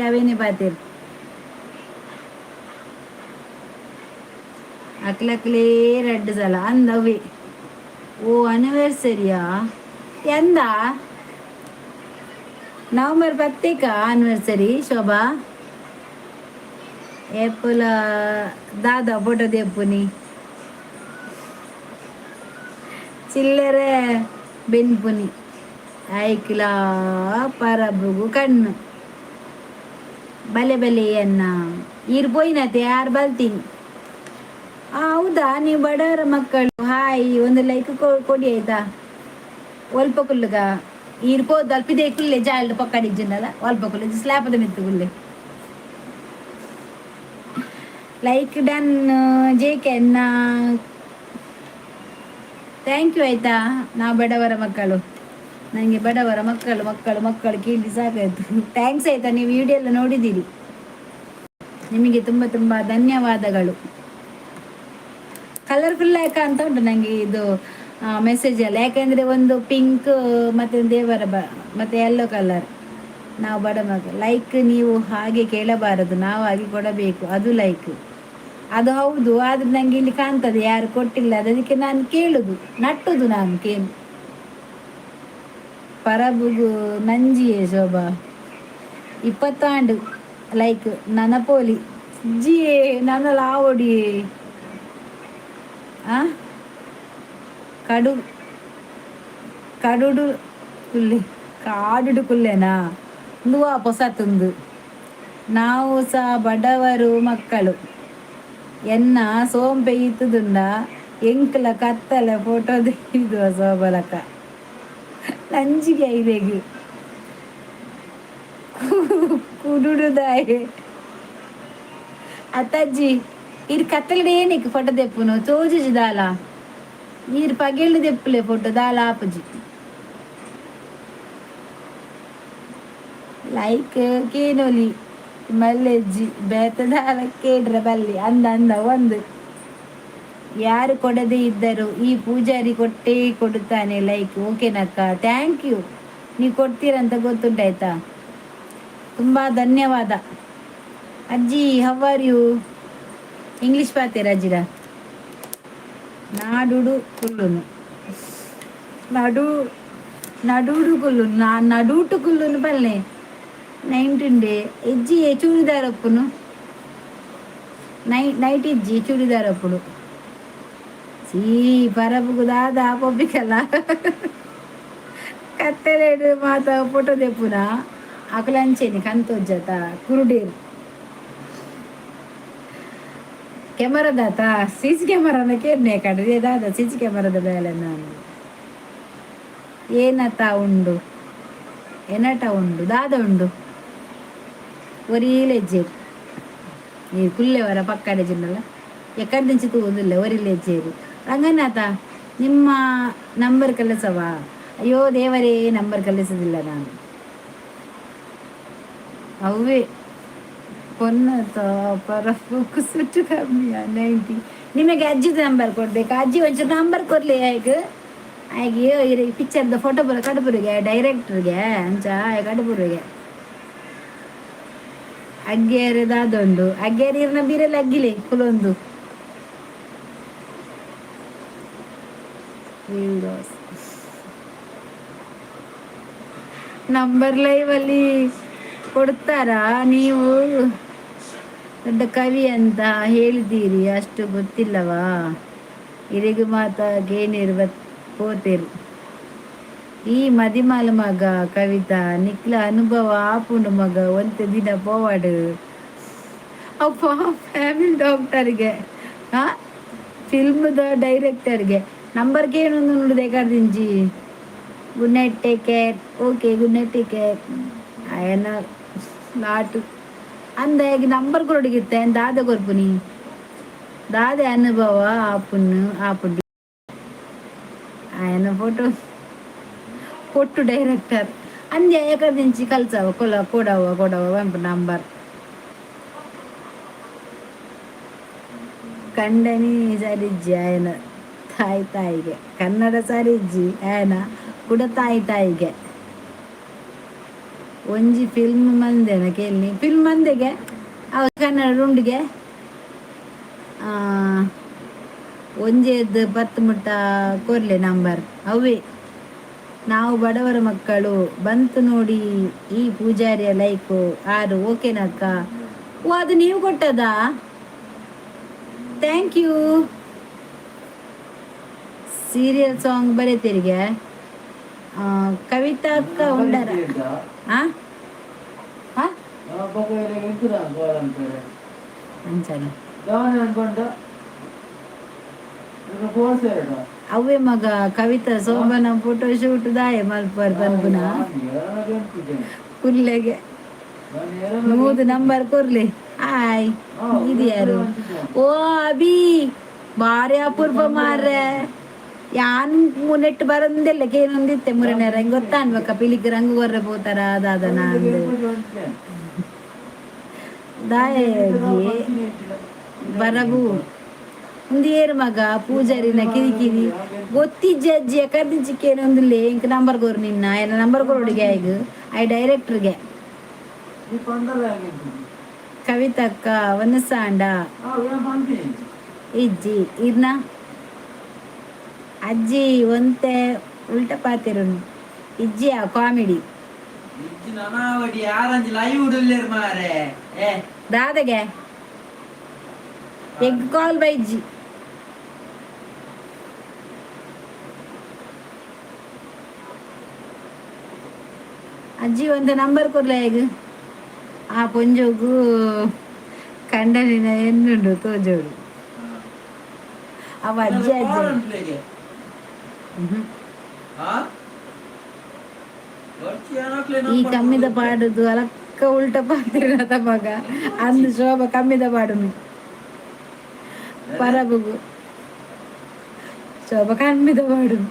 ಅವೇನೆ ಪಾತೇರ್ ಅಕ್ಲಕ್ಲೇ ರಡ್ಡು ಸಲ ಅಂದವೆ. ಓ, ಆನಿವರ್ಸರಿಯಾ? ಎಂದ? ನವಂಬರ್ ಪತ್ತೇಕ ಆನಿವರ್ಸರಿ ಶೋಭಾ. ಏಪುಲ ದಾದ ಫೋಟೋ ದೇಪುನಿ? ಚಿಲ್ಲರೆ ಬೆನ್ಪುನಿ ಐಕ್ಲ ಪರಬುಗು ಕಣ್ಣು ಬಲೆ ಬಲೆ ಅನ್ನ. ಈರ್ ಪೋಯಿನತೆ ಯಾರು ಬಲ್ತೀನಿ. ಹೌದಾ? ನೀವು ಬಡವರ ಮಕ್ಕಳು. ಹಾಯ್, ಒಂದು ಲೈಕ್ ಕೊಡಿ ಆಯ್ತಾ? ಒಲ್ಪ ಕುಲ್ಲುಗ ಈರ್ ಪೋದು ಅಲ್ಪಿದೆ ಕುಲ್ಲೆ ಜಾಲ್ಡ್ ಪಕ್ಕಡಿಜ್ಜಿಂದಲ್ಲ. ಒಲ್ಪ ಕುಲ್ಲೆ ಸ್ಲಾಪದ ಮಿತ್ತು ಕುಲ್ಲೆ. Like done J K ಅನ್ನ, thank you ಆಯ್ತಾ. ನಾವು ಬಡವರ ಮಕ್ಕಳು. ನನಗೆ ಬಡವರ ಮಕ್ಕಳು ಮಕ್ಕಳು ಮಕ್ಕಳು ಕೇಳಿ ಸಾಕಾಯ್ತು. Thanks ಆಯ್ತಾ. ನೀವು ವಿಡಿಯೋ ಎಲ್ಲ ನೋಡಿದ್ದೀರಿ, ನಿಮಗೆ ತುಂಬ ತುಂಬ ಧನ್ಯವಾದಗಳು. ಕಲರ್ಫುಲ್ ಯಾಕ ಅಂತ ಉಂಟು ನನಗೆ ಇದು ಮೆಸೇಜ್ ಎಲ್ಲ. ಯಾಕೆಂದರೆ ಒಂದು ಪಿಂಕ್ ಮತ್ತು ದೇವರ ಬ ಮತ್ತು ಯೆಲ್ಲೋ ಕಲರ್. ನಾವು ಬಡ ಮಕ್ಕಳು. ಲೈಕ್ ನೀವು ಹಾಗೆ ಕೇಳಬಾರದು, ನಾವು ಹಾಗೆ ಕೊಡಬೇಕು. ಅದು ಲೈಕ್ ಅದು ಹೌದು. ಆದ್ರೆ ನಂಗೆ ಇಲ್ಲಿ ಕಾಣ್ತದೆ ಯಾರು ಕೊಟ್ಟಿಲ್ಲ. ಅದಕ್ಕೆ ನಾನು ಕೇಳುದು, ನಟ್ಟುದು ನಾನು ಕೇಳು. ಪರಬುಗು ನಂಜಿಯೇ ಶೋಭಾ. ಇಪ್ಪತ್ತಾಂಡು ಲೈಕ್ ನನಪೋಲಿ ಜಿಯೇ ನನ್ನ ಲಾವಡಿಯೇ. ಆ ಕಡು ಕಡುಡು ಕುಲ್ಲೆ, ಕಾಡುಡು ಕುಲ್ಲೆನಾ? ಉಂದುವಾ ಪೊಸತುಂದು. ನಾವು ಸಹ ಬಡವರು ಮಕ್ಕಳು. ಎನ್ನ ಸೋಂಪೆ ಇತ್ತುದುಂಡ ಎಂಕ್ಲ ಕತ್ತಲೆ ಫೋಟೋ ಇದು. ಸೋಬಲಕ ನಂಜಿಗೆ ಐದೆಗ್ ಕುಡುಡುದಾಯೆ. ಅತ್ತಜ್ಜಿ, ಇರ್ ಕತ್ತಲೆಡ್ ಏನಕ್ಕೆ ಫೋಟೋ ದೆಪ್ಪುನು? ತೋಜುಜಿ ದಾಲ. ಈರ್ ಪಗೆಲ್ ದೆಪ್ಪುಲೆ ಫೋಟೋ, ದಾಲ ಆಪುಜಿ. ಲೈಕ್ ಕೇನೊಲಿ ಮಲ್ಲೆಜ್ಜಿ ಬೇತೆ ದಾಲ ಕೇಡ್ರೆ ಬಲ್ಲಿ. ಅಂದ ಅಂದ ಒಂದು ಯಾರು ಕೊಡದೇ ಇದ್ದರು ಈ ಪೂಜಾರಿ ಕೊಟ್ಟೇ ಕೊಡುತ್ತಾನೆ ಲೈಕ್. ಓಕೆನಕ್ಕ, thank you. ನೀವು ಕೊಡ್ತೀರಂತ ಗೊತ್ತುಂಟಾಯ್ತಾ. ತುಂಬ ಧನ್ಯವಾದ. ಅಜ್ಜಿ, how are you? English ಪಾತೇರ ಅಜ್ಜಿಡ. ನಾಡುಡು ಕುಲ್ಲುನು, ನಡು ನಡುಡು ಕುಲ್ಲುನು, ನಾ ನಡುಟು ಕುಲ್ಲುನು ಪಲ್ಲೆ ನೈಂಟುಂಡೆ. ಇಜ್ಜಿ, ಚೂಡಿದಾರ್ ಅಪ್ಪುನು ನೈಟ್ ಇಜ್ಜಿ, ಚೂಡಿದಾರ್ ಅಪ್ಪುಡು. ಸೀ ಪರಬುಗು ದಾದ ಪೊಬ್ಬಿಕಲ್ಲ. ಕತ್ತೆಲೆಡ್ ಮಾತ ಫೋಟೋ ದೆಪ್ಪುನ ಅಕುಲು ಅಂಚೆನೆ ಕಂತೊಜ್ಜತ ಕುರುಡೇರು. ಕೆಮರಾದಾತ ಸಿ ಸಿ ಕ್ಯಾಮರಾನ ಕೇರ್ನೆ ಕಡೆ ದಾದ ಸಿ ಸಿ ಕ್ಯಾಮರಾದ ಬೇಲೆ. ನಾನು ಏನತ ಉಂಡು, ಎನಟ ಉಂಡು, ದಾದ ಉಂಡು? ಒರೀಲೆಜ್ಜೇರು ಈ ಕುಲ್ಲೆವರ ಪಕ್ಕಡೆ ಜಿನ್ನಲ್ಲ ಎಕ್ಕಡೆ ತೂಂದಿಲ್ಲ. ಒರಿಲೆಜ್ಜೇರು. ರಂಗನಾಥ, ನಿಮ್ಮ ನಂಬರ್ ಕಳಿಸವಾ? ಅಯ್ಯೋ ದೇವರೇ, ನಂಬರ್ ಕಳಿಸೋದಿಲ್ಲ ನಾನು. ಅವೇ ಪೊನ್ನತ ಪರಫು ಸುಟ್ಟು ಕಮ್ಮಿಯ 90. ನಿಮಗೆ ಅಜ್ಜಿದ ನಂಬರ್ ಕೊಡ್ಬೇಕು. ಅಜ್ಜಿ ಒಂಚೂರು ನಂಬರ್ ಕೊಡ್ಲಿ. ಹೇಗೆ ಹಾಗೆ ಪಿಕ್ಚರ್ದ ಫೋಟೋ ಬರ ಕಡುಬುರಿಗೆ ಡೈರೆಕ್ಟರ್ಗೆ ಅಂಚ ಕಡುಬುರಿಗೆ ಅಗ್ಗೇರೆ ದಾದೊಂಡು. ಅಗ್ಗೇರಿ ಇರ್ನ ಬೀರೆಲ್ಲ ಅಗ್ಗಿಲೆ ಕುಲೊಂದು. ನಂಬರ್ ಲೈವ್ ಅಲ್ಲಿ ಕೊಡ್ತಾರಾ? ನೀವು ದೊಡ್ಡ ಕವಿ ಅಂತ ಹೇಳಿದ್ದೀರಿ, ಅಷ್ಟು ಗೊತ್ತಿಲ್ಲವಾ? ಇರಿಗು ಮಾತ ಗೇನಿರು ಪೋತೇರು. ಈ ಮದಿಮಾಲ ಮಗ ಕವಿತಾ, ನಿಕ್ಲ ಅನುಭವ ಆಪುಂಡು ಮಗ, ಒಂತೆ ದಿನ ಪೋವಾಡು. ಅಪ್ಪ ಫ್ಯಾಮಿಲಿ ಡಾಕ್ಟರ್ಗೆ, ಹಾ, ಫಿಲ್ಮ್ದ ಡೈರೆಕ್ಟರ್ಗೆ ನಂಬರ್ ಕೇಳೊಂದು ನೋಡು ದಿಂಚಿ. Good night, take care. Okay, good night, take care. ಆಯನ ಲಾಟು ಅಂದ ನಂಬರ್ ಕೊರೊಡುಗಿತ್ತೆ. ದಾದ ಕೊರ್ಪುನಿ? ದಾದೆ ಅನುಭವ ಆಪುನ್ನು ಆಪುಂಡು. ಆಯನ ಫೋಟೋ ಕೊಟ್ಟು ಡೈರೆಕ್ಟರ್ ಅಂದ್ಯ ಏಕದಿಂಚಿ ಕಲ್ಸವ ಕೊಲ ಕೊಡವ ಕೊಡವ ಪನ್ಪು ನಂಬರ್. ಕಂಡನಿ ಸರಿಜ್ಜಿ ಆಯನ ತಾಯಿ ತಾಯಿಗೆ, ಕನ್ನಡ ಸರಿಜ್ಜಿ ಆಯನ ಕುಡ ತಾಯಿ ತಾಯಿಗೆ. ಒಂಜಿ ಫಿಲ್ಮ್ ಮಂದೆನ ಕೇಳಿ, ಫಿಲ್ಮ್ ಮಂದೆಗೆ ಅವು ಕನ್ನಡ ಉಂಡಿಗೆ. ಒಂಜೇದ್ 10 ಮುಟ್ಟ ಕೊರ್ಲೆ ನಂಬರ್ ಅವೇ. ನಾವು ಬಡವರ ಮಕ್ಕಳು ಬಂತು ನೋಡಿ ಈ ಪೂಜಾರಿಯ ಲೈಕು 6. ಓಕೆನಕ್ಕ? ಓ, ಅದು ನೀವು ಕೊಟ್ಟದಾ? Thank you. Serial song ಬರೀತೀರಿಗೆ Kavitha ಅಕ್ಕ ಉಂಡರ? ಆ ಆ ಅಂಚನ. ಅವೇ ಮಗ, ಕವಿತಾ ಸೋಮನ ಫೋಟೋ ಶೂಟ್ ದಾಯ ಮಲ್ಪರ್ ಪನ್ಪುನ? ಕುಲ್ಲೆಗೆ 100 ನಂಬರ್ ಕೊರ್ಲಿ. ಹಾಯ್, ಇದು ಯಾರು? ಓ ಅಭಿ, ಬಾರಿ ಅಪೂರ್ವ ಮಾರ್ರೆ. ಯಾನ್ ಮುನೆಟ್ ಬರಂದಿಲ್ಲ ಕೇನೊಂದಿತ್ತೆ ಮುರನೇರ. ಹಿಂಗ್ ಗೊತ್ತಾ ಅನ್ಬೇಕ ಪಿಲಿಕ್ ರಂಗು ಕೊರ್ರೆ ಪೋತಾರ ದಾದ ನಾಂದು ದಾಯಗಿ ಬರಬು. ಒಂದು ಏರು ಮಗ ಪೂಜಾರಿನ ಕಿರಿಕಿರಿ ಗೊತ್ತಿಜ್ಜಿ ಅಜ್ಜಿ ಕರ್ದಿಂಚಿಕ್ಕೇನೊಂದಿಲ್ಲ. ಇಂಕ್ ನಂಬರ್ ಕೊರು ನಿನ್ನ. ಆಯ್ನ ನಂಬರ್ ಕೊರೊಡಿಗೆ ಆಯ್ಗ್ ಆಯ್ ಡೈರೆಕ್ಟರ್ಗೆ. ಕವಿತಕ್ಕ ವನಸಾಂಡ ಇಜ್ಜಿ ಇರ್ನ ಅಜ್ಜಿ ಒಂತೆ ಉಲ್ಟ ಪಾತಿರುನು ಇಜ್ಜಿಯ ಕಾಮಿಡಿ. ದಾದಗೆ ಎಗ್ ಕಾಲ್ ಬೈಜ್ಜಿ. ಅಜ್ಜಿ ಒಂತೆ ನಂಬರ್ ಕೊರ್ಲ ಎಗ್. ಆ ಪೊಂಜೋಗು ಕಂಡನಿನ ಎನ್ನುಂಡು ತೋಜೋಡು ಅವ ಅಜ್ಜಿ ಅಜ್ಜಿ. ಈ ಕಮ್ಮಿದ ಪಾಡುದು ಅಲಕ್ಕ ಉಲ್ಟ ಪಾತಿರದ ಮಗ ಅಂದು ಶೋಭ ಕಮ್ಮಿದ ಪಾಡುನು ಪರಬುಗು. ಶೋಭ ಕಮ್ಮಿದ ಪಾಡುನು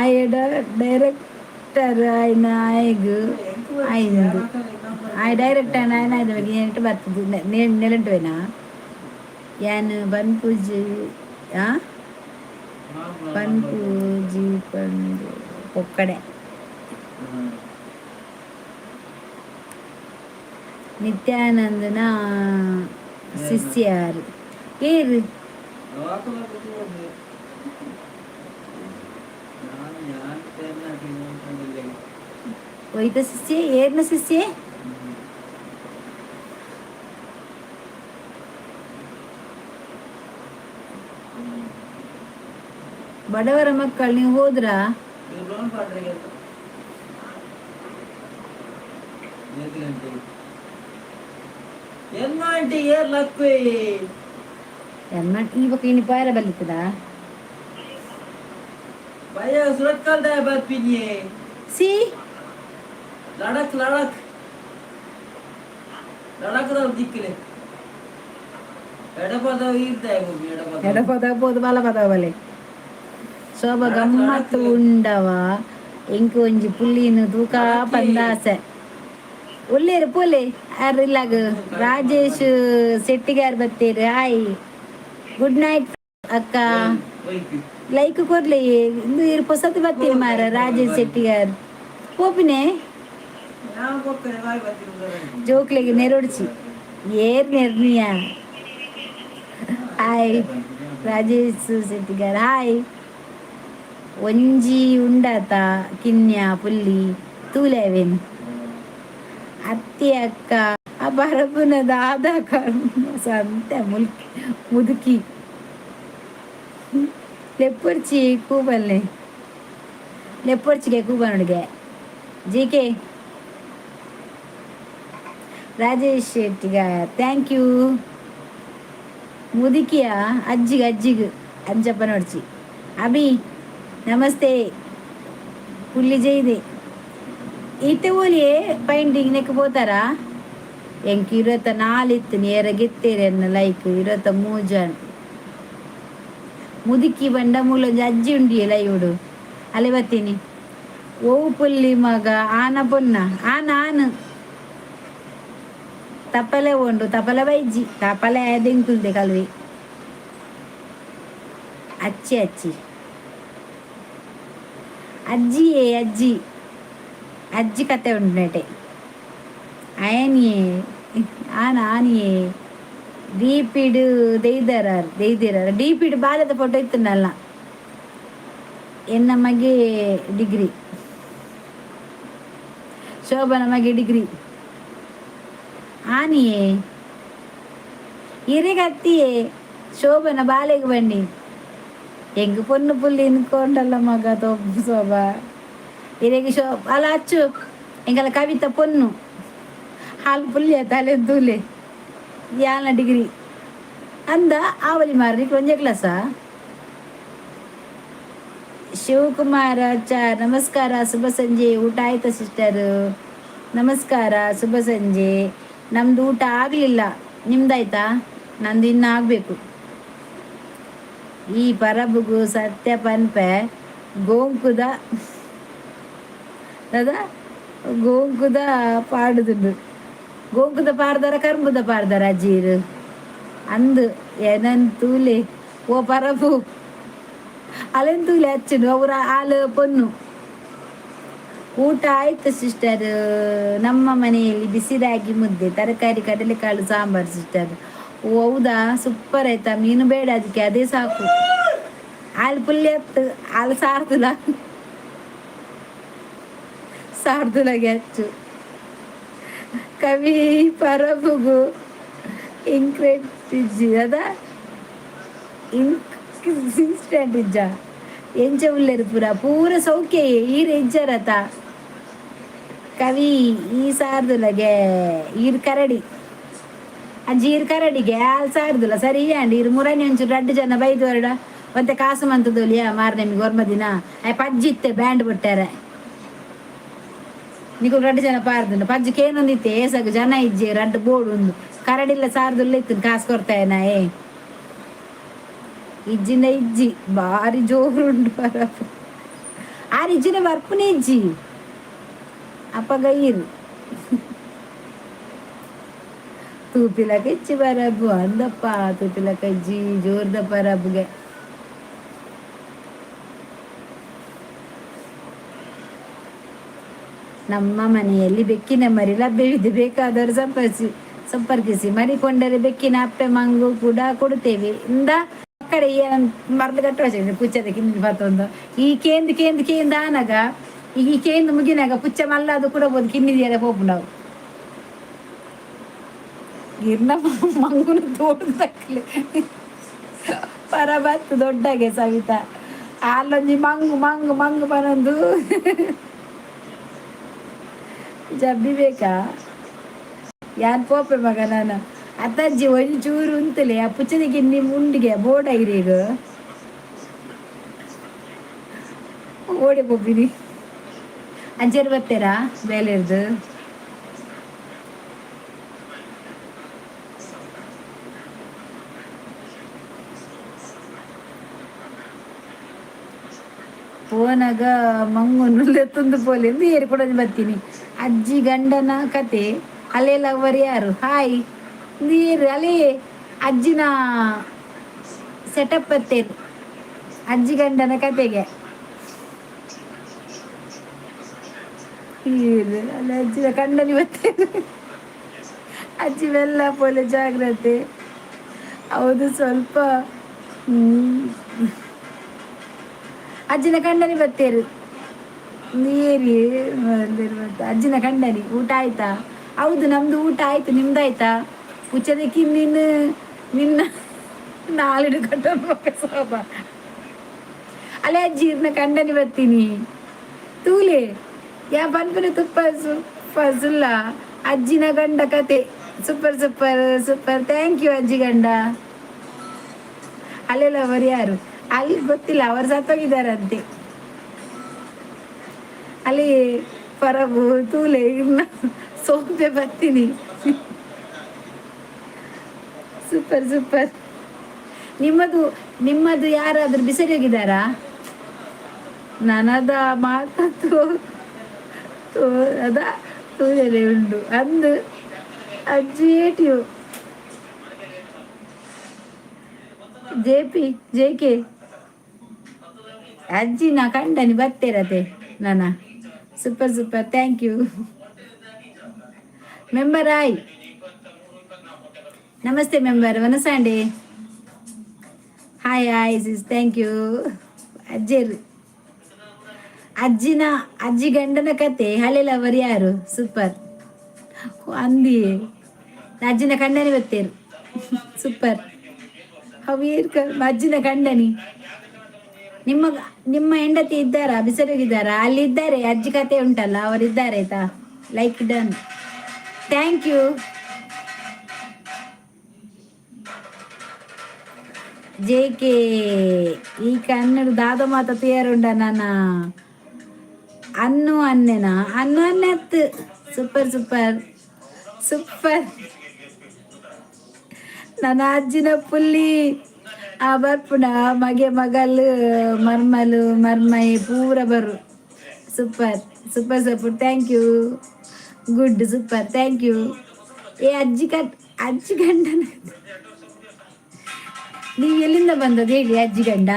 ಆಯಡ ಡೈರೆಕ್ಟರ್ ಆಯ್ನ ಆಯ್ಗ್ ಆಯ್ದು ಆಯ್ ಡೈರೆಕ್ಟರ್ ಆಯ್ನ ಆಯ್ದ ಬಗ್ಗೆ ನೆಂಟು ಬರ್ತದೆ ನೆಲಂಟುವೇನಾ ಯಾನ್ ಬನ್ಪುಜಿ. ಆ ಪನ್ಪುಜಿ ಪಂದು ಪೊಕ್ಕಡೆ. ನಿತ್ಯಾನಂದನ ಶಿಷ್ಯಾರು ಏರು? ಒಯ್ತ ಶಿಷ್ಯ ಏರ್ನ ಶಿಷ್ಯ. ಬಡವರ ಮಕ್ಕಳು ನೀವು ಹೋದ್ರಾ? ಈ ಬೊಕ ಇನಿ ಪಾಯರ ಬಲ್ಲಿತ್ತದ. ಸಿ. ಲಡಕ್ ಲಡಕ್ ಲಡಕ್ ದಿಕ್ಕಲೆ ಎಡಪದ ಎಡಪದ. ಎಡಪದ ಪೋದು ಬಲಪದ ಬಲೆ. ಶೋಭ ಗಮ್ಮತ್ತು ಉಂಡವ. ಎಂಕ್ ಒಂಜಿ ಪುಲ್ಲಿನ ತೂಕ ಪಂದಾಸೆ ಉಲ್ಲೇರು ಪೋಲೆ ಅರ್ ಇಲ್ಲಾಗ. ರಾಜೇಶ್ ಶೆಟ್ಟಿಗಾರ್ ಬತ್ತೇರು. Hi, good night ಅಕ್ಕ. ಲೈಕ್ ಕೊರ್ಲಿ. ಇಂದು ಇರ್ ಪೊಸತ್ ಬತ್ತೀರಿ ಮಾರ. ರಾಜೇಶ್ ಶೆಟ್ಟಿಗಾರ್ ಪೋಪಿನೆ ಜೋಕ್ಲೆಗೆ ನೆರೊಡ್ಚಿ ಏರ್ ನೆರ್ನಿಯ. Hi Rajesh Shettigar, hi. ಒಂಜಿ ಉಂಡಾತ ಕಿನ್ಯ ಪುಲ್ಲಿ ತೂಲೆವೇನು ಅತ್ತಿ ಅಕ್ಕ. ಆ ಪರಪುನ ದಾದ ಕರ್ಮ ಸಂತೆ ಮುಲ್ಕಿ ಮುದುಕಿ ಲೆಪ್ಪುರ್ಚಿ ಕೂಬಲ್ಲೆ. ಲೆಪ್ಪೊಡ್ಚಿಗೆ ಕೂಬನುಡಿಗೆ ಜಿ ಕೆ ರಾಜೇಶ್ ಶೆಟ್ಟಿಗ thank you. ಮುದುಕಿಯ ಅಜ್ಜಿಗೆ ಅಜ್ಜಿಗೆ ಅಂಜಪ್ಪ ನೋಡ್ಚಿ. ಅಭಿ ನಮಸ್ತೆ. ಪುಲ್ಲಿ ಜೈದೆ ಇತ್ತೆ ಓಲಿಯೇ ಪೈಂಟಿಂಗ್ ನೆಕ್ ಪೋತಾರಾ? ಎಂಕ್ 24 ಇತ್ತು, ನೇರ ಗೆತ್ತೇರೆ ಎನ್ನ ಲೈಕ್ 23 ಜನ. ಮುದುಕಿ ಬಂಡ ಮೂಲೊಂಜಿ ಅಜ್ಜಿ ಉಂಡಿಯಲ್ಲ ಇವುಡು ಅಲೆ ಬತ್ತೀನಿ. ಓ ಪುಲ್ಲಿ ಮಗ ಆನ ಪೊನ್ನ ಆನ ಆನು ತಪ್ಪಲೆ ಉಂಡು ತಪಲೆ ಬೈಜಿ ತಪಲೆ ದೆಂಕುಲ್ದೆ ಕಲ್ವಿ ಅಚ್ಚಿ ಅಚ್ಚಿ ಅಜ್ಜಿಯೇ ಅಜ್ಜಿ ಅಜ್ಜಿ ಕತೆ ಉಂಡು ನೆಟೆ ಅಯನಿಯೇ ಆನ ಆನಿಯೇ. ಡಿಪಿಡ್ ದೆಯ್ದರ ದೆಯ್ದಿರ ಡಿಪಿಡ್ ಬಾಲ್ಯದ ಫೋಟೋ ಇತ್ತನಲ್ಲ. ಎನ್ನ ಮಗೆ ಡಿಗ್ರಿ, ಶೋಭನ ಮಗೆ ಡಿಗ್ರಿ. ಆನಿಯೇ ಇರಿಗತ್ತಿಯೇ ಶೋಭನ ಬಾಲೆಗೆ ಬನ್ನಿ. ಎಂಗ್ ಪೊನ್ನು ಪುಲ್ಲಿ ಇನ್ಕೊಂಡಲ್ಲ ಮಗ ತೋಪ್ ಶೋಭಾ ಇರೆಗೆ ಶೋ ಅಲ್ಲ ಅಚ್ಚು ಎಂಗಲ ಕವಿತಾ ಪೊನ್ನು ಹಾಲು ಪುಲ್ಲಿ ತಲೆ ತೂಲೆ ಯಾನ ಡಿಗ್ರಿ ಅಂದ ಆವಲಿ ಮಾರ್ರಿ ಒಂಜೇ ಕ್ಲಾಸಾ. ಶಿವಕುಮಾರ್ ಆಚಾರ್ ನಮಸ್ಕಾರ, ಶುಭ ಸಂಜೆ. ಊಟ ಆಯ್ತಾ ಸಿಸ್ಟರ್? ನಮಸ್ಕಾರ, ಶುಭ ಸಂಜೆ. ನಮ್ದು ಊಟ ಆಗಲಿಲ್ಲ, ನಿಮ್ದಾಯ್ತಾ? ನಂದು ಇನ್ನು ಆಗಬೇಕು. ಈ ಪರಬುಗು ಸತ್ಯ ಪನ್ಪೆ ಗೋಂಕುದ ದಾದ ಗೋಂಕುದ ಪಾಡುದುಂಡು. ಗೋಂಕುದ ಪಾಡ್ದಾರ ಕರ್ಬುದ ಪಾಡ್ದಾರ ಅಜ್ಜೀರು ಅಂದು ಏನನ್ ತೂಲೆ. ಓ ಪರಬು ಅಲೆನ್ ತೂಲೆ ಅಚ್ಚುನು ಅವರ ಆಲು ಪೊನ್ನು. ಊಟ ಆಯ್ತು ಸಿಸ್ಟರ್. ನಮ್ಮ ಮನೆಯಲ್ಲಿ ಬಿಸಿ ರಾಗಿ ಮುದ್ದೆ, ತರಕಾರಿ, ಕಡಲೆಕಾಳು ಸಾಂಬಾರು ಸಿಸ್ಟರ್. ಓ ಹೌದಾ? ಸೂಪರ್ ಆಯ್ತಾ. ಮೀನು ಬೇಡ ಅದಕ್ಕೆ, ಅದೇ ಸಾಕು. ಹಾಲು ಪುಲ್ಯ ಹಾಲು ಸಾರ್ದುಲ ಸಾರ್ದುಲಗೆ ಅಚ್ಚು. ಕವಿ ಪರಬುಗು ಇಂಕ್ರೆಟ್ ಇಜ್ಜಿ ಅದ ಇನ್ಸ್ಟೆಂಟ್ ಇಜ್ಜ ಎಂಚ ಉಲ್ಲೆರ್ ಪೂರ ಪೂರ ಸೌಖ್ಯ ಈರ್ ಇಜ್ಜರತ ಕವಿ ಈ ಸಾರ್ದುಲಗೆ ಈರ್ ಕರಡಿ ಅಜ್ಜಿ ಈರ್ ಕರಡಿಗೆ ಆಲ್ ಸಾರ್ದುಲ ಸರಿ ಅಂಡ್ ಈರ್ ಮುರನಿ ಒಂಚೂರು ರಡ್ಡು ಜನ ಬೈದು ಹೊರಡ ಒಂತೆ ಕಾಸು ಮಂತದೊಲಿಯ ಮಾರ್ನೆಮಿಗೆ ಒರ್ಮ ದಿನ ಆಯ್ ಪಜ್ಜಿತ್ತೆ ಬ್ಯಾಂಡ್ ಬಿಟ್ಟಾರೆ. ನಿಕುಲು ರಡ್ಡು ಜನ ಪಾರ್ದುಂಡು ಪಜ್ಜಿ ಕೇನೊಂದಿತ್ತೆ ಏಸಗು ಜನ ಇಜ್ಜೆ ರಡ್ಡು ಬೋರ್ಡ್ ಉಂದು ಕರಡಿಲ್ಲ ಸಾರ್ದುಲ್ಲ ಇತ್ತು ಕಾಸು ಕೊಡ್ತಾಯನ ಏ ಇಜ್ಜಿನ ಇಜ್ಜಿ ಬಾರಿ ಜೋರುಂಡು ಪರಬು ಆರ್ ಇಜ್ಜಿನ ಬರ್ಪುನೆ ಇಜ್ಜಿ ಅಪಗ ಇರು ತೂಪಿಲಕ ಇಚ್ಚಿ ಪರಬು ಅಂದಪ್ಪ ತೂಪಿಲಕ ಇಜ್ಜಿ ಜೋರ್ದ ಪರಬುಗೆ. ನಮ್ಮ ಮನೆಯಲ್ಲಿ ಬೆಕ್ಕಿನ ಮರಿ ಲಭ್ಯವಿದೆ, ಬೇಕಾದವರು ಸಂಪರ್ಕಿಸಿ ಸಂಪರ್ಕಿಸಿ. ಮರಿ ಕೊಂಡರೆ ಬೆಕ್ಕಿನ ಅಪ್ಪೆ ಮಂಗು ಕೂಡ ಕೊಡುತ್ತೇವೆ. ಇಂದ ಕಡೆ ಮರ್ದು ಕಟ್ಟುವ ಪುಚ್ಚದ ಕಿಂದ ಬತ್ತೊಂದು ಈ ಕೇಂದ್ ಕೇಂದ್ ಕೇಂದ್ ಆನಗ ಈ ಕೇಂದ್ ಮುಗಿನಾಗ ಪುಚ್ಚ ಮಲ್ಲ ಅದು ಕೂಡ ಬೋದು ಕಿನ್ನಿದಿಯಲ್ಲ ಪೋಪು ನಾವು ಗಿರ್ನ ಮಂಗುನ ತೋಡು ತಕ್ಕಲೆ ಪರಬತ್ತು ದೊಡ್ಡಗೆ ಸವಿತಾ ಅಲ್ಲೊಂಜಿ ಮಂಗು ಮಂಗು ಮಂಗು ಪನೊಂದು ಜಬ್ಬಿ ಬೇಕಾ ಯಾನ್ ಪೋಪೆ ಮಗ ನಾನು ಅತ್ತಜ್ಜಿ ಒಂಚೂರು ಉಂತಲೆ ಆ ಪುಚ್ಚದ ಗಿನ್ನಿ ಮುಂಡಿಗೆ ಬೋರ್ಡ್ ಐರಿಗ ಓಡಿ ಪೋಪಿನಿ. ಅಂಚೇರು ಬರ್ತೀರಾ ಬೇಲೆರ್ದು? ಪೋನಾಗ ಮಂಗುನು ತಂದು ಪೋಲೆ ಏರಿ ಕೂಡ ಬರ್ತೀನಿ. ಅಜ್ಜಿ ಗಂಡನ ಕತೆ ಅಲೆ ಲವರ್ ಯಾರು? ಹಾಯ್ ನೀರು ಅಲೆ ಅಜ್ಜಿನ ಸೆಟಪ್ ಅತ್ತೇರು ಅಜ್ಜಿ ಗಂಡನ ಕತೆಗೆ ಅಲ್ಲ ಅಜ್ಜಿನ ಕಂಡನಿ ಬರ್ತೇನೆ. ಅಜ್ಜಿ ಬೆಲ್ಲ ಪೋಲೆ ಜಾಗ್ರತೆ. ಹೌದು ಸ್ವಲ್ಪ ಅಜ್ಜಿನ ಕಂಡನಿ ಬತ್ತೇರು ನೀರಿ ಅಜ್ಜಿನ ಕಂಡನಿ. ಊಟ ಆಯ್ತಾ? ಹೌದು, ನಮ್ದು ಊಟ ಆಯ್ತು, ನಿಮ್ದಾಯ್ತಾ? ಪುಚ್ಚದಕ್ಕಿ ನೀನು ನಿನ್ನ ನಾಲಿಡು ಕಟ್ಟೋ ಸೋಬ ಅಲ್ಲೇ ಅಜ್ಜಿ ಇರ್ನ ಕಂಡನಿ ಬರ್ತೀನಿ. ತೂಲೆ ಯಾ ಪನ್ಪಿನ ತುಪ್ಪ ಸುಲ್ಲ ಅಜ್ಜಿನ ಗಂಡ ಕತೆ. Super super super, thank you ಅಜ್ಜಿ ಗಂಡ. ಅಲ್ಲೆಲ್ಲ ಅವರು ಯಾರು ಅಲ್ಲಿ ಗೊತ್ತಿಲ್ಲ, ಅವರು ಸತ್ತೋಗಿದ್ದಾರಂತೆ. ಅಲ್ಲಿ ಪರಬು ತೂಲೆ ಇನ್ನ ಸೋಂಪೆ ಬರ್ತೀನಿ. Super super. ನಿಮ್ಮದು ನಿಮ್ಮದು ಯಾರಾದ್ರೂ ಬಿಸರಿ ಹೋಗಿದ್ದಾರಾ? ನನದ ಮಾತು ಅದ ತೂಲೆಲೆ ಉಂಡು ಅಂದು ಅಜ್ಜಿ ಏಟಿಯು ಜೆ ಪಿ ಜೆ ಕೆ ಅಜ್ಜಿನ ಕಂಡನಿ ಬರ್ತಿರತೆ ನಾನ. Super super, thank you member. ಆಯ್ ನಮಸ್ತೆ ಮೆಂಬರ್ ವನಸಾಂಡೆ. Hi hi sis, thank you. ಅಜ್ಜಿಯರು ಅಜ್ಜಿನ ಅಜ್ಜಿ ಗಂಡನ ಕತೆ ಹಳೆಲವರು ಯಾರು? ಸೂಪರ್ ಅಂದಿ ಅಜ್ಜಿನ ಕಂಡನಿ ಬತ್ತೇರು. ಸೂಪರ್ ಹವೀರ್ ಅಜ್ಜಿನ ಕಂಡನಿ. ನಿಮ್ಮ ನಿಮ್ಮ ಹೆಂಡತಿ ಇದ್ದಾರಾ? ಬಿಸರೋಗಿದ್ದಾರಾ? ಅಲ್ಲಿ ಇದ್ದಾರೆ, ಅಜ್ಜಿ ಕತೆ ಉಂಟಲ್ಲ, ಅವರಿದ್ದಾರೆ ಆಯ್ತಾ? Like done, thank you. J K ಈ ಕನ್ನಡ ದಾದ ಮಾತ ತೇರುಂಡ ನಾನ ಅನ್ನು ಅನ್ನೆನಾ ಅನ್ನು ಅನ್ನೆತ್ತು. Super super super. ನನ್ನ ಅಜ್ಜಿನ ಪುಲ್ಲಿ ಆ ಬರ್ಪುಣ ಮಗೆ ಮಗಲ್ ಮರ್ಮಲು ಮರ್ಮೈ ಪೂರ ಬರು. Super super super, thank you. Good, super, thank you. ಏ ಅಜ್ಜಿ ಕಟ್ ಅಜ್ಜಿ ಗಂಡನ ನೀವು ಎಲ್ಲಿಂದ ಬಂದದ್ದು ಹೇಳಿ ಅಜ್ಜಿ ಗಂಡ?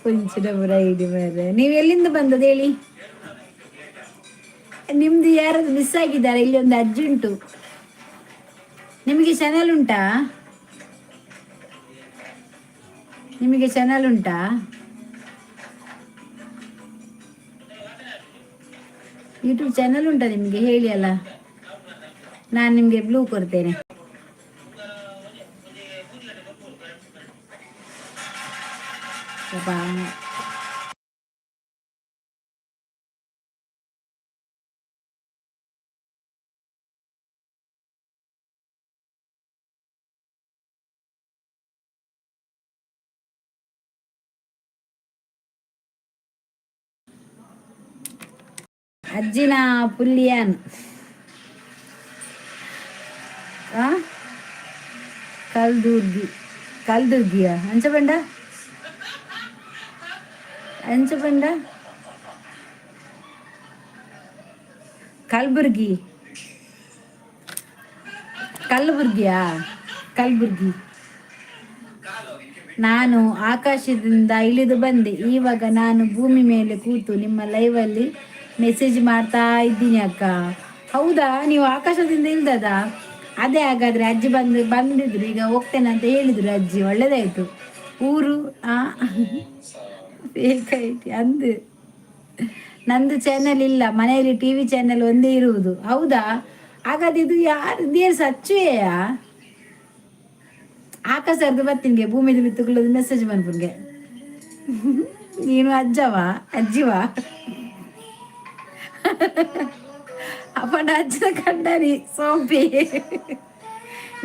ಕೊಂಚಿನ ಇಡಿ ಮಾರ್ರೆ, ನೀವು ಎಲ್ಲಿಂದ ಬಂದದ್ದು ಹೇಳಿ? ನಿಮ್ದು ಯಾರಾದ್ರು ಮಿಸ್ ಆಗಿದ್ದಾರೆ? ಇಲ್ಲಿ ಒಂದು ಅಜ್ಜಿ ಉಂಟು. ನಿಮಗೆ ಚಾನಲ್ ಉಂಟಾ? ನಿಮಗೆ ಚಾನಲ್ ಉಂಟಾ? ಯೂಟ್ಯೂಬ್ ಚಾನಲ್ ಉಂಟಾ ನಿಮಗೆ? ಹೇಳಿ ಅಲ್ಲ, ನಾನು ನಿಮಗೆ ಬ್ಲೂ ಕೊಡ್ತೇನೆ. ಅಜ್ಜಿನ ಪುಲ್ಲಿಯಾನ್ ಕಲ್ದುರ್ಗಿ ಕಲ್ದುರ್ಗಿಯ ಅಂಚ ಬಂಡ ಅಂಚ ಬಂಡ ಕಲ್ಬುರ್ಗಿ ಕಲಬುರ್ಗಿಯಾ ಕಲಬುರ್ಗಿ. ನಾನು ಆಕಾಶದಿಂದ ಇಳಿದು ಬಂದೆ, ಇವಾಗ ನಾನು ಭೂಮಿ ಮೇಲೆ ಕೂತು ನಿಮ್ಮ ಲೈವಲ್ಲಿ ಮೆಸೇಜ್ ಮಾಡ್ತಾ ಇದ್ದೀನಿ ಅಕ್ಕ. ಹೌದಾ, ನೀವು ಆಕಾಶದಿಂದ ಇಲ್ದದ? ಅದೇ ಹಾಗಾದ್ರೆ ಅಜ್ಜಿ ಬಂದು ಬಂದಿದ್ರು, ಈಗ ಹೋಗ್ತೇನೆ ಅಂತ ಹೇಳಿದ್ರು ಅಜ್ಜಿ. ಒಳ್ಳೇದಾಯ್ತು. ಊರು ಆ ಬೇಕಾಯ್ತು ಅಂದು. ನಂದು ಚಾನೆಲ್ ಇಲ್ಲ, ಮನೆಯಲ್ಲಿ ಟಿವಿ ಚಾನೆಲ್ ಒಂದೇ ಇರುವುದು. ಹೌದಾ, ಹಾಗಾದ್ರೆ ಇದು ಯಾರು ದೇರ್ ಸಚ್ಚುವೆಯಾ? ಆಕಾಶದ್ದು ಬತ್ತಿನ್ಗೆ ಭೂಮಿದು ಬಿತ್ತುಕೊಳ್ಳೋದು ಮೆಸೇಜ್ ಮನ್ಪುನ್ಗೆ. ನೀನು ಅಜ್ಜವಾ ಅಜ್ಜಿವಾ? ಅಪ್ಪನ ಅಜ್ಜನ ಕಂಡನಿ ಸೋಂಪಿ.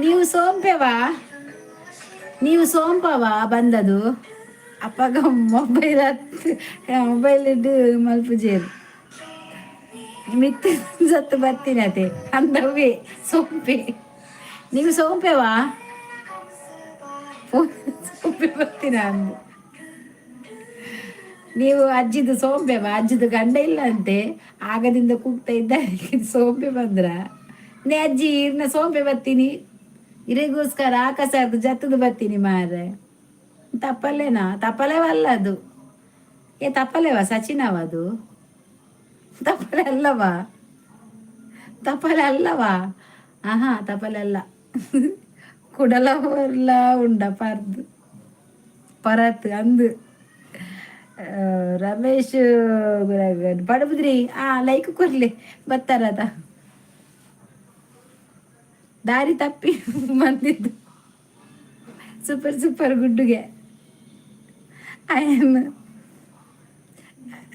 ನೀವು ಸೋಂಪೆವಾ? ನೀವು ಸೋಂಪವಾ ಬಂದದು? ಅಪ್ಪಗ ಮೊಬೈಲ್ ಮೊಬೈಲ್ ಇದ್ದು ಮಲ್ಪುಜೇರು ಮಿತ್ತು ಸತ್ತು ಬರ್ತೀನಿ ಅದೇ ಅಂದವೇ ಸೋಂಪೆ. ನೀವು ಸೋಂಪೆವಾ? ಸೋಂಪೆ ಬರ್ತೀನ ಅಂದು. ನೀವು ಅಜ್ಜಿದು ಸೋಂಪೆವಾ? ಅಜ್ಜಿದು ಗಂಡ ಇಲ್ಲ ಅಂತೆ, ಆಗದಿಂದ ಕೂಗ್ತಾ ಇದ್ದಾರೆ. ಸೋಂಪೆ ಬಂದ್ರ ನೇ ಅಜ್ಜಿ ಇರ್ನ ಸೋಂಪೆ ಬರ್ತೀನಿ, ಇರೆಗೋಸ್ಕರ ಆಕಾಶದ್ದು ಜತ್ತದು ಬರ್ತೀನಿ ಮಾರೆ. ತಪ್ಪಲೇನಾ? ತಪ್ಪಲೇವಲ್ಲ ಅದು. ಏ ತಪ್ಪಲೇವಾ ಸಚಿನವ ಅದು? ತಪ್ಪಲೆ ಅಲ್ಲವಾ? ತಪ್ಪಲೆ ಅಲ್ಲವಾ? ಆಹಾ, ತಪ್ಪಲೆ ಅಲ್ಲ. ಕುಡಲವರ್ಲ ಉಂಡ ಪರ್ದು ಪರತ್ ಅಂದು. ರಮೇಶ್ ಪಡಬುದ್ರಿ ಆ ಲೈಕ್ ಕೊರ್ಲಿ ಬರ್ತಾರದ. ದಾರಿ ತಪ್ಪಿ ಬಂದಿದ್ದು. ಸೂಪರ್ ಸೂಪರ್ ಗುಡ್ಡುಗೆ. ಅಯನ್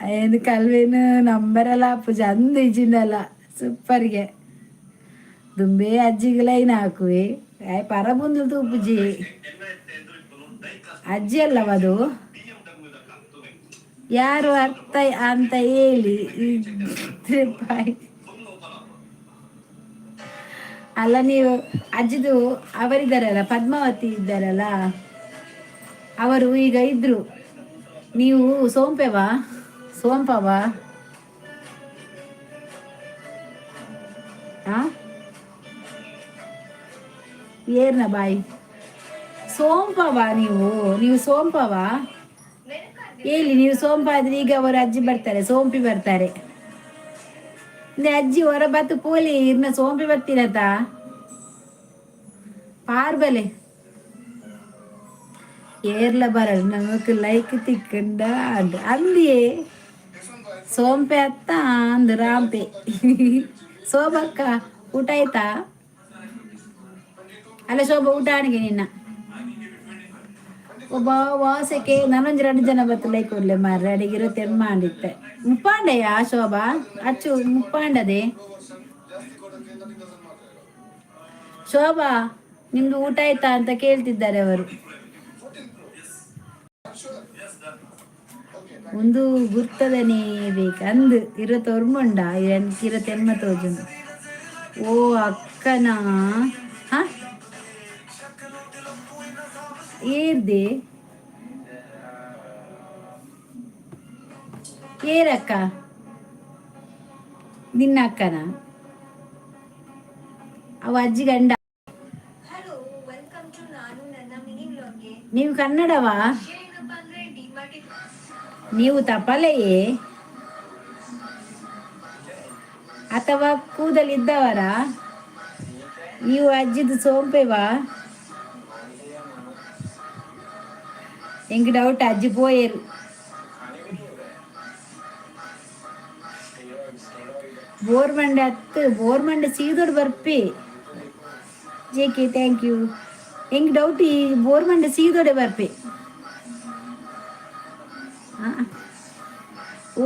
ಅಯನ್ ಕಲ್ವೇನು ನಂಬರಲ್ಲ ಪೂಜೆ ಅಂದು ಇಜಿಂದಲ್ಲ ಸೂಪರ್ಗೆ. ದುಂಬೆ ಅಜ್ಜಿಗೆ ಲೈನ್ ಹಾಕುವೆ, ಆಯ್ ಪರ ಬಂದು ತೂಪುಜಿ. ಅಜ್ಜಿ ಅಲ್ಲವ ಅದು? ಯಾರು ಅರ್ಥ ಅಂತ ಹೇಳಿ ಇದ್ರೆ ಬಾಯ್. ಅಲ್ಲ, ನೀವು ಅಜ್ಜಿದು ಅವರಿದ್ದಾರಲ್ಲ, ಪದ್ಮಾವತಿ ಇದ್ದಾರಲ್ಲ, ಅವರು ಈಗ ಇದ್ರು. ನೀವು ಸೋಂಪೆವಾ, ಸೋಂಪವಾ? ಆ ಏರ್ನ ಬಾಯ್ ಸೋಂಪವಾ ನೀವು? ನೀವು ಸೋಂಪವಾ ಹೇಳಿ. ನೀವು ಸೋಂಪ ಆದ್ರೆ ಈಗ ಅವರು ಅಜ್ಜಿ ಬರ್ತಾರೆ, ಸೋಂಪಿ ಬರ್ತಾರೆ. ಅಂದ್ರೆ ಅಜ್ಜಿ ಹೊರ ಬತ್ತು ಪೋಲಿ ಇರ್ನ ಸೋಂಪಿ ಬರ್ತೀರತ ಪಾರ್ಬಲೆ. ಏರ್ಲ ಬರಲ್ಲ, ನಮಕ್ ಲೈಕ್ ತಿಕ್ಕಂಡ ಅಂದಿಯೇ ಸೋಂಪೆ ಅತ್ತ ಅಂದ್ ರಾಂಪೆ. ಶೋಭಕ್ಕ, ಊಟ ಆಯ್ತಾ? ಅಲ್ಲ ಶೋಭಾ, ಊಟ ಆಣಿಗೆ ನಿನ್ನ ಒಬ್ಬ ವಾಸಕ್ಕೆ ನಾನೊಂದು ಎರಡು ಜನ ಬತ್ತು ಲೈಕ್ ಕೊಡ್ಲೆ ಮಾರ್ರೆ. ಅಡಿಗಿರೋ ತೆಮ್ಮಾಂಡಿತ್ತೆ ಮುಪ್ಪಾಂಡೆಯ ಶೋಭಾ ಅಚ್ಚು ಮುಪ್ಪಾಂಡದೆ. ಶೋಭಾ, ನಿಮ್ದು ಊಟ ಆಯ್ತಾ ಅಂತ ಕೇಳ್ತಿದ್ದಾರೆ ಅವರು. ಒಂದು ಗುರ್ತದನೇ ಬೇಕು ಅಂದು ಇರತ್ತೊರ್ಮುಂಡ ಇರತ್ತೆಮ್ಮ ತೋಜುಂಡು. ಓ ಅಕ್ಕನ ಹಾ ಏರ್ದೆ ಏರಕ್ಕ, ನಿನ್ನ ಅಕ್ಕನ ಅವ ಅಜ್ಜಿ ಗಂಡ. ಹಲೋ, welcome to ನಾನು ನನ್ನ ಮಿನಿ ವ್ಲಾಗ್ಗೆ. ನೀವು ಕನ್ನಡವಾ? ವಿಷಯ ಏನಪ್ಪಾ ಅಂದ್ರೆ ಡಿಮಾರ್ಟ್ ನೀವು ತಪಲೆಯೇ ಅಥವಾ ಕೂದಲಿದ್ದವರಾ? ನೀವು ಅಜ್ಜಿದು ಸೋಂಪೆವಾ? ಎಂಕ್ ಡೌಟ್, ಅಜ್ಜಿ ಪೋಯೇರು. ಬೋರ್ ಮಂಡೆ ಹತ್ತು ಬೋರ್ ಮಂಡೆ ಸೀದೋಡು ಬರ್ಪಿ. J K, thank you. ಎಂಕ್ ಡೌಟ್, ಈ ಬೋರ್ ಮಂಡೆ ಸೀದೋಡೆ ಬರ್ಪಿ.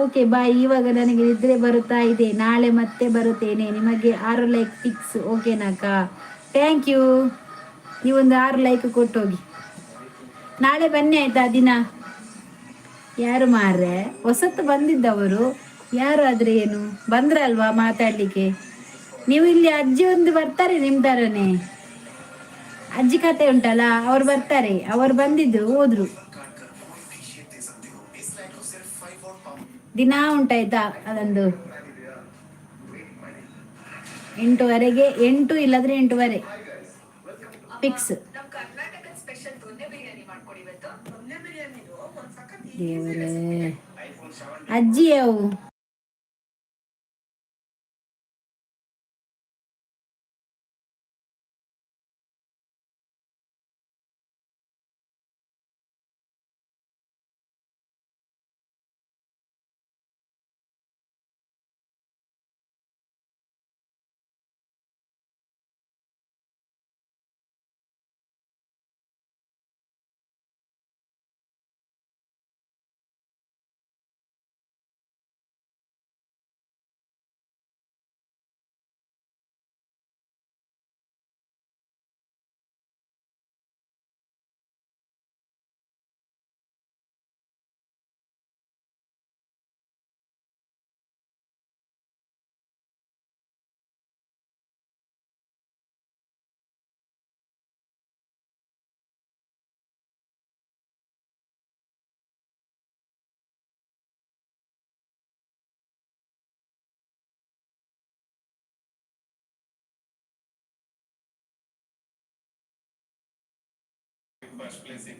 ಓಕೆ ಬಾಯ್, ಇವಾಗ ನನಗೆ ನಿದ್ರೆ ಬರುತ್ತಾ ಇದೆ. ನಾಳೆ ಮತ್ತೆ ಬರುತ್ತೇನೆ. ನಿಮಗೆ 6 ಲೈಕ್ ಫಿಕ್ಸ್, ಓಕೆನಾಕ? Thank you. ನೀವೊಂದು 6 ಲೈಕ್ ಕೊಟ್ಟೋಗಿ. ನಾಳೆ ಬನ್ನಿ, ಆಯ್ತಾ? ದಿನ ಯಾರು ಮಾರ್ರೆ, ಹೊಸತ್ತು ಬಂದಿದ್ದವರು ಯಾರು ಆದ್ರೆ ಏನು, ಬಂದ್ರಲ್ವಾ ಮಾತಾಡ್ಲಿಕ್ಕೆ? ನೀವು ಇಲ್ಲಿ ಅಜ್ಜಿ ಒಂದು ಬರ್ತಾರೆ ನಿಮ್ಮ ಥರನೇ. ಅಜ್ಜಿ ಕತೆ ಉಂಟಲ್ಲ, ಅವ್ರು ಬರ್ತಾರೆ. ಅವರು ಬಂದಿದ್ರು, ಹೋದ್ರು. ದಿನಾ ಉಂಟಾಯ್ತಾ ಅದೊಂದು 8ವರೆಗೆ, 8 ಇಲ್ಲದ್ರೆ 8:30 ಫಿಕ್ಸ್. ನಮ್ಮ ಕರ್ನಾಟಕದ ಸ್ಪೆಷಲ್ ದೊನ್ನೆ ಬಿರಿಯಾನಿ ಮಾಡ್ಕೊಡಿ ಇವತ್ತು. ದೇವರೇ, ಅಜ್ಜಿ ಅವು.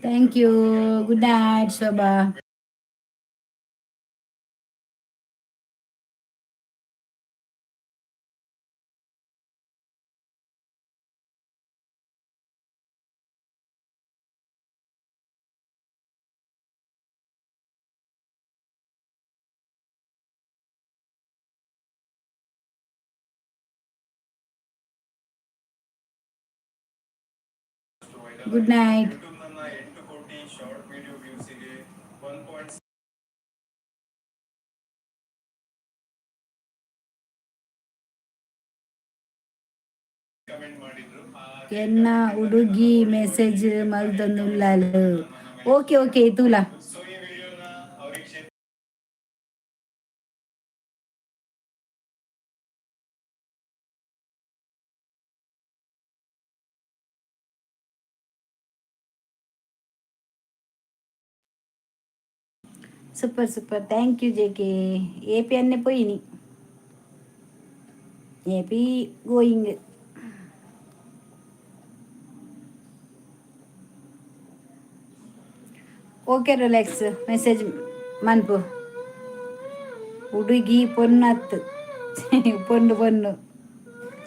Thank you, good night Shobha. Good night. ಯೂಟ್ಯೂಬ್ನ 8 ಕೋಟಿ ಶಾರ್ಟ್ ವಿಡಿಯೋ ವ್ಯೂಸಿಗೆ. 1. ಎನ್ನ ಹುಡುಗಿ ಮೆಸೇಜ್ ಮಲ್ತೊಂದುಲ್ಲಲ್. ಓಕೆ ಓಕೆ ತೂಲ. Super super, thank you J K. A P ಅನ್ನೆ ಪೋಯಿನಿ, A P going. Okay relax, message ಮನ್ಪು. ಹುಡುಗಿ ಪೊನ್ನತ್ತು, ಪೊಣ್ಣು ಪೊಣ್ಣು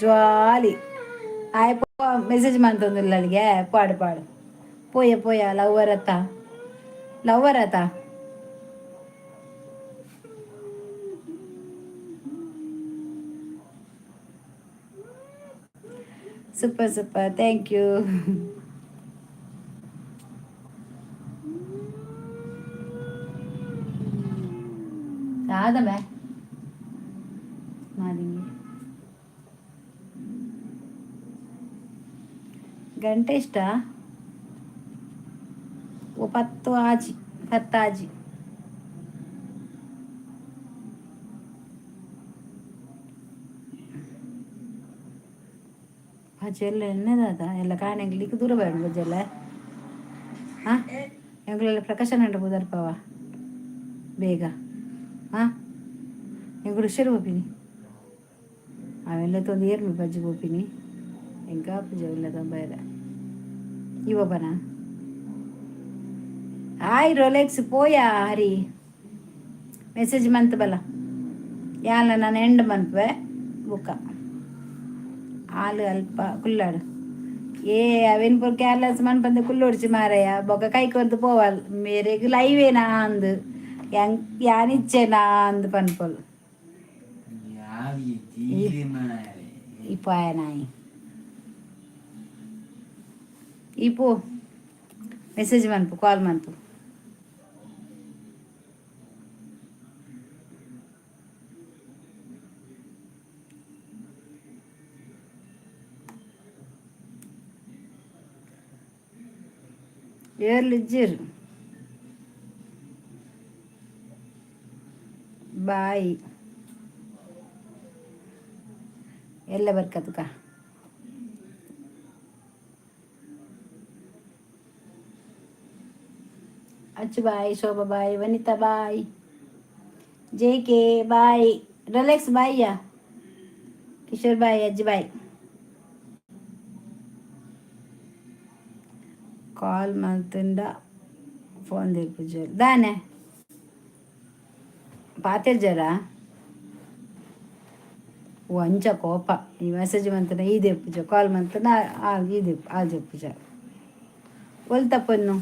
ಜ್ವಾಲಿ ಆಯ್. ಮೆಸೇಜ್ ಮಂತೊಂದುಲ್ಲಲ್ಗೆ. ಪಾಡು ಪಾಡು, ಪೋಯ ಪೋಯ. ಲವ್ವರ್ ಅತ್ತ, ಲವ್ವರ್ ಅತ್ತ. Super super, thank you. ದಾದ ಬೇ ಮಾದಿಂಗೆ ಗಂಟೆ ಇಷ್ಟ? ಓ, ಪತ್ತು ಆಜಿ, ಪತ್ತಾಜಿ. ಬಜ್ಜೆಲ್ಲ ಎಣ್ಣೆದಾದ ಎಲ್ಲ ಕಾಣೆಂಗ್ಲಿಕ್ಕೆ ದೂರ ಬೇಡ ಬಜ್ಜೆಲ್ಲ. ಹಾಂ, ಎಂಗ್ಲೆಲ್ಲ ಪ್ರಕಾಶನ ಪುದರ್ಪವ ಬೇಗ. ಹಾಂ, ಎಂಗುಡು ಹುಷಾರು ಪೋಪಿನಿ. ಅವೆಲ್ಲ ತೊಂದು ಏರ್ಮಿ ಬಜ್ಜಿ ಪೋಪಿನಿ. ಎಂಕ ಪೂಜೆ ಇಲ್ಲ ತೊಂಬೈರ ಇವಪ್ಪನ. ಹಾಯ್ ರೋಲೆಕ್ಸ್, ಪೋಯಾ ಹರಿ. ಮೆಸೇಜ್ ಮಂತ್ ಬಲ್ಲ ಯಾಲ, ನಾನು ಎಂಡ್ ಮನ್ಪುವೆ ಬುಕ್ಕ. ಆಲು ಅಲ್ಪ ಕುಲ್ಲಾಡು. ಏ, ಅವೇನು ಪೂರ ಕೇರ್ಲೆಸ್ ಮನ್ಪಂದೆ ಕುಲ್ಲೋಡ್ಚಿ ಮಾರಯ್ಯ. ಬೊಕ್ಕ ಕೈ ಕೊರ್ದು ಪೋವಲ್ ಮೇರೆಗ್ ಲೈವೇನಾ ಅಂದ್, ಯಾಂಗ್ ಯಾನಿಚ್ಚೆನಾ ಅಂದ್ ಪನ್ಪೊಲು. ಈ ಪೋಯ ನಾಯಿ. ಈ ಪೋ, ಮೆಸೇಜ್ ಮನ್ಪು, ಕಾಲ್ ಮನ್ಪು. ಏರ್ಲಿಜ್ಜಿರ್. ಬಾಯ್ ಎಲ್ಲ ಬರ್ಕತುಕ. Achu bye, Shobha bye, Vanitha bye, J K bye, relax ಬಾಯ್ಯಾ, ಕಿಶೋರ್ ಬಾಯ್, ಅಜ್ಜಿ ಬಾಯ್. ಕಾಲ್ ಮಲ್ತುಂಡ ಫೋನ್ ದಿರ್ಪುಜಲ್ ದಾನೆ ಪಾತೆರ್ಜರ. ಓ, ಅಂಚ ಕೋಪ. ಈ ಮೆಸೇಜ್ ಮಂತನ ಈ ದೆಪ್ಪುಜ, ಕಾಲ್ ಮಂತನ ಆ ಈ ದೆಪ್ಪು ಆ ದೆಪ್ಪುಜ. ಒಲ್ ತಪ್ಪನ್ನು.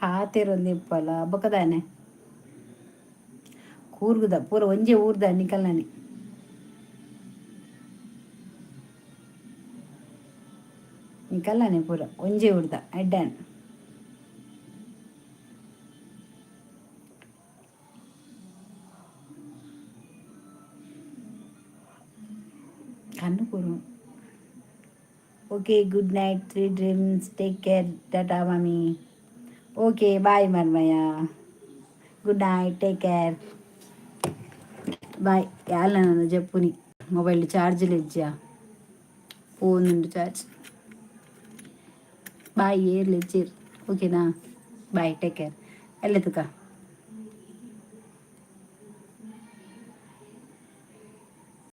ಪಾತೆರೊಂದಿಪ್ಪಲ್ಲ ಬೊಕದಾನೆ ಕೂರ್ಗುದ ಪೂರ ಒಂಜೆ ಊರ್ದ ನಿಕಲ್ನನಿ. ನಿಕಲ್ನನೆ ಪೂರ ಒಂಜೆ ಊರ್ದ ಎಡ್ಡಾನ್. ಕಣ್ಣು ಕೂರು. Okay, good night, sweet dreams, take care, tata mummy. Okay, bye ಮರ್ಮಯ್ಯ, good night, take care, bye. ಯಾಲ್ ನಾನು ಜಪ್ಪುನಿ. ಮೊಬೈಲ್ ಚಾರ್ಜ್ ಇಜ್ಜಾ, ಫೋನ್ ಉಂಡು ಚಾರ್ಜ್. ಬಾಯ್, ಏರ್ಲಿ ಇಜ್ಜಿರ್. ಓಕೆನಾ? Bye, take care. ಎಲ್ಲ ತುಕ.